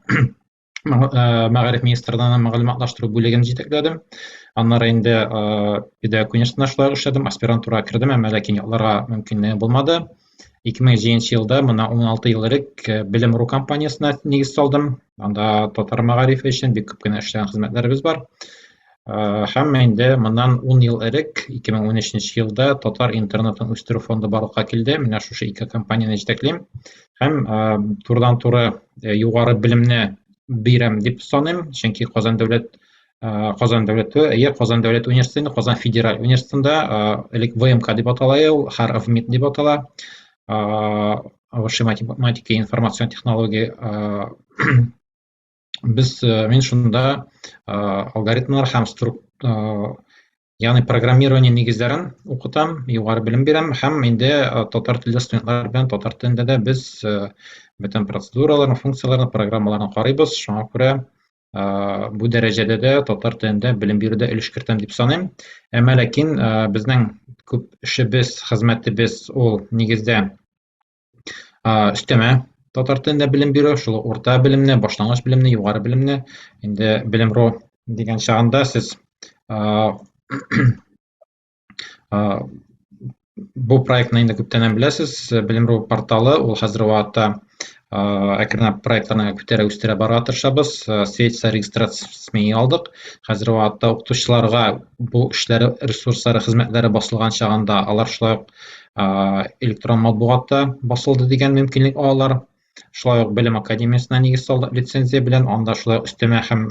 мәгариф министрлыгының мәгълүматлаштыру бүлеген җитәкләдем. Аннары инде педагог университетында шулай эшләдем, аспирантурага кердем, әмма ләкин якларга мөмкинлегем булмады. 2007 елда, мына 16 ел элек э, Белем.ру компаниясенә нигез салдым. Анда татар мәгарифе өчен бик күп кенә эшләгән хезмәтләребез бар. Э, һәм инде моннан 10 ел элек, 2013 елда Татар интернетын үстерү фонды барлыкка килде. Менә шушы ике компанияне җитәклим. Һәм э, турыдан-туры югары белемне бирәм дип саныйм, чөнки Казан дәүләт Казан дәүләте, әйе, Казан дәүләт университетында, Казан федераль университетында, элек ВМК дип атала ул, ХАРФМИТ дип атала. Высшая математика и информацион технология. Без мин шунда алгоритмнар һәм струк ягъни программирование нигезләрен укытам, югары белем бирәм һәм инде татар телле студентлар белән татар телендә дә без бөтен процедураларны, функцияләрне, программаларны карыйбыз. Шуңа күрә бу дәрәҗәдә дә татар телендә белем бирүдә өлеш кертәм дип саныйм. Әмма ләкин безнең күп эшебез, хезмәтебез ул нигездә өстәмә татар телендә белем бирү, шул урта белемне, башлангыч белемне, югары белемне. Инде Белем.ру дигән чагында сез Бу проектны инде күптәннән беләсез. Белем.ру порталы ул хәзерге вакытта әкренләп проектларны күтәрә үстерә барырга тырышабыз. Свидетельство регистрация СМИ алдык. Хәзерге вакытта укытучыларга бу эшләре, ресурслары, хезмәтләре басылган чагында алар шулай ук электрон матбугатта басылды дигән мөмкинлек алалар. Шулай ук Белем академиясенә нигез салдык лицензия белән. Анда шулай ук өстәмә һәм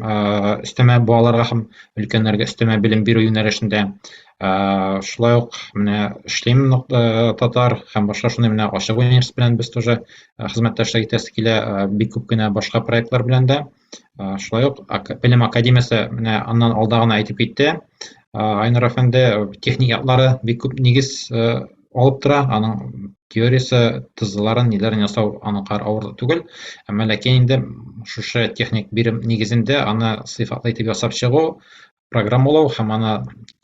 өстәмә балаларга һәм өлкәннәргә өстәмә белем бирү юнәлешендә. Шулай ук менә эшлим татар һәм башка шундый менә ачык университет белән без тоже хезмәттәшлек итәсе килә, бик күп кенә башка проектлар белән дә. Шулай ук Белем академиясе менә аннан алда гына әйтеп китте. Айнур әфәнде техник яклары бик күп нигез алып тора, аның теориясе, тызыларын, ниләрен ясау аның кадәр авыр да түгел. Әмма ләкин инде шушы техник бирем нигезендә аны сыйфатлы итеп ясап чыгу, программалау һәм аны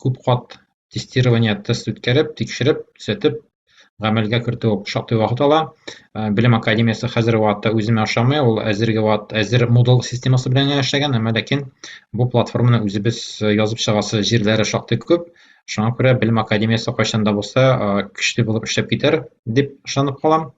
күп кат тестирование, тест үткәреп, тикшереп, төзәтеп, гамәлгә кертү шактый вакыт ала. Э, Белем академиясе хәзерге вакытта үземә ошамый, ул әзерге вакыт әзер Moodle системасы белән генә эшләгән, әмма ләкин бу платформаны үзебез язып чыгасы җирләре шактый күп. Шуңа күрә Белем академиясе кайчан да булса көчле булып эшләп китәр дип ышанып калам.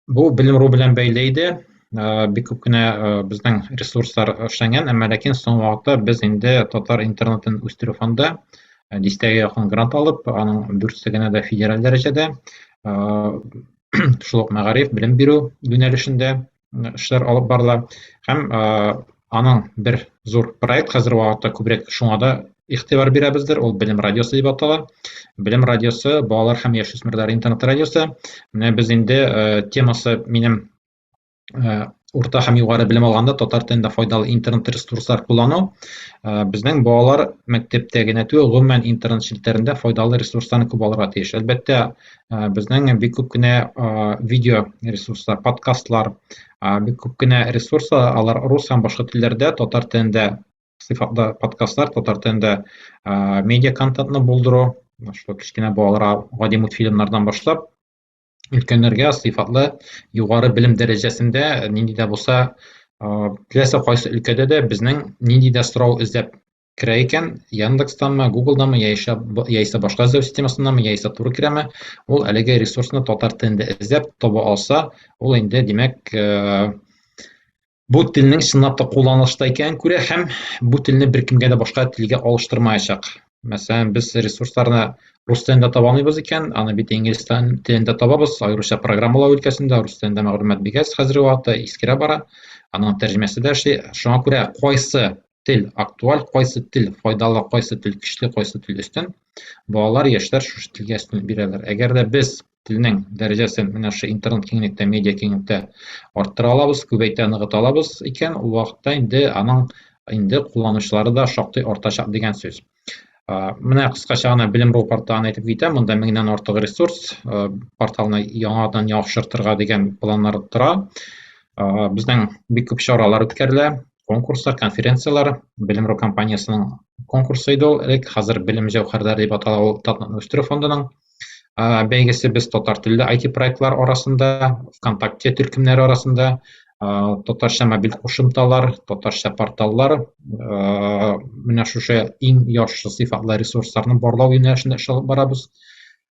Бу Белем.ру белән бәйле иде. Бик күп кенә безнең ресурслар эшләнгән, әмма ләкин соңгы вакытта без инде татар интернетын үстерү фонды дистәгә якын грант алып, аның дүртесе генә дә федераль дәрәҗәдә, шул ук мәгариф, белем бирү юнәлешендә эшләр алып барыла. Һәм аның бер зур проект хәзер вакытта күбрәк шуңа да игътибар бирәбездер, ул Белем радиосы дип атала. Белем радиосы балалар һәм яшүсмерләр интернет радиосы. Менә без инде темасы минем урта һәм югары белем алганда татар телендә файдалы интернет ресурслар куллану. Безнең балалар мәктәптә генә түгел, гомумән интернет челтәрендә файдалы ресурсларны күп алырга тиеш. Әлбәттә, безнең бик күп кенә видео ресурслар, подкастлар, бик күп кенә ресурслар, алар рус һәм башка телләрдә, татар телендә сыйфатлы подкастлар, татар телендә медиа контентны булдыру, шул кечкенә балаларга гади мультфильмнардан башлап өлкәннәргә сыйфатлы югары белем дәрәҗәсендә нинди дә булса теләсә кайсы өлкәдә дә безнең нинди дә сорау эзләп керә икән, Яндекстанмы, Гуглданмы, яисә, яисә башка эзләү системасыннанмы, яисә туры керәме, ул әлеге ресурсны татар телендә эзләп таба алса, ул инде, димәк, бу телнең чынлап та кулланылышта икәнен күрә һәм бу телне беркемгә дә башка телгә алыштырмаячак. Мәсәлән, без ресурсларны рус телендә таба алмыйбыз икән, аны бит инглиз телендә табабыз, аеруча программалау өлкәсендә рус телендә мәгълүмат бик әз хәзерге вакытта, искерә бара, аның тәрҗемәсе дә эшли. Шуңа күрә кайсы тел актуаль, кайсы тел файдалы, кайсы тел көчле, кайсы тел өстен, балалар, яшьләр шушы телгә өстенлек бирәләр. Әгәр дә без телнең дәрәҗәсен менә шушы интернет киңлектә, медиа киңлектә арттыра алабыз, күбәйтә, ныгыта алабыз икән, ул вакытта инде аның инде кулланучылары да шактый артачак дигән сүз. Менә кыскача гына Белем.ру порталын әйтеп китәм. Монда меңнән артык ресурс, порталны яңадан яхшыртырга дигән планнар тора. Безнең бик күп чаралар үткәрелә, конкурслар, конференцияләр. Белем.ру компаниясенең конкурсы иде ул элек, хәзер Белем җәүһәрләре дип атала ул Татнетны үстерү фондының бәйгесе. Без татар телле IT проектлар арасында, ВКонтакте төркемнәре арасында, татарча мобиль кушымталар, татарча порталлар, менә шушы иң яхшы сыйфатлы ресурсларны барлау юнәлешендә эш алып барабыз.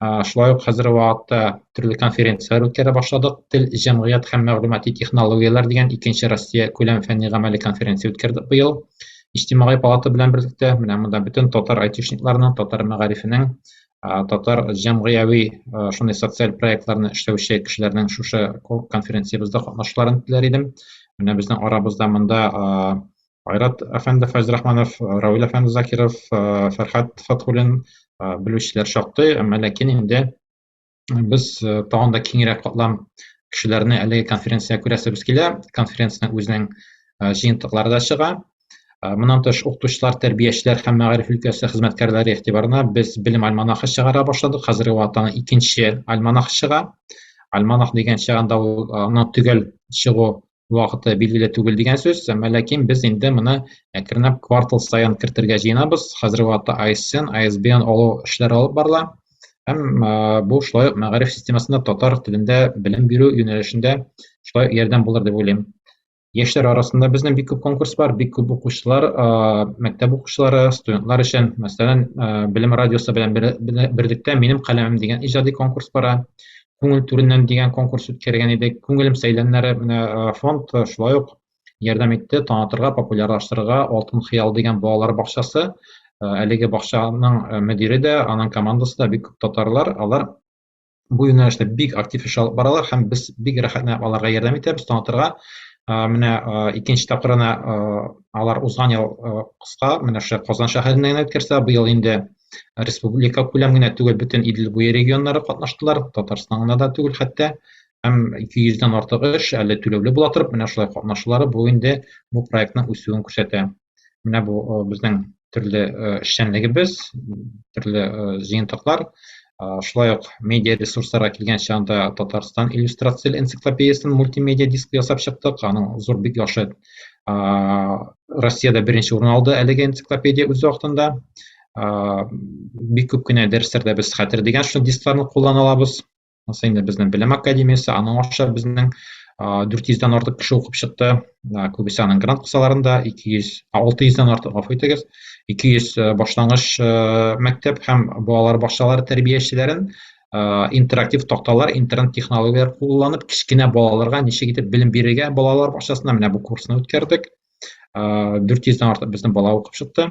Шулай ук хәзерге вакытта төрле конференцияләр үткәрә башладык. Тел, җәмгыять һәм мәгълүмати технологияләр дигән икенче Россия күләм фәнни гамәли конференция үткәрдек быел. Иҗтимагый палата белән берлектә менә монда бөтен татар айтишникларының, татар мәгарифенең, татар җәмгыяви шундый социаль проектларны эшләүче кешеләрнең шушы конференциябездә катнашуларын теләр идем. Менә безнең арабызда монда Айрат әфәнде Фәйзрахманов, Равил әфәнде Закиров, Фәрхәт Фатхуллин белүчеләр шактый, әмма ләкин инде без тагын да киңрәк катлам кешеләрне әлеге конференциягә күрәсебез килә. Конференциянең үзенең җыентыклары да чыга. Моннан тыш, укытучылар, тәрбиячеләр һәм мәгариф өлкәсе хезмәткәрләре игътибарына без белем альманахы чыгара башладык. Хәзерге вакытта аның икенче альманах чыга. Альманах дигән чагында ул аның төгәл чыгу вакыты билгеле түгел дигән сүз. Әмма ләкин без инде моны әкренләп квартал саен кертергә җыенабыз. Хәзерге вакытта ISN, ISBN алу эшләре алып барыла. Һәм бу шулай ук мәгариф системасында татар телендә белем бирү юнәлешендә шулай ук ярдәм булыр дип уйлыйм. Яшьләр арасында безнең бик күп конкурс бар, бик күп укучылар, мәктәп укучылары, студентлар өчен, мәсәлән, Белем радиосы белән берлектә Минем каләмем дигән иҗади конкурс бара. Күңел түреннән дигән конкурс үткәргән идек. Күңелем сәйләннәре менә фонд шулай ук ярдәм итте танытырга, популярлаштырырга Алтын хыял дигән балалар бакчасы. Әлеге бакчаның мөдире дә, аның командасы да бик күп татарлар. Алар бу юнәлештә бик актив эш алып баралар һәм без бик рәхәтләнеп аларга ярдәм итәбез танытырга. Менә икенче тапкырына алар узган ел кыска менә шушы Казан шәһәрендә генә үткәрсә, быел инде республика күләм генә түгел, бөтен Идел буе регионнары катнаштылар, Татарстан гына да түгел хәтта. Һәм 200дән артык эш әле түләүле була торып, менә шулай катнашулары бу инде бу проектның үсүен күрсәтә. Менә бу безнең төрле эшчәнлегебез, төрле җыентыклар. Шулай ук медиа ресурсларга килгән чагында Татарстан иллюстрацияле энциклопедиясен мультимедиа диск ясап чыктык. Аның зур бик яхшы Россиядә беренче урын алды әлеге энциклопедия үз вакытында. Бик күп кенә дәресләрдә без хәтер дигән шул дискларны куллана алабыз. Монысы инде безнең Белем академиясе, аның аша безнең 400дән артык кеше укып чыкты. Күбесе аның грант кысаларында, 200, 600дән артык, гафу итегез, 200 башлангыч мәктәп һәм балалар бакчалары тәрбиячеләрен интерактив такталар, интернет технологияләр кулланып, кечкенә балаларга ничек итеп белем бирергә балалар бакчасында менә бу курсны үткәрдек. 400дән артык безнең бала укып чыкты.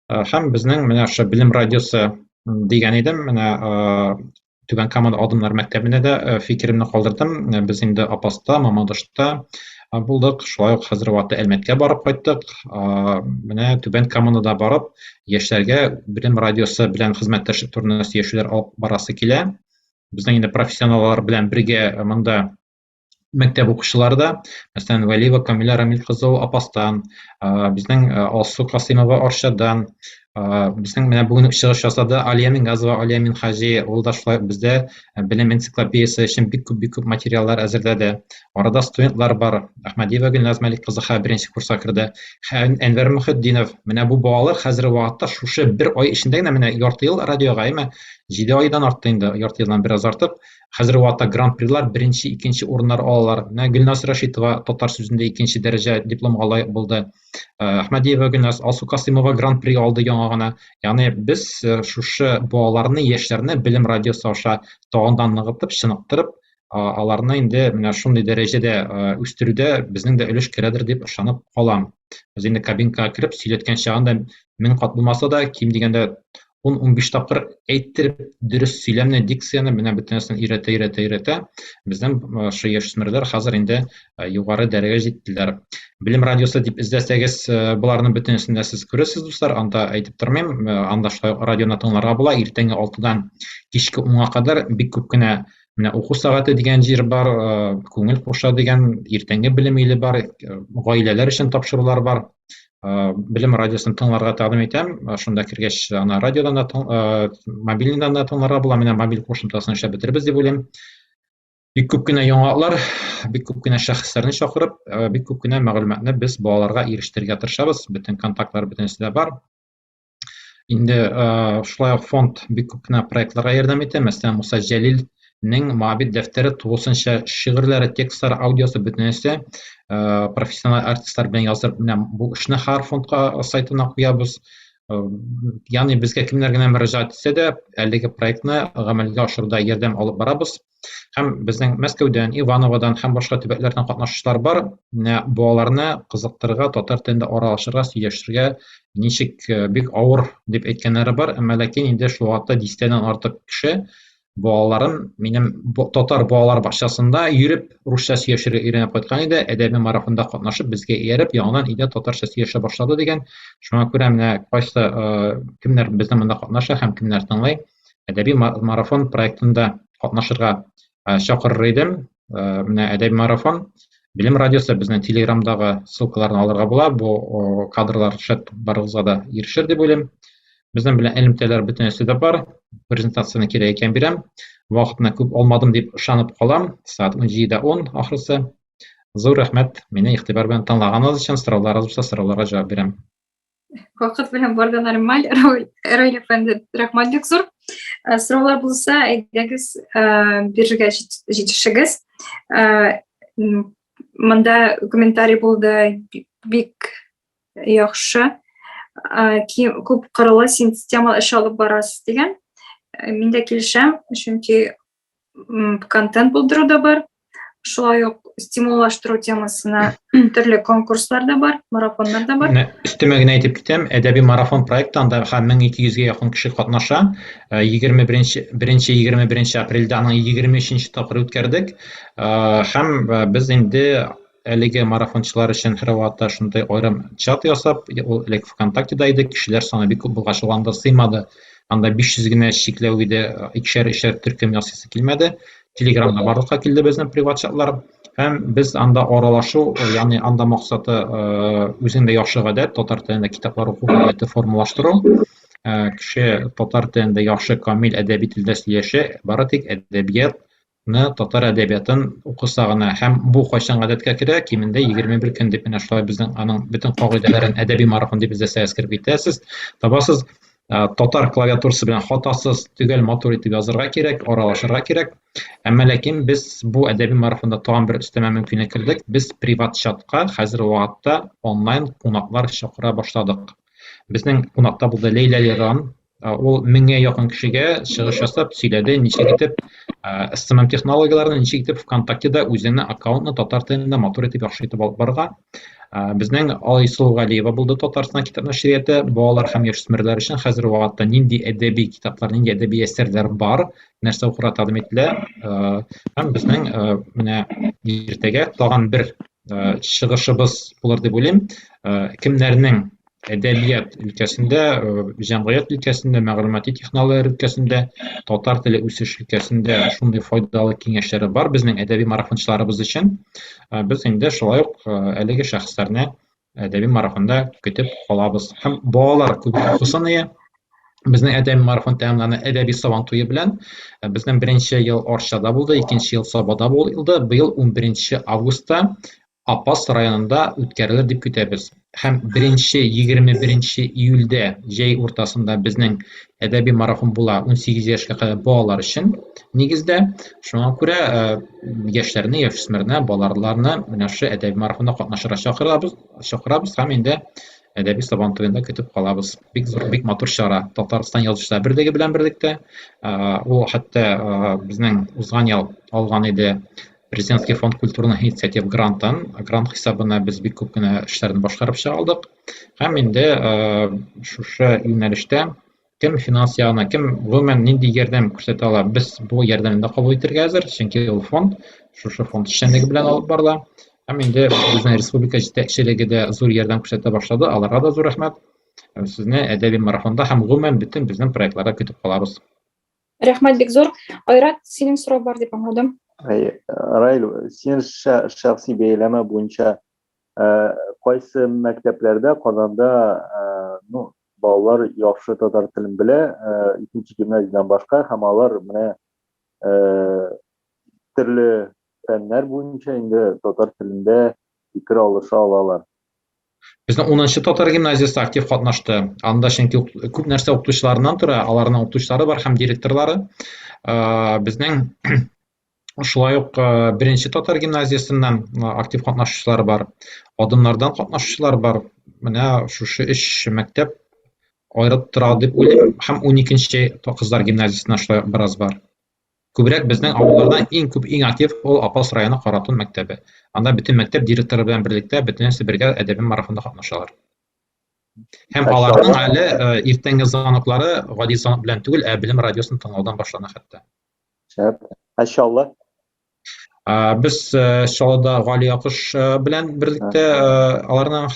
Һәм безнең менә шушы Белем радиосы дигән идем, менә Түбән Камада Адымнар мәктәбенә дә фикеремне калдырдым. Без инде Апаста, Мамадышта, булдык. Шулай ук хәзер вакытта Әлмәткә барып кайттык. Менә Түбән Каманы да барып, яшьләргә Белем радиосы белән хезмәттәшлек турында сөйләшүләр алып барасы килә. Безнең инде профессионаллар белән бергә монда мәктәп укучылары да, мәсәлән, Вәлиева Камилә Рамил кызы Апастан, безнең Алсу Касыймова Арчадан, безнең менә бүген үк чыгыш ясады Алия Мингазова, Алия Минхаҗи, ул да шулай бездә белем энциклопедиясе өчен бик күп бик күп материаллар әзерләде. Арада студентлар бар. Әхмәдиева Гөлназ Мәлик кызы хәзер беренче курска керде. Әнвәр Мөхетдинов. Менә бу балалар хәзерге вакытта шушы бер ай эчендә генә менә ярты ел радиога, әйме, 7 айдан артты инде, ярты елдан бераз артык. Хәзерге вакытта гран-прилар беренче, икенче урыннар алалар. Менә Гөлназ Рәшитова татар сүзендә икенче дәрәҗә дипломга лаек булды. Әхмәдиева Гөлназ, Алсу Касыймова гран-при алды яңа гына. Ягъни без шушы балаларны, яшьләрне белем радиосы аша тагын да ныгытып, чыныктырып, аларны инде менә шундый дәрәҗәдә үстерүдә безнең дә өлеш керәдер дип ышанып калам. Без инде кабинкага кереп сөйләткән чагында 1000 кат булмаса да, ким дигәндә 10-15 тапкыр әйттереп дөрес сөйләмне, дикцияне менә бөтенесен өйрәтә, өйрәтә, өйрәтә. Безнең шул яшүсмерләр хәзер инде югары дәрәҗәгә җиттеләр. Белем радиосы дип эзләсәгез, боларның бөтенесен дә сез күрерсез, дуслар. Анда әйтеп тормыйм, анда шулай ук радионы тыңларга була. Иртәнге 6-дан кичке 10-га кадәр бик күп кенә менә уку сәгате дигән җир бар, күңел куша дигән иртәнге белем иле бар, гаиләләр өчен тапшырулар бар. Белем радиосын тыңларга тәкъдим итәм. Шунда кергәч, аны радиодан да, мобильныйдан да тыңларга була. Менә мобиль кушымтасын эшләп бетербез дип уйлыйм. Бик күп кенә яңалыклар, бик күп кенә шәхесләрне чакырып, бик күп кенә мәгълүматны без балаларга ирештерергә тырышабыз. Бөтен контактлар бөтенесе дә бар. Инде шулай ук фонд бик күп кенә проектларга ярдәм итә. Мәсәлән, Муса Җәлилнең Моабит дәфтәре тулысынча шигырьләре, текстлары, аудиосы бөтенесе профессиональ артистлар белән яздырып, менә бу эшне һәр фондка сайтына куябыз. Ягъни безгә кемнәр генә мөрәҗәгать итсә дә, әлеге проектны гамәлгә ашыруда ярдәм алып барабыз. Һәм безнең Мәскәүдән, Ивановодан һәм башка төбәкләрдән катнашучылар бар. Менә балаларны кызыктырырга, татар телендә аралашырга, сөйләшергә ничек бик авыр дип әйткәннәре бар. Әмма ләкин инде шул вакытта дистәдән артык кеше балаларын минем татар балалар бакчасында йөреп русча сөйләшергә өйрәнеп кайткан иде. Әдәби марафонда катнашып, безгә ияреп, яңадан өйдә татарча сөйләшә башлады дигән. Шуңа күрә менә кайсы кемнәр безнең монда катнаша һәм кемнәр тыңлый, әдәби марафон проектында катнашырга чакырыр идем. Менә әдәби марафон Белем радиосы безнең Телеграмдагы ссылкаларны алырга була. Бу кадрлар шәт барыгызга да ирешер дип уйлыйм. Безнең белән элемтәләр бөтенесе дә бар. Презентацияне кирәк икән бирәм. Вакытны күп алмадым дип ышанып калам. Сәгать 17:10 ахрысы. Зур рәхмәт мине игътибар белән тыңлаганыгыз өчен. Сорауларыгыз булса, сорауларга җавап бирәм. Вакыт белән бар да нормаль, Раил әфәнде, рәхмәт бик зур. Сораулар булса, әйдәгез, бирергә җитешегез. Монда комментарий булды бик яхшы. Күп кырлы система эш алып барасыз дигән. Мин дә килешәм, чөнки контент булдыру да бар, шулай ук стимуллаштыру темасына төрле конкурслар да бар, марафоннар да бар. Менә өстемә генә әйтеп китәм, әдәби марафон проекты анда һәм 1200гә якын кеше катнаша. 21 беренче 21 апрельдә аның 23 тапкыр үткәрдек. Һәм без инде әлеге марафончылар өчен һәрвакытта шундый аерым чат ясап, ул элек ВКонтактеда иде, кешеләр саны бик күп булгач, ул анда сыймады. Анда 500 генә чикләү иде, икешәр-өчәр төркем ясыйсы килмәде. Телеграмда барлыкка килде безнең приват чатлар. Һәм без анда аралашу, ягъни анда максаты үзеңдә яхшы гадәт, татар телендә китаплар уку гадәте формалаштыру. Кеше татар телендә яхшы, камил әдәби телдә сөйләшә, бары тик әдәбият ны татар әдәбиятын укыса гына һәм бу кайчан гадәткә керә, кимендә 21 көн дип менә шулай безнең аның бөтен кагыйдәләрен әдәби марафон дип эзләсәгез кереп китәсез, табасыз. Татар клавиатурасы белән хатасыз, төгәл матур итеп язырга кирәк, аралашырга кирәк. Әмма ләкин без бу әдәби марафонда тагын бер өстәмә мөмкинлек кердек. Без приват чатка хәзер вакытта онлайн кунаклар чакыра башладык. Безнең кунакта булды Ләйлә Лерон, Ул меңгә якын кешегә чыгыш ясап сөйләде, ничек итеп SMM технологияләрен, ничек итеп ВКонтактеда үзеңнең аккаунтны татар телендә матур итеп, яхшы итеп алып барырга. Безнең Айсылу Галиева булды Татарстан китап нәшрияты балалар һәм яшүсмерләр өчен хәзер вакытта нинди әдәби китаплар, нинди әдәби әсәрләр бар, нәрсә укырга тәкъдим ителә. Һәм безнең менә иртәгә тагын бер чыгышыбыз булыр дип уйлыйм. Кемнәрнең әдәбият өлкәсендә, җәмгыять өлкәсендә, мәгълүмати технологияләр өлкәсендә, татар теле үсеш өлкәсендә шундый файдалы киңәшләре бар безнең әдәби марафончыларыбыз өчен. Без инде шулай ук әлеге шәхесләрне әдәби марафонда көтеп калабыз. Һәм балалар күбрәк укысын ие. Безнең әдәби марафон тәмамлана әдәби сабан туе белән. Безнең беренче ел Арчада булды, икенче ел Сабада булды. Быел 11 августта Апас районында үткәрелер дип көтәбез. Һәм беренче 21 июльдә җәй уртасында безнең әдәби марафон була 18 яшькә кадәр балалар өчен нигездә. Шуңа күрә яшьләрне, яшүсмерне, балаларны менә шушы әдәби марафонда катнашырга чакырабыз, чакырабыз һәм инде әдәби сабан туенда көтеп калабыз. Бик зур, бик матур чара. Татарстан Язучылар берлеге белән берлектә. Ул хәтта безнең узган ел алган иде Президентский фонд культурных инициатив грантын, грант хисабына без бик күп кенә эшләрне башкарып чыга алдык. Һәм инде шушы юнәлештә кем финанс ягына, кем гомумән нинди ярдәм күрсәтә ала, без бу ярдәмне дә кабул итәргә әзер, чөнки ул фонд шушы фонд эшчәнлеге белән алып барыла. Һәм инде безнең республика җитәкчелеге дә зур ярдәм күрсәтә башлады, аларга да зур рәхмәт. Сезне әдәби марафонда һәм гомумән бөтен безнең проектларда көтеп калабыз. Рәхмәт бик зур. Айрат, синең сорау бар дип аңладым. Әй, Раил, син шәхси бәяләмә буенча э, кайсы мәктәпләрдә Казанда э, ну, балалар яхшы татар телен белә, э, икенче гимназиядән башка һәм алар менә төрле фәннәр буенча инде татар телендә фикер алыша алалар. Безнең 10нчы татар гимназиясе актив катнашты. Анда чөнки күп нәрсә укытучыларыннан тора, аларның укытучылары бар һәм директорлары. Безнең шулай ук беренче татар гимназиясеннән актив катнашучылар бар, адымнардан катнашучылар бар. Менә шушы өч мәктәп аерып тора дип уйлыйм. Һәм 12нче кызлар гимназиясеннән шулай бераз бар. Күбрәк безнең авылларда иң күп, иң актив ул Апас районы Каратун мәктәбе. Анда бөтен мәктәп директоры белән берлектә бөтенесе бергә әдәби марафонда катнашалар. Һәм аларның әле э, иртәнге звоноклары гади звонок белән түгел, ә белем радиосын тыңлаудан башлана хәтта. Шәп. Ә Чаллы? Без э, Чаллыда Гали Акыш э, белән берлектә э, аларның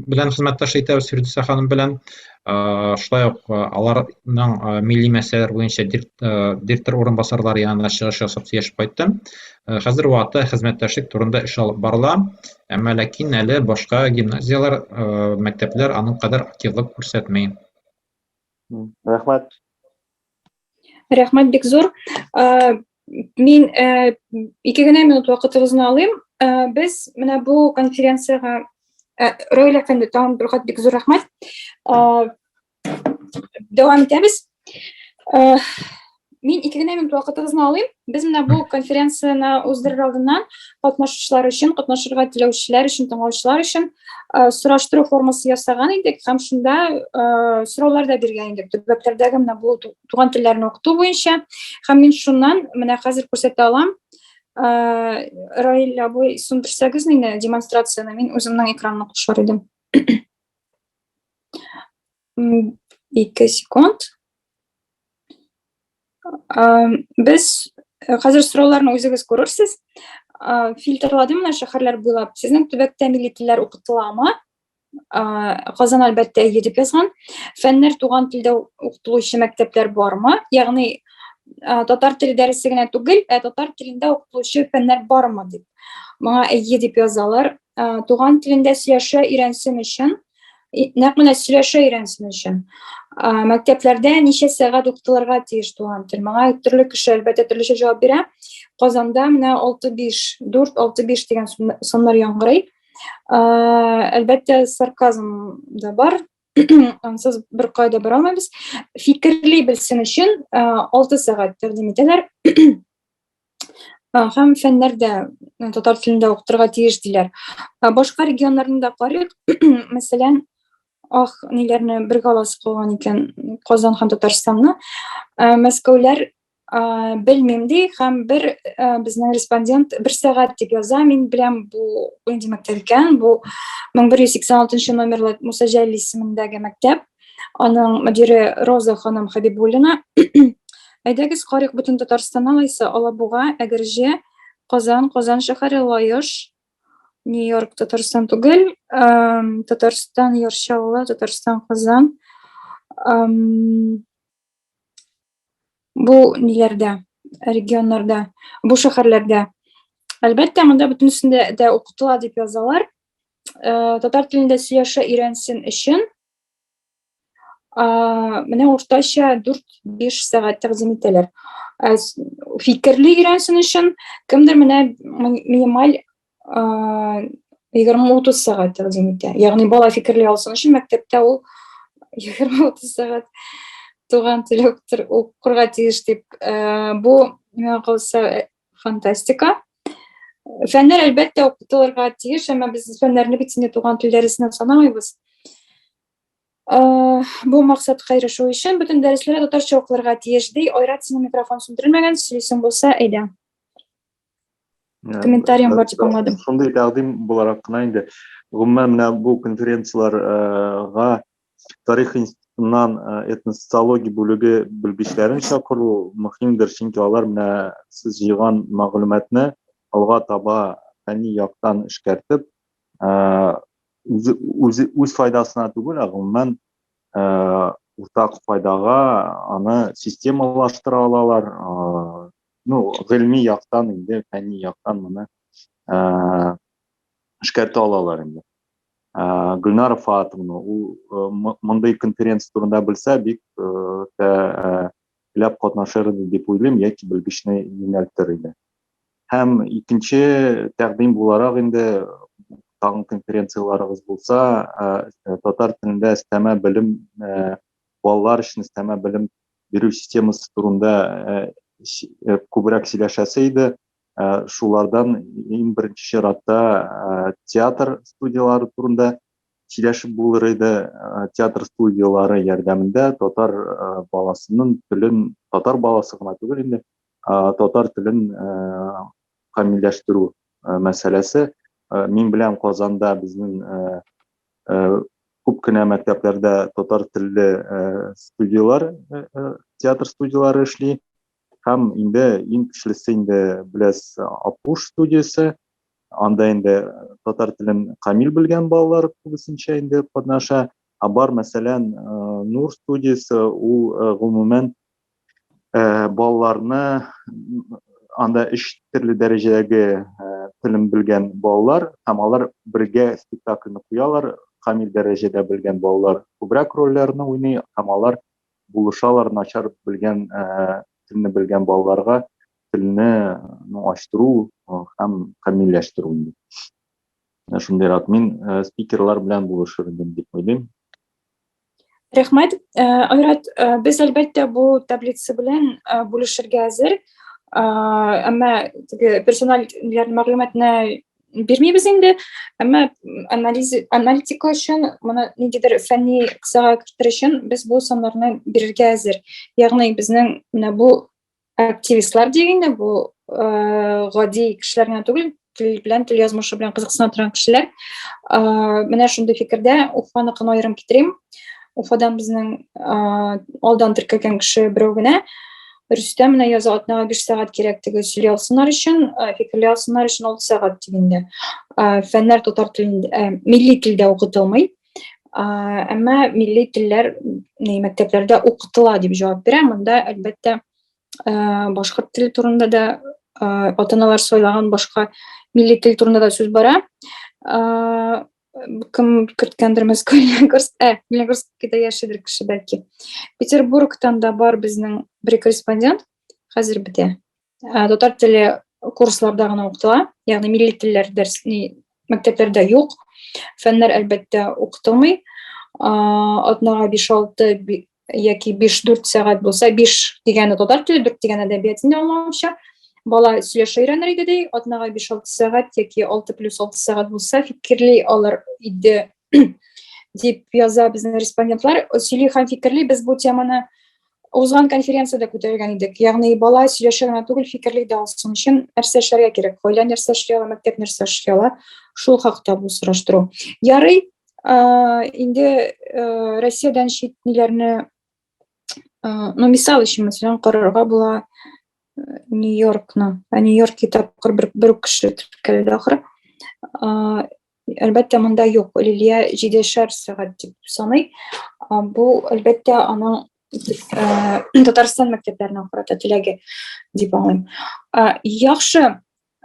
белән хезмәттәш итәбез Фирдүсә ханым белән. Шулай ук аларның милли мәсьәләләр буенча директор урынбасарлары янына чыгыш ясап сөйләшеп кайттым. Хәзер вакытта хезмәттәшлек турында эш алып барыла. Әмма ләкин әле башка гимназияләр, мәктәпләр аның кадәр активлык күрсәтми. Рәхмәт. Рәхмәт бик зур. Мин ике генә минут вакытыгызны алыйм. Без менә бу конференциягә Раил әфәнде, тагын бер кат бик зур рәхмәт. Дәвам итәбез. Мин ике генә минут вакытыгызны алыйм. Без менә бу конференцияне уздырыр алдыннан катнашучылар өчен, катнашырга теләүчеләр өчен, тыңлаучылар өчен сораштыру формасы ясаган идек һәм шунда сораулар да биргән идек. Төбәкләрдәге менә бу туган телләрне укыту буенча. Һәм мин шуннан менә хәзер күрсәтә алам. Раил абый, сүндерсәгез мине демонстрацияне, мин үземнең экранны кушар идем. 2 секунд. Без э, хәзер сорауларны үзегез күрерсез. Фильтрладым менә шәһәрләр буйлап. Сезнең төбәктә милли телләр укытыламы? Казан әлбәттә әйе дип язган. Фәннәр туган телдә укытылучы мәктәпләр бармы? Ягъни татар теле дәресе генә түгел, ә татар телендә укытылучы фәннәр бармы дип. Моңа әйе дип язалар. Туган телендә сөйләшә өйрәнсен өчен нәкъ менә сөйләшә өйрәнсен өчен мәктәпләрдә ничә сәгать укытылырга тиеш туган тел моңа төрле кеше әлбәттә төрлечә җавап бирә казанда менә 6-5 4-6-5 дигән саннар яңгырый әлбәттә сарказм да бар ансыз бер кайда бара алмыйбыз фикерли белсен өчен 6 сәгать тәкъдим итәләр Һәм фәннәрдә татар телендә укытырга тиеш диләр. Башка регионнарны да карыйк. Мәсәлән, ах, ниләрне бергә аласы калган икән, Казан һәм Татарстанны. Мәскәүләр белмим ди һәм бер безнең респондент бер сәгать дип яза. Мин беләм бу нинди мәктәп икән. Бу 1186 номерлы Муса Җәлил исемендәге мәктәп. Аның мөдире Роза ханым Хәбибуллина. Әйдәгез, карыйк бөтен Татарстан алайса, Алабуга, Әгерҗе, Казан, Казан шәһәре, Лаеш. Нью-Йорк, Татарстан түгел, Татарстан, Яр Чаллы, Татарстан, Казан. Бу ниләрдә, регионнарда, бу шәһәрләрдә. Әлбәттә, монда бөтенесендә дә укытыла дип язалар. Татар телендә сөйләшә өйрәнсен өчен менә уртача 4-5 сәгать тәкъдим итәләр. Фикерли өйрәнсен өчен кемдер менә минималь 20-30 сәгать тәкъдим итә. Ягъни бала фикерли алсын өчен мәктәптә ул 20-30 сәгать туган тел укырга тиеш дип. Бу миңа калса фантастика. Фәннәр әлбәттә укытылырга тиеш, әмма без фәннәрне бит инде туган тел дәресенә санамыйбыз. Бу максатка ирешү өчен бөтен дәресләр татарча укылырга тиеш, ди. Айрат, синең микрофон сүндерелмәгән, сөйлисең булса, әйдә. Комментарием бар дип аңладым. Шундый тәкъдим буларак кына инде. Гомумән, менә бу конференцияләргә тарих институтыннан этносоциология бүлеге белгечләрен чакыру мөһимдер, чөнки алар менә сез җыйган мәгълүматны алга таба фәнни яктан эшкәртеп, үзе, үзе үз файдасына түгел, ә гомумән уртак файдага аны системалаштыра алалар. Ну, гыйльми яктан инде, фәнни яктан моны эшкәртә алалар инде. Гөлнара Фатовна, ул мондый конференция турында белсә, бик теләп катнашыр иде дип уйлыйм, яки белгечне юнәлтер иде. Һәм икенче тәкъдим буларак инде тагын конференцияләрегез булса, татар телендә өстәмә белем, балалар өчен өстәмә белем бирү системасы турында күбрәк сөйләшәсе иде. Шулардан иң беренче чиратта театр студияләре турында сөйләшеп булыр иде. Театр студияләре ярдәмендә татар баласының телен, татар баласы гына түгел инде, татар телен камилләштерү мәсьәләсе. Мин белән Казанда безнең күп кенә мәктәпләрдә татар телле студияләр, театр студияләре эшли. Һәм инде иң көчлесе инде беләс Апуш студиясе. Анда инде татар телен камил белгән балалар күбесенчә инде катнаша. Ә бар, мәсәлән, Нур студиясе, ул гомумән балаларны анда өч төрле дәрәҗәдәге телен белгән балалар һәм алар бергә спектакльне куялар. Камил дәрәҗәдә белгән балалар күбрәк рольләрне уйный һәм алар булышалар начар белгән телне белгән балаларга телне ну, ачтыру һәм камилләштерү инде. Шундыйрак мин спикерлар белән булышыр идем дип уйлыйм. Рәхмәт. Э, Айрат, э, без әлбәттә бу таблица белән э, бүлешергә әзер. Әмма теге персональ мәгълүматны бирмибез инде. Әмма анализ аналитика өчен, моны ниндидер фәнни кысага кертер өчен без бу саннарны бирергә әзер. Ягъни безнең менә бу активистлар дигәндә бу э, гади кешеләр генә түгел, тел белән, тел язмышы белән кызыксына торган кешеләр. Э, менә шундый фикердә Уфаныкын аерым китерим. Уфадан безнең э, алдан теркәлгән кеше берәү генә. Рөстәм менә яза атнага 5 сәгать кирәк теге сөйли алсыннар өчен, фикерли алсыннар өчен 6 сәгать дигәндә. Фәннәр татар телендә, милли телдә укытылмый. Әмма милли телләр мәктәпләрдә укытыла дип җавап бирә. Монда, әлбәттә, башкорт теле турында да, ата-аналар сайлаган башка милли тел турында да сүз бара. Кем керткәндер Мәскәү, Лениногорск, Лениногорскида яшидер кеше бәлки. Петербургтан да бар безнең бер корреспондент, хәзер бетә. Татар теле курсларда гына укытыла, ягъни милли телләр дәрес мәктәпләрдә юк. Фәннәр әлбәттә укытылмый. Атнага 5-6 яки 5-4 сәгать булса, 5 дигәне татар теле, 4 дигәне әдәбият инде аңлавымча. Бала сөйләшә өйрәнер иде ди, атнага 5-6 сәгать яки 6 плюс 6 сәгать булса, фикерли алыр иде дип яза безнең респондентлар. Сөйли һәм фикерли без бу теманы узган конференциядә күтәргән идек. Ягъни бала сөйләшә генә түгел, фикерли дә алсын өчен нәрсә эшләргә кирәк? Гаилә нәрсә эшли ала, мәктәп нәрсә эшли ала? Шул хакта бу сораштыру. Ярый, инде Россиядән чит ниләрне, ну, мисал өчен, мәсәлән, карарга була Нью-Йоркны. Ә Нью-Йорк тапкыр бер, бер үк кеше теркәлде ахры. Әлбәттә, монда юк. Лилия җидешәр сәгать дип саный. Бу, әлбәттә, аның Татарстан мәктәпләренә карата теләге дип аңлыйм. Яхшы.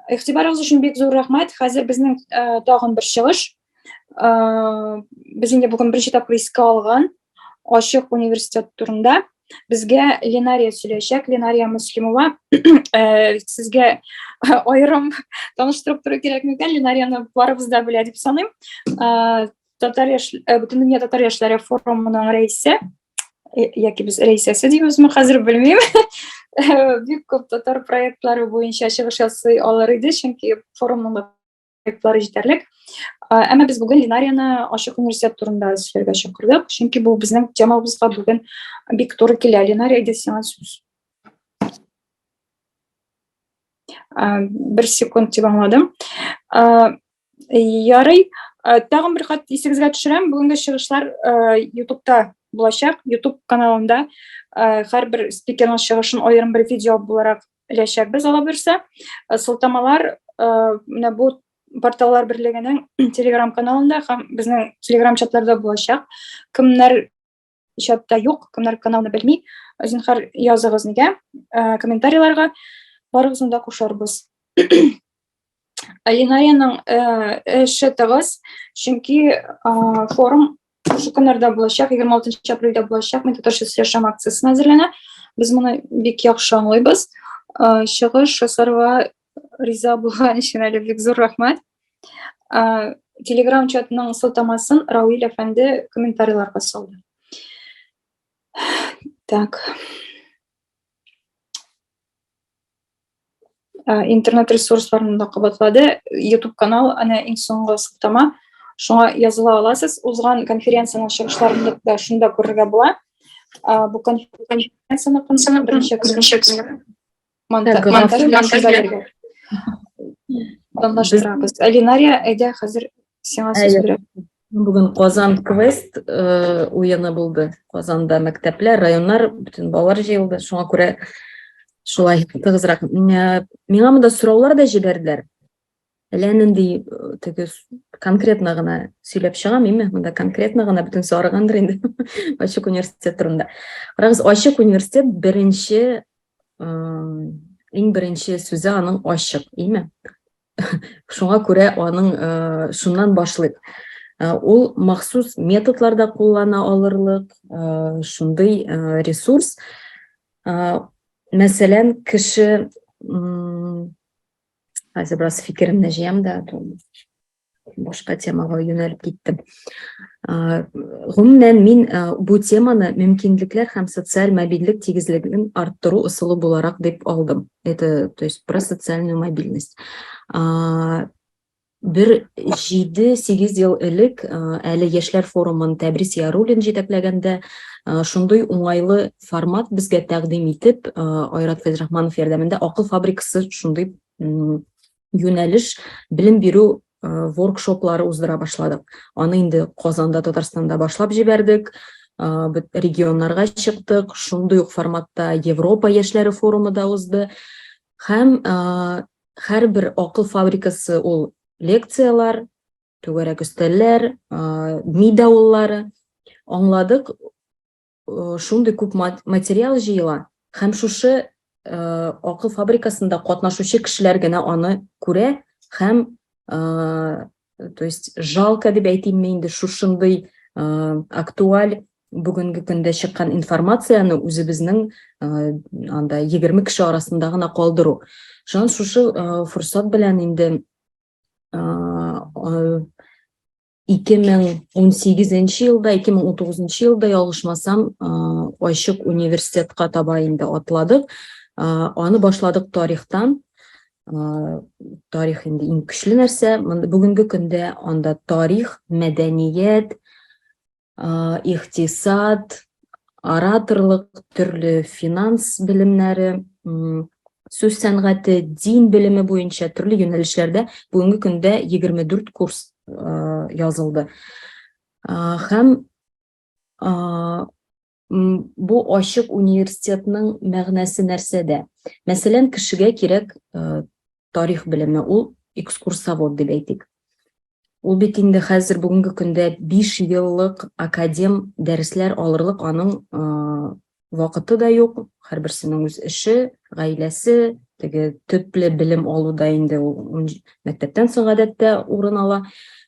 Игътибарыгыз өчен бик зур рәхмәт. Хәзер безнең тагын бер чыгыш. Без инде бүген беренче тапкыр искә алган ачык университет турында безгә Ленария сөйләячәк. Ленария Мөслимова. Сезгә аерым таныштырып тору кирәк микән? Ленарияны барыбыз да белә дип саныйм. Татар яшь, Бөтендөнья татар яшьләре форумының рәисе яки без рәисәсе дибезме хәзер белмим. Бик күп татар проектлары буенча чыгыш ясый алыр иде, чөнки форумның да проектлары җитәрлек. Әмма без бүген Линарияны ачык университет турында сөйләргә чакырдык, чөнки бу безнең темабызга бүген бик туры килә. Линария, әйдә сиңа сүз. Бер секунд дип аңладым. Ярый, тагын бер кат исегезгә төшерәм, бүгенге чыгышлар YouTube'та булачак. YouTube каналында һәрбер спикерның чыгышын аерым бер видео буларак эләчәкбез, ала бирсә. Сылтамалар менә бу порталлар берлегенең Telegram каналында һәм безнең Telegram чатларда булачак. Кемнәр чатта юк, кемнәр каналны белми, зинһар языгыз нигә, комментарийларга барыгызны да кушарбыз. Линаяның эше тыгыз, чөнки форум шушы көннәрдә булачак, 26 апрельдә булачак, мин татарча сөйләшәм акциясенә әзерләнә. Без моны бик яхшы аңлыйбыз. Чыгыш ясарга риза булган өчен әле бик зур рәхмәт. Телеграм чатының сылтамасын Рауил әфәнде комментарийларга салды. Так. Интернет ресурсларын да кабатлады. YouTube канал әнә иң соңгы сылтама. Шуңа языла аласыз. Узган конференциянең чыгышларын да шунда күрергә була. Бу конференцияне берничә көн монтаж белән шунда бергә планлаштырабыз. Линария, әйдә, хәзер сиңа сүз бирәм. Бүген Казан квест уены булды. Казанда мәктәпләр, районнар, бөтен балалар җыелды. Шуңа күрә шулай тыгызрак. Миңа монда сораулар да җибәрделәр. Әллә нинди теге конкретно гына сөйләп чыгам, име? Монда конкретно гына бөтен сарыгандыр инде Ачык университет турында. Карагыз, Ачык университет беренче иң беренче сүзе аның ачык, име? Шуңа күрә аның шуннан башлыйк. Ул махсус методлар да куллана алырлык шундый ресурс. Мәсәлән, кеше хәзер бераз фикеремне җыям да, башка темага юнәлеп киттем. Гомумән, мин бу теманы мөмкинлекләр һәм социаль мобильлек тигезлеген арттыру ысулы буларак дип алдым. Это, то есть, про социальную мобильность. Бер 7-8 ел элек әле яшьләр форумын Тәбрис Яруллин җитәкләгәндә шундый уңайлы формат безгә тәкъдим итеп, Айрат Фәйзрахманов ярдәмендә Акыл фабрикасы шундый юнәлеш белем бирү воркшоплары уздыра башладык. Аны инде Казанда, Татарстанда башлап җибәрдек, регионнарга чыктык. Шундый ук форматта Европа яшьләре форумы да узды. Һәм һәрбер акыл фабрикасы ул лекцияләр, түгәрәк өстәлләр, ми давыллары. Аңладык, шундый күп материал җыела һәм шушы акыл фабрикасында катнашучы кешеләр генә аны күрә һәм то есть жалко дип әйтимме инде шушындый актуаль бүгенге көндә чыккан информацияне үзебезнең анда 20 кеше арасында гына калдыру. Шуннан шушы форсат белән инде 2018 елда, 2019 елда ялгышмасам, ачык университетка таба инде атладык. Аны башладык тарихтан. Тарих инде иң көчле нәрсә. Бүгенге көндә анда тарих, мәдәният, икътисад, ораторлык, төрле финанс белемнәре, сүз сәнгате, дин белеме буенча төрле юнәлешләрдә бүгенге көндә 24 курс язылды. Һәм бу ачык университетның мәгънәсе нәрсәдә? Мәсәлән, кешегә кирәк тарих белеме, ул экскурсовод дип әйтик. Ул бит инде хәзер бүгенге көндә 5 еллык академ дәресләр алырлык аның вакыты да юк, һәрберсенең үз эше, гаиләсе, теге төпле белем алу да инде ул мәктәптән соң гадәттә урын ала.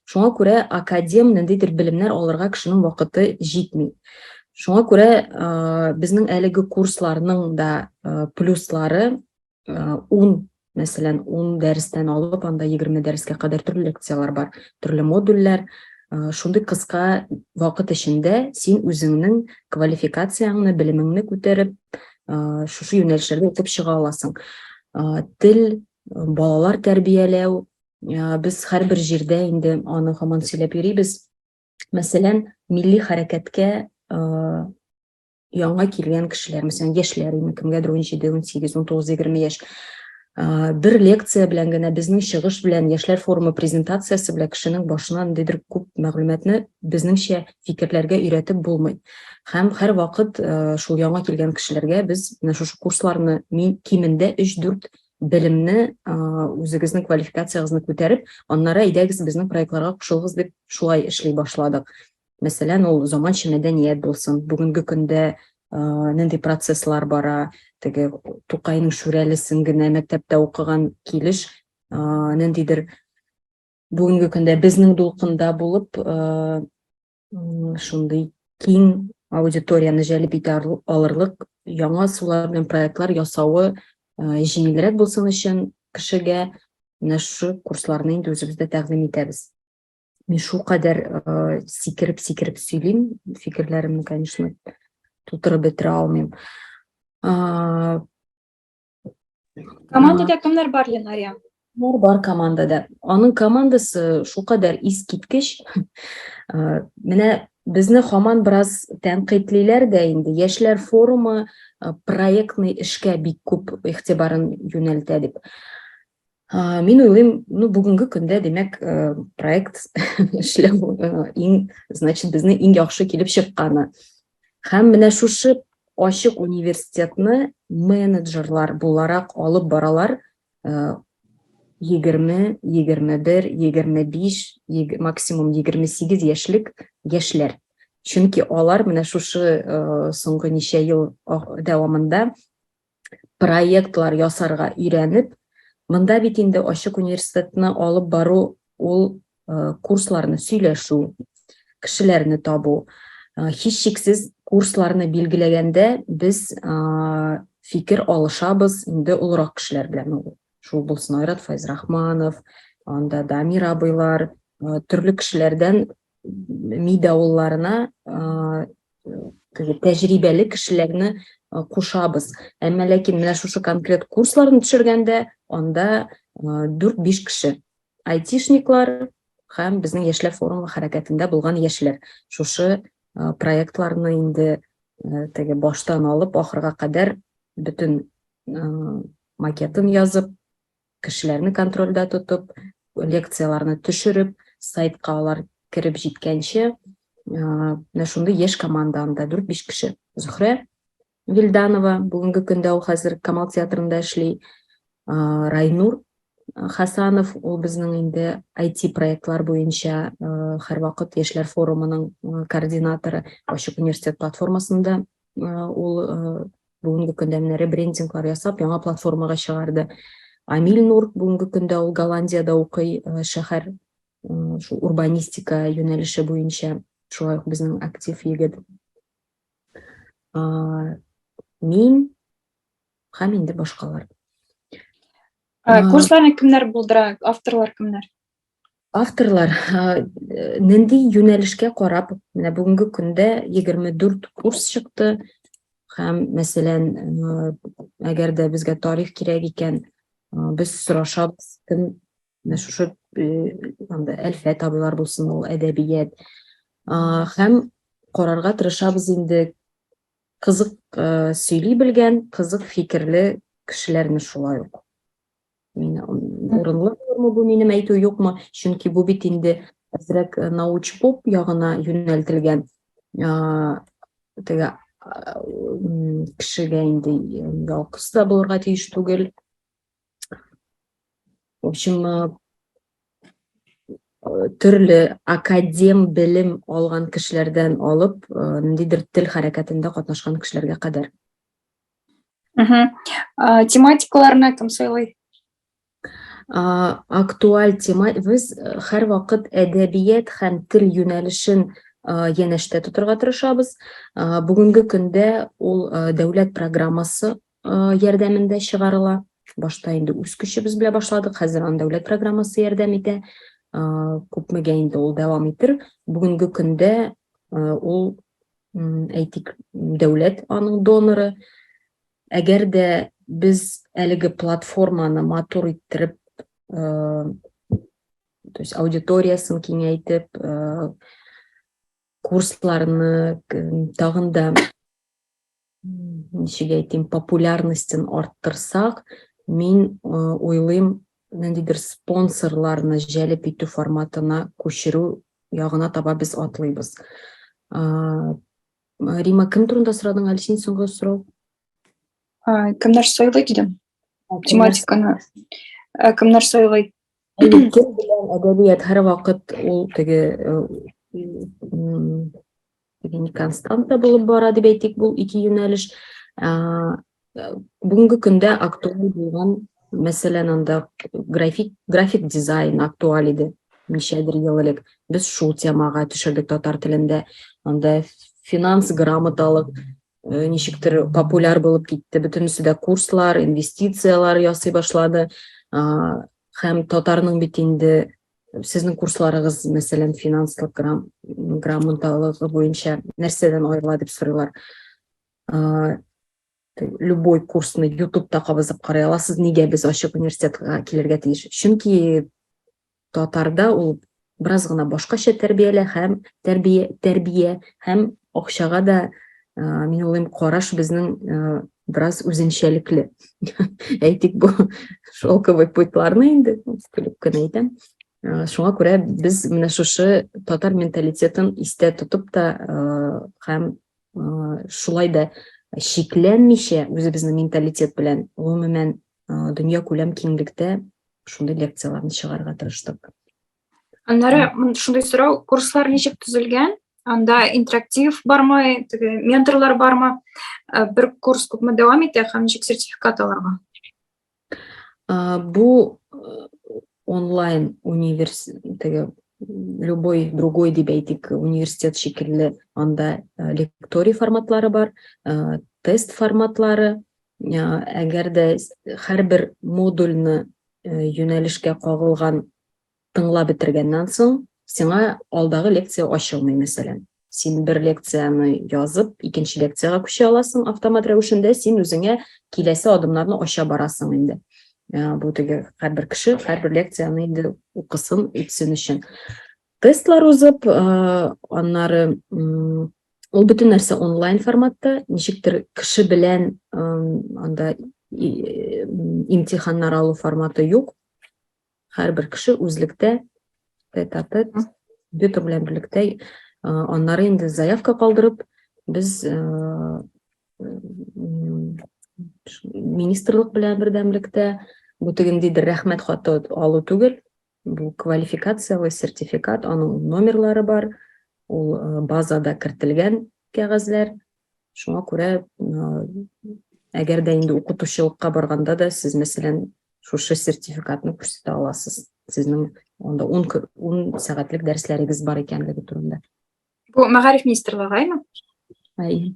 Шуңа күрә академ ниндидер белемнәр алырга кешенең вакыты җитми. Шуңа күрә безнең әлеге курсларның да плюслары 10, мәсәлән, 10 дәрестән алып, анда 20 дәрескә кадәр төрле лекцияләр бар, төрле модульләр. Шундый кыска вакыт эчендә син үзеңнең квалификацияңне, белемеңне күтәреп, шушы юнәлешләрдә укып чыга аласың. Тел, балалар тәрбияләү, без һәрбер җирдә инде аны һаман сөйләп йөрибез. Мәсәлән, милли хәрәкәткә яңа килгән кешеләр, мәсәлән, яшьләр, инде кемгәдер 17, 18, 19, 20 яшь. Бер лекция белән генә безнең чыгыш белән яшьләр форумы презентациясе белән кешенең башына ниндидер күп мәгълүматны безнеңчә фикерләргә өйрәтеп булмый. Һәм һәрвакыт шул яңа килгән кешеләргә без менә шушы курсларны мин кимендә 3-4 белемне үзегезнең квалификациягезне күтәреп, аннары әйдәгез безнең проектларга кушылыгыз дип шулай эшли башладык. Мәсәлән, ул заманча мәдәният булсын, бүгенге көндә нинди процесслар бара, теге Тукайның Шүрәлесен генә мәктәптә укыган килеш, ниндидер бүгенге көндә безнең дулкында булып, шундый киң аудиторияне җәлеп итә алырлык яңа ысуллар белән проектлар ясавы җиңелрәк булсын өчен кешегә менә шушы курсларны инде үзебездә тәкъдим итәбез. Мин шул кадәр сикереп-сикереп сөйлим, фикерләремне, конечно, тутырып бетерә алмыйм. Командада кемнәр бар, Ленария? Бар, бар командада. Аның командасы шулкадәр искиткеч. Менә безне һаман бераз тәнкыйтьлиләр дә инде. Яшьләр форумы проектный эшкә бик күп игътибарын юнәлтә дип. Мин уйлыйм, ну, бүгенге көндә, димәк, проект эшләү иң, значит, безнең иң яхшы килеп чыкканы. Һәм менә шушы ачык университетны менеджерлар буларак алып баралар 20, 21, 25, максимум 28 яшьлек яшьләр. Чөнки алар менә шушы соңгы ничә ел дәвамында проектлар ясарга өйрәнеп, монда бит инде ачык университетны алып бару ул э, курсларны сөйләшү, кешеләрне табу. Э, һичшиксез курсларны билгеләгәндә без э, фикер алышабыз инде олырак кешеләр белән. Шул булсын Айрат Файзрахманов, анда Дамир абыйлар, төрле кешеләрдән ми давылларына тәҗрибәле кешеләрне кушабыз. Әмма ләкин менә шушы конкрет курсларны төшергәндә анда 4-5 кеше. Айтишниклар һәм безнең яшьләр форумы хәрәкәтендә булган яшьләр. Шушы проектларны инде теге баштан алып ахырга кадәр бөтен макетын язып, кешеләрне контрольдә тотып, лекцияләрне төшереп, сайтка алар кереп җиткәнче, менә шундый яшь команда анда 4-5 кеше. Зөхрә Вилданова бүгенге көндә ул хәзер Камал театрында эшли. Райнур Хасанов ул безнең инде IT проектлар буенча һәрвакыт яшьләр форумының координаторы, Ачык университет платформасында ул бүгенге көндә менә ребрендинглар ясап, яңа платформага чыгарды. Амиль Нур бүгенге көндә ул Голландиядә укый, шәһәр шул урбанистика юнәлеше буенча шулай ук безнең актив егет. Мин һәм инде башкалар. Курсларны кемнәр булдыра? Авторлар кемнәр? Авторлар нинди юнәлешкә карап, менә бүгенге көндә 24 курс чыкты һәм, мәсәлән, әгәр дә безгә тарих кирәк икән, без сорашабыз, кем менә шушы анда Әлфәт абыйлар булсын, ул әдәбият. Һәм карарга тырышабыз инде кызык сөйли белгән, кызык фикерле кешеләрне шулай ук. Мин урынлы булырмы бу минем әйтү юкмы? Чөнки бу бит инде әзрәк э, научпоп ягына юнәлтелгән. Теге кешегә инде э, ялкыз да булырга тиеш түгел. В общем, э, Төрле академ белем алган кешеләрдән алып, ниндидер тел хәрәкәтендә катнашкан кешеләргә кадәр. Тематикаларны кем сайлый? Актуаль тема без һәрвакыт әдәбият һәм тел юнәлешен янәштә тотырга тырышабыз. Бүгенге көндә ул дәүләт программасы ярдәмендә чыгарыла. Башта инде үз көчебез белән башладык, хәзер аны дәүләт программасы ярдәм итә. Күпмегә инде ул дәвам итер. Бүгенге көндә ул, әйтик, дәүләт аның доноры. Әгәр дә без әлеге платформаны матур иттереп, то есть аудиториясын киңәйтеп, курсларны тагын да ничек әйтим, популярностен арттырсак, мин уйлыйм, ниндидер спонсорларны җәлеп итү форматына күчерү ягына таба без атлыйбыз. Рима, кем турында сорадың әле син соңгы сорау? Кемнәр сайлый дидем. Тематиканы. Кемнәр сайлый? Тел белән әдәбият һәрвакыт ул теге теге константа булып бара дип әйтик, бу ике юнәлеш. Бүгенге көндә актуаль булган, мәсәлән, анда график, график дизайн актуаль иде ничәдер ел элек. Без шул темага төшердек татар телендә. Анда финанс грамоталык ничектер популяр булып китте. Бөтенесе дә курслар, инвестицияләр ясый башлады. Һәм татарның бит инде сезнең курсларыгыз, мәсәлән, финанслык грам, грамоталыгы буенча нәрсәдән аерыла дип сорыйлар. Любой курсны ютубта кабызып карый аласыз, нигә без ачык университетка килергә тиеш? Чөнки татарда ул бераз гына башкача тәрбиялә һәм тәрбия, тәрбия һәм акчага да, мин уйлыйм, караш безнең бераз үзенчәлекле. Әйтик, бу шелковый путьларны инде, көлеп кенә әйтәм. Шуңа күрә без менә шушы татар менталитетын истә тотып та һәм шулай да чикләнмичә үзебезнең менталитет белән гомумән дөнья күләм киңлектә шундый лекцияләрне чыгарырга тырыштык. Аннары шундый сорау, курслар ничек төзелгән? Анда интерактив бармы, теге менторлар бармы? Э, бер курс күпме дәвам итә һәм ничек сертификат алырга? Бу э, онлайн университет, теге любой другой дип әйтик, университет шикелле анда э, лекторий форматлары бар, тест форматлары. Әгәр дә һәрбер модульны юнәлешкә кагылган тыңлап бетергәннән соң, сиңа алдагы лекция ачылмый, мәсәлән. Син бер лекцияне язып, икенче лекциягә күчә аласың автомат рәвешендә, син үзеңә киләсе адымнарны ача барасың инде. Э, бу теге һәрбер кеше һәрбер лекцияне инде укысын, үтсен өчен. Тестлар узып, э, аннары ул бөтен нәрсә онлайн форматта, ничектер кеше белән анда имтиханнар алу форматы юк. Һәрбер кеше үзлектә тет-а-тет компьютер белән берлектә аннары инде заявка калдырып, без министрлык белән бердәмлектә бу тегендидер рәхмәт хаты алу түгел, бу квалификацияле сертификат, аның номерлары бар, ул базада кертелгән кәгазьләр. Шуңа күрә, әгәр дә инде укытучылыкка барганда да сез, мәсәлән, шушы сертификатны күрсәтә аласыз. Сезнең анда 10 10 сәгатьлек дәресләрегез бар икәнлеге турында. Бу мәгариф министрлыгы, әйме? Әйе.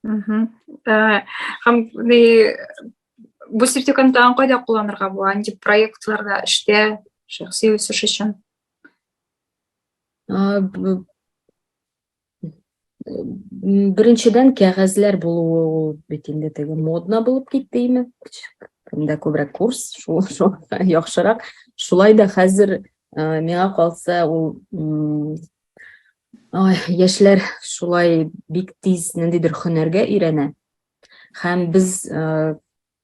Э, һәм бу сертификатны тагын кайда кулланырга була? Нинди проектларда, эштә, шәхси үсеш өчен? Беренчедән, кәгазьләр булуы ул бит инде теге модно булып китте име? Кемдә күбрәк курс, шул шул яхшырак. Шулай да хәзер э, миңа калса ул ай, яшьләр шулай бик тиз ниндидер һөнәргә өйрәнә. Һәм без э,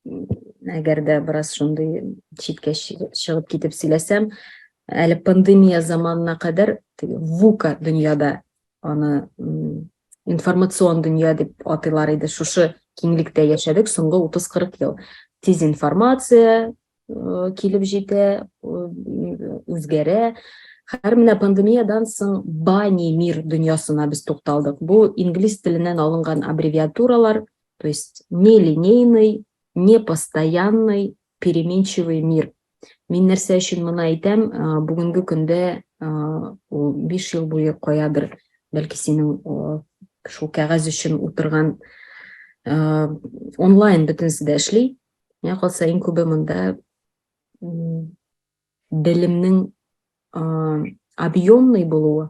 әгәр дә бераз шундый читкә чыгып китеп сөйләсәм, әле пандемия заманына кадәр вука дөньяда аны информацион дөнья дип атыйлар иде. Шушы киңлектә яшәдек соңгы 30-40 ел. Тиз информация э, килеп җитә, э, үзгәрә. Хәер, менә пандемиядан соң бани мир дөньясына без тукталдык. Бу инглиз теленнән алынган аббревиатуралар, то есть нелинейный, непостоянный, переменчивый мир. Мин нәрсә өчен моны әйтәм? Бүгенге көндә ул 5 ел буе каядыр, бәлки синең шул кәгазь өчен утырган онлайн бөтенесе дә эшли. Миңа калса, иң күбе монда белемнең объемный булуы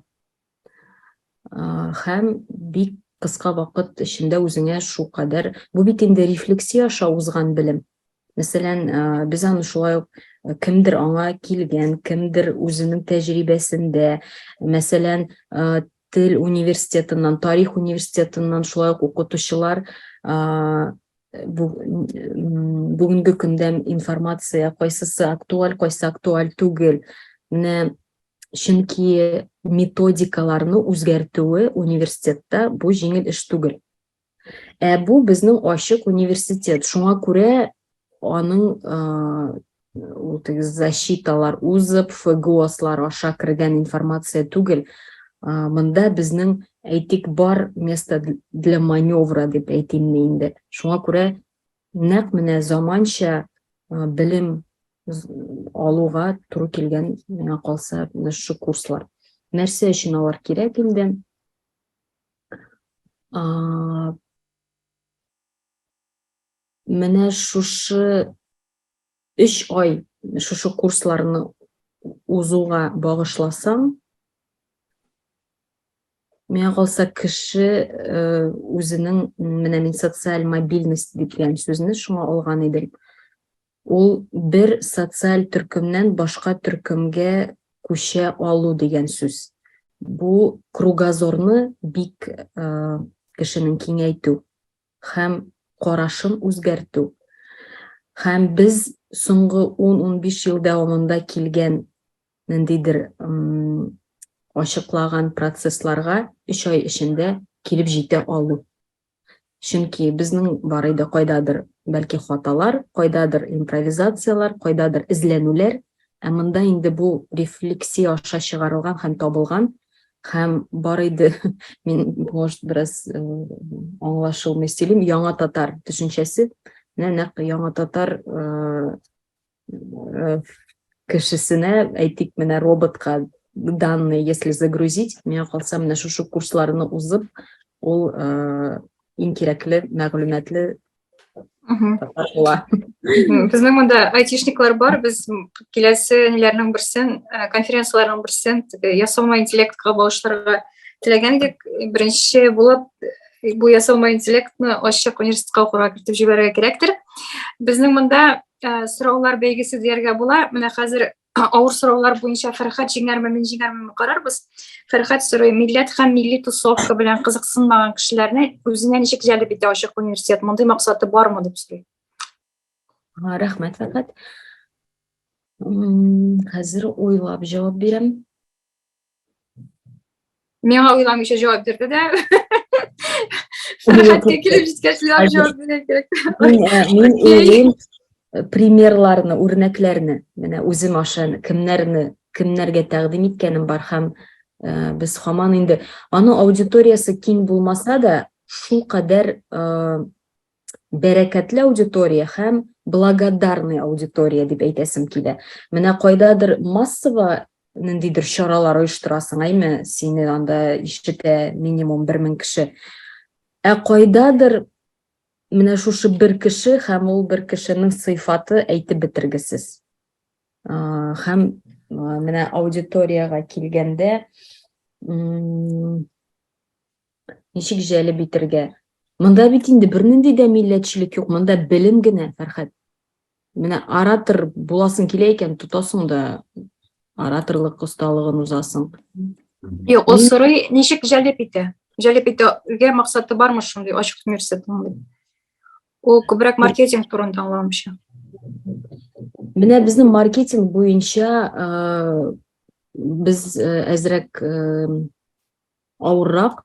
һәм бик кыска вакыт эчендә үзеңә шулкадәр, бу бит инде рефлексия аша узган белем. Мәсәлән, без аны шулай ук кемдер аңа килгән, кемдер үзенең тәҗрибәсендә, мәсәлән, тел университетыннан, тарих университетыннан шулай ук укытучылар бүгенге көндә информация кайсысы актуаль, кайсы актуаль түгел. Менә чөнки методикаларны үзгәртүе университетта бу җиңел эш түгел. Ә бу безнең ачык университет. Шуңа күрә аның ул теге защиталар узып, ФГОСлар аша кергән информация түгел. Монда безнең, әйтик, бар место для маневра дип әйтимме инде. Шуңа күрә нәкъ менә заманча белем алуга туры килгән, миңа калса, менә шушы курслар. Нәрсә өчен алар кирәк инде? Менә шушы өч ай шушы курсларны узуга багышласаң, миңа калса, кеше э, үзенең менә мин социаль мобильность дигән сүзне шуңа алган идем. Ул бер социаль төркемнән башка төркемгә күчә алу дигән сүз. Бу кругозорны бик э, кешенең киңәйтү. һәм карашын үзгәртү. Һәм без соңгы 10-15 ел дәвамында килгән ниндидер ачыклаган процессларга 3 ай эчендә килеп җитә алу. Чөнки безнең бар иде кайдадыр бәлки хаталар, кайдадыр импровизацияләр, кайдадыр эзләнүләр, ә монда инде бу рефлексия аша чыгарылган һәм табылган һәм бар иде, мин, может, бераз э, аңлашылмый сөйлим, яңа татар төшенчәсе, менә нәкъ яңа татар э, э, кешесенә, әйтик, менә роботка данные, если загрузить, миңа калса, менә шушы курсларны узып, ул иң кирәкле мәгълүматлы татар була. Безнең монда айтишниклар бар, без киләсе ниләрнең берсен, э, конференцияләрнең берсен теге ясалма интеллектка багышларга теләгән идек. Беренче булып э, бу ясалма интеллектны ачык университетка укырга кертеп җибәрергә кирәктер. Безнең монда э, сораулар бәйгесе дияргә була. Менә хәзер авыр сораулар буенча Фәрхәт җиңәрме, мин җиңәрме карарбыз. Фәрхәт сорый, милләт һәм милли тусовка белән кызыксынмаган кешеләрне үзенә ничек җәлеп итә ачык университет? Мондый максаты бармы дип сорый. Рәхмәт, Фәрхәт. Хәзер уйлап җавап бирәм. Миңа уйламыйча җавап бирде дә. Фәрхәткә килеп җиткәч, уйлап җавап бирергә кирәк. Мин, э, мин уйлыйм э, примерларны, үрнәкләрне, менә үзем аша кемнәрне, кемнәргә тәкъдим иткәнем бар һәм э, без һаман инде аның аудиториясе киң булмаса да, шул кадәр бәрәкәтле аудитория һәм благодарный аудитория дип әйтәсем килә. Менә кайдадыр массово ниндидер чаралар оештырасың, әйме, сине анда ишетә минимум 1000 кеше. Ә кайдадыр менә шушы бер кеше һәм ул бер кешенең сыйфаты әйтеп бетергесез. Һәм менә аудиториягә килгәндә, Ничек җәлеп итергә? Монда бит инде бернинди дә милләтчелек юк, монда белем генә, Фәрхәт. Менә оратор буласың килә икән, тотасың да ораторлык осталыгын узасың. Юк, ул сорый, ничек җәлеп итә? Җәлеп итүгә максаты бармы шундый ачык университетның? Ул күбрәк маркетинг турында аңламыйча. Менә безнең маркетинг буенча без әзрәк авыррак.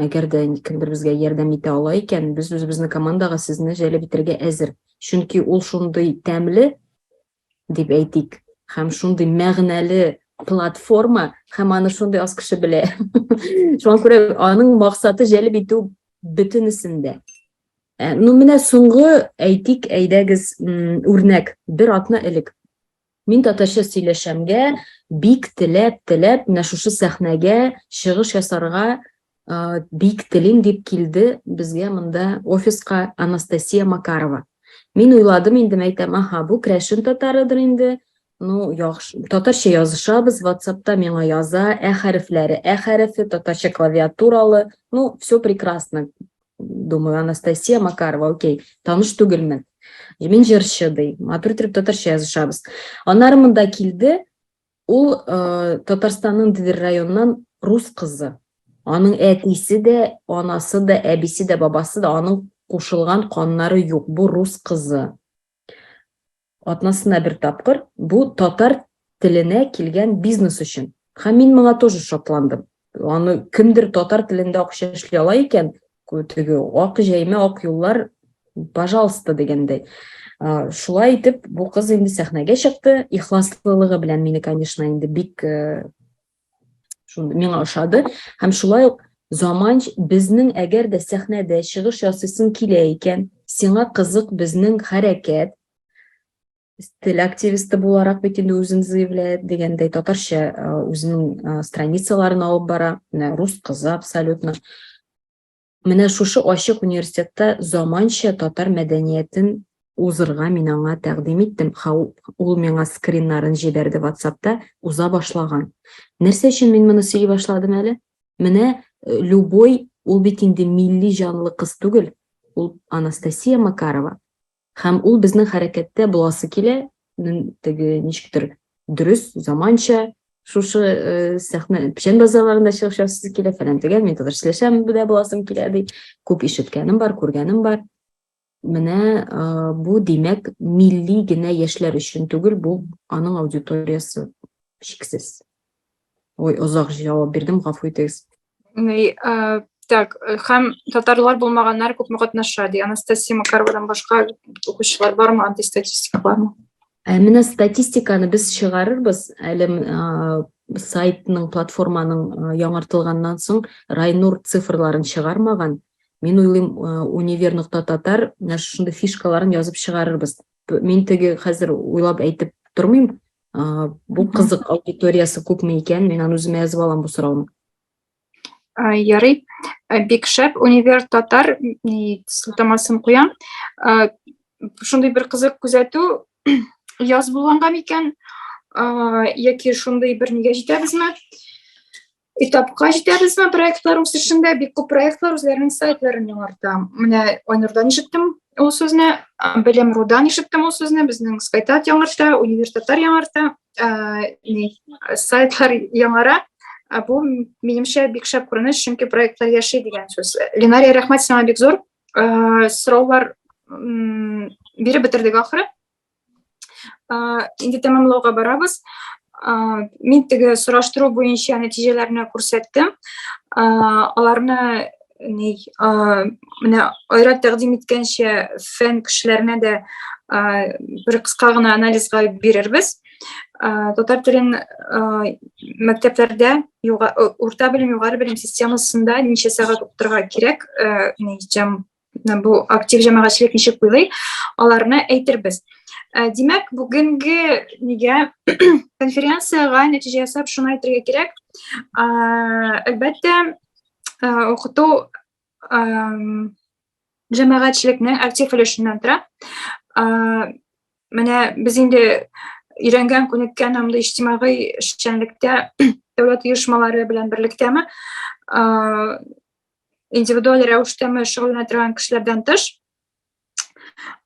Әгәр дә кемдер безгә ярдәм итә ала икән, без үзебезнең командага сезне җәлеп итәргә әзер. Чөнки ул шундый тәмле, дип әйтик, һәм шундый мәгънәле платформа һәм аны шундый аз кеше белә. Шуңа күрә аның максаты җәлеп итү бөтенесен дә. Э, ну, менә соңгы, әйтик, әйдәгез, үрнәк, бер атна элек. Мин татарча сөйләшәмгә бик теләп, теләп, менә шушы сәхнәгә чыгыш ясарга э, бик телим дип килде безгә монда офиска Анастасия Макарова. Мин уйладым инде, әйтәм, аһа, бу крәшен татарыдыр инде. Ну, яхшы, татарча язышабыз, WhatsAppта миңа яза, ә хәрефләре, ә хәрефе, татарча клавиатуралы. Ну, все прекрасно. Думаю, Анастасия Макарова, окей, таныш түгелмен. Мин җырчы ди, матур итеп татарча язышабыз. Аннары монда килде, ул э, Татарстанның Дидер районыннан рус кызы. Аның әтисе дә, анасы да, әбисе дә, бабасы да аның кушылган каннары юк. Бу рус кызы. Атнасына бер тапкыр бу татар теленә килгән бизнес өчен. Һәм мин моңа тоже шатландым. Аны кемдер татар телендә акча эшли ала икән, теге ак җәймә, ак юллар, пожалуйста дигәндәй. Шулай итеп, бу кыз инде сәхнәгә чыкты. Ихласлылыгы белән мине, конечно, инде бик э, шундый миңа ошады. Һәм шулай ук заман безнең әгәр дә сәхнәдә чыгыш ясыйсың килә икән, сиңа кызык безнең хәрәкәт, тел активисты буларак бит инде үзен заявляет дигәндәй, татарча э, үзенең э, страницаларын алып бара, менә рус кызы абсолютно. Менә шушы ачык университетта заманча татар мәдәниятен узырга мин аңа тәкъдим иттем. Ул миңа скриннарын җибәрде WhatsAppта, уза башлаган. Нәрсә өчен мин моны сөйли башладым әле? Менә э, любой, ул бит инде милли җанлы кыз түгел, ул Анастасия Макарова. Һәм ул безнең хәрәкәттә буласы килә, теге ничектер дөрес, заманча шушы э, сәхнә печән базарларында чыгыш ясыйсы килә, фәлән төгәл, мин татарча сөйләшәм дә буласым килә ди. Күп ишеткәнем бар, күргәнем бар. Менә э, бу димәк милли генә яшьләр өчен түгел, бу аның аудиториясе чиксез. Ой, озак җавап бирдем, гафу итегез. Ни, э, так, э, һәм татарлар булмаганнар күпме катнаша, ди. Анастасия Макаровадан башка укучылар бармы, андый статистика бармы? Ә менә статистиканы без чыгарырбыз әле э, сайтның, платформаның яңартылганнан соң Райнур цифрларын чыгармаган. Мин уйлыйм, универ нокта татар менә шушындый фишкаларын язып чыгарырбыз. Мин теге хәзер уйлап әйтеп тормыйм, Бу кызык аудиториясы күпме икән, мин аны үземә язып алам бу сорауны. Ярый, бик шәп, универ татар сылтамасын куям. Шундый бер кызык күзәтү, яз булганга микән, яки шундый бер нигә җитәбезме? Этапка җитәбезме проектлар үсешендә? Бик күп проектлар үзләренең сайтларын яңарта. Менә Айнурдан ишеттем ул сүзне, Белем.рудан ишеттем ул сүзне, безнең Скайтат яңарта, Универ татар яңарта, сайтлар яңара. Бу, минемчә, бик шәп күренеш, чөнки проектлар яши дигән сүз. Ленария, рәхмәт сиңа бик зур. Сораулар биреп бетердек ахыры. Инде тәмамлауга барабыз. Мин теге сораштыру буенча нәтиҗәләрне күрсәттем. Аларны ни, менә Айрат тәкъдим иткәнчә фән кешеләренә дә бер кыска гына анализга бирербез. Татар телен мәктәпләрдә урта белем, югары белем системасында ничә сәгать укытырга кирәк, ни, бу актив җәмәгатьчелек ничек уйлый, аларны әйтербез. Э, димәк, бүгенге нигә конференциягә нәтиҗә ясап шуны әйтергә кирәк. Э, әлбәттә, э, укыту җәмәгатьчелекнең актив өлешеннән тора. Менә без инде өйрәнгән, күнеккән андый иҗтимагый эшчәнлектә дәүләт оешмалары белән берлектәме индивидуаль рәвештәме шөгыльләнә торган кешеләрдән тыш,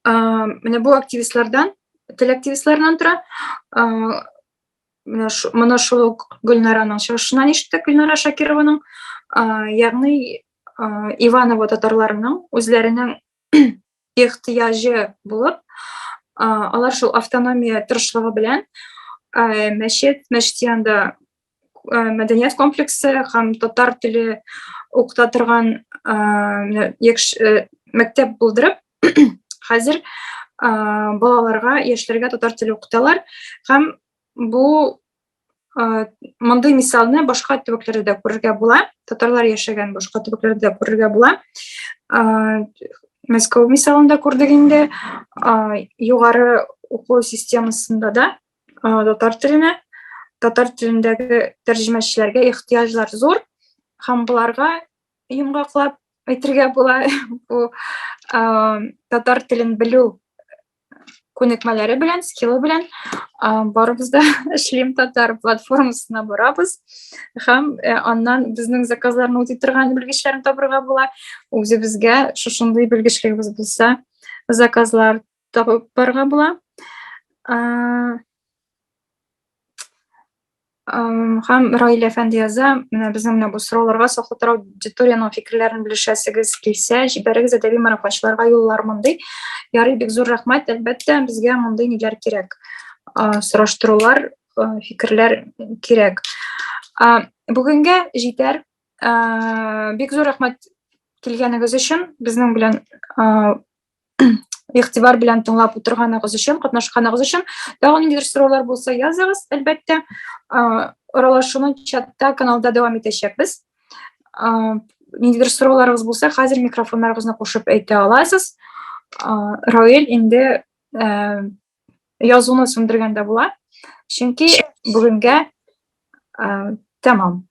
менә бу активистлардан, тел активистларыннан тора. Менә моны шул ук Гөлнараның чыгышыннан ишеттек, Гөлнара Шакированың, ягъни Иваново татарларының үзләренең ихтыяҗы булып, алар шул автономия тырышлыгы белән мәчет, мәчет янында мәдәният комплексы һәм татар теле укыта торган мәктәп булдырып, хәзер балаларга, яшьләргә татар теле укыталар һәм бу Мондый мисалны башка төбәкләрдә дә күрергә була. Татарлар яшәгән башка төбәкләрдә дә күрергә була. Мәскәү мисалында күрдек инде. Югары уку системасында да татар теленә, татар телендәге тәрҗемәчеләргә ихтыяҗлар зур һәм боларга йомгаклап әйтергә була, бу татар телен белү күнекмәләре белән, скиллы белән барыбыз да Эшлим татар платформасына барабыз һәм э, аннан безнең заказларны үти торган белгечләрне табырга була. Үзебезгә шушындый белгечлегебез булса, заказлар табып барырга була. Һәм Раил әфәнде яза, менә безнең менә бу сорауларга саклы аудиторияның фикерләрен белешәсегез килсә, җибәрегез әдәби марафончыларга юллармын ди. Ярый, бик зур рәхмәт, әлбәттә, безгә мондый ниләр кирәк. Сораштырулар, фикерләр кирәк. Бүгенгә җитәр. Бик зур рәхмәт килгәнегез өчен, безнең белән игътибар белән тыңлап утырганыгыз өчен, катнашканыгыз өчен. Тагын ниндидер сораулар булса языгыз, әлбәттә. Аралашуны чатта, каналда дәвам итәчәкбез. Ниндидер сорауларыгыз булса, хәзер микрофоннарыгызны кушып әйтә аласыз. Раил инде язуны сүндергәндә була. Чөнки бүгенгә тәмам.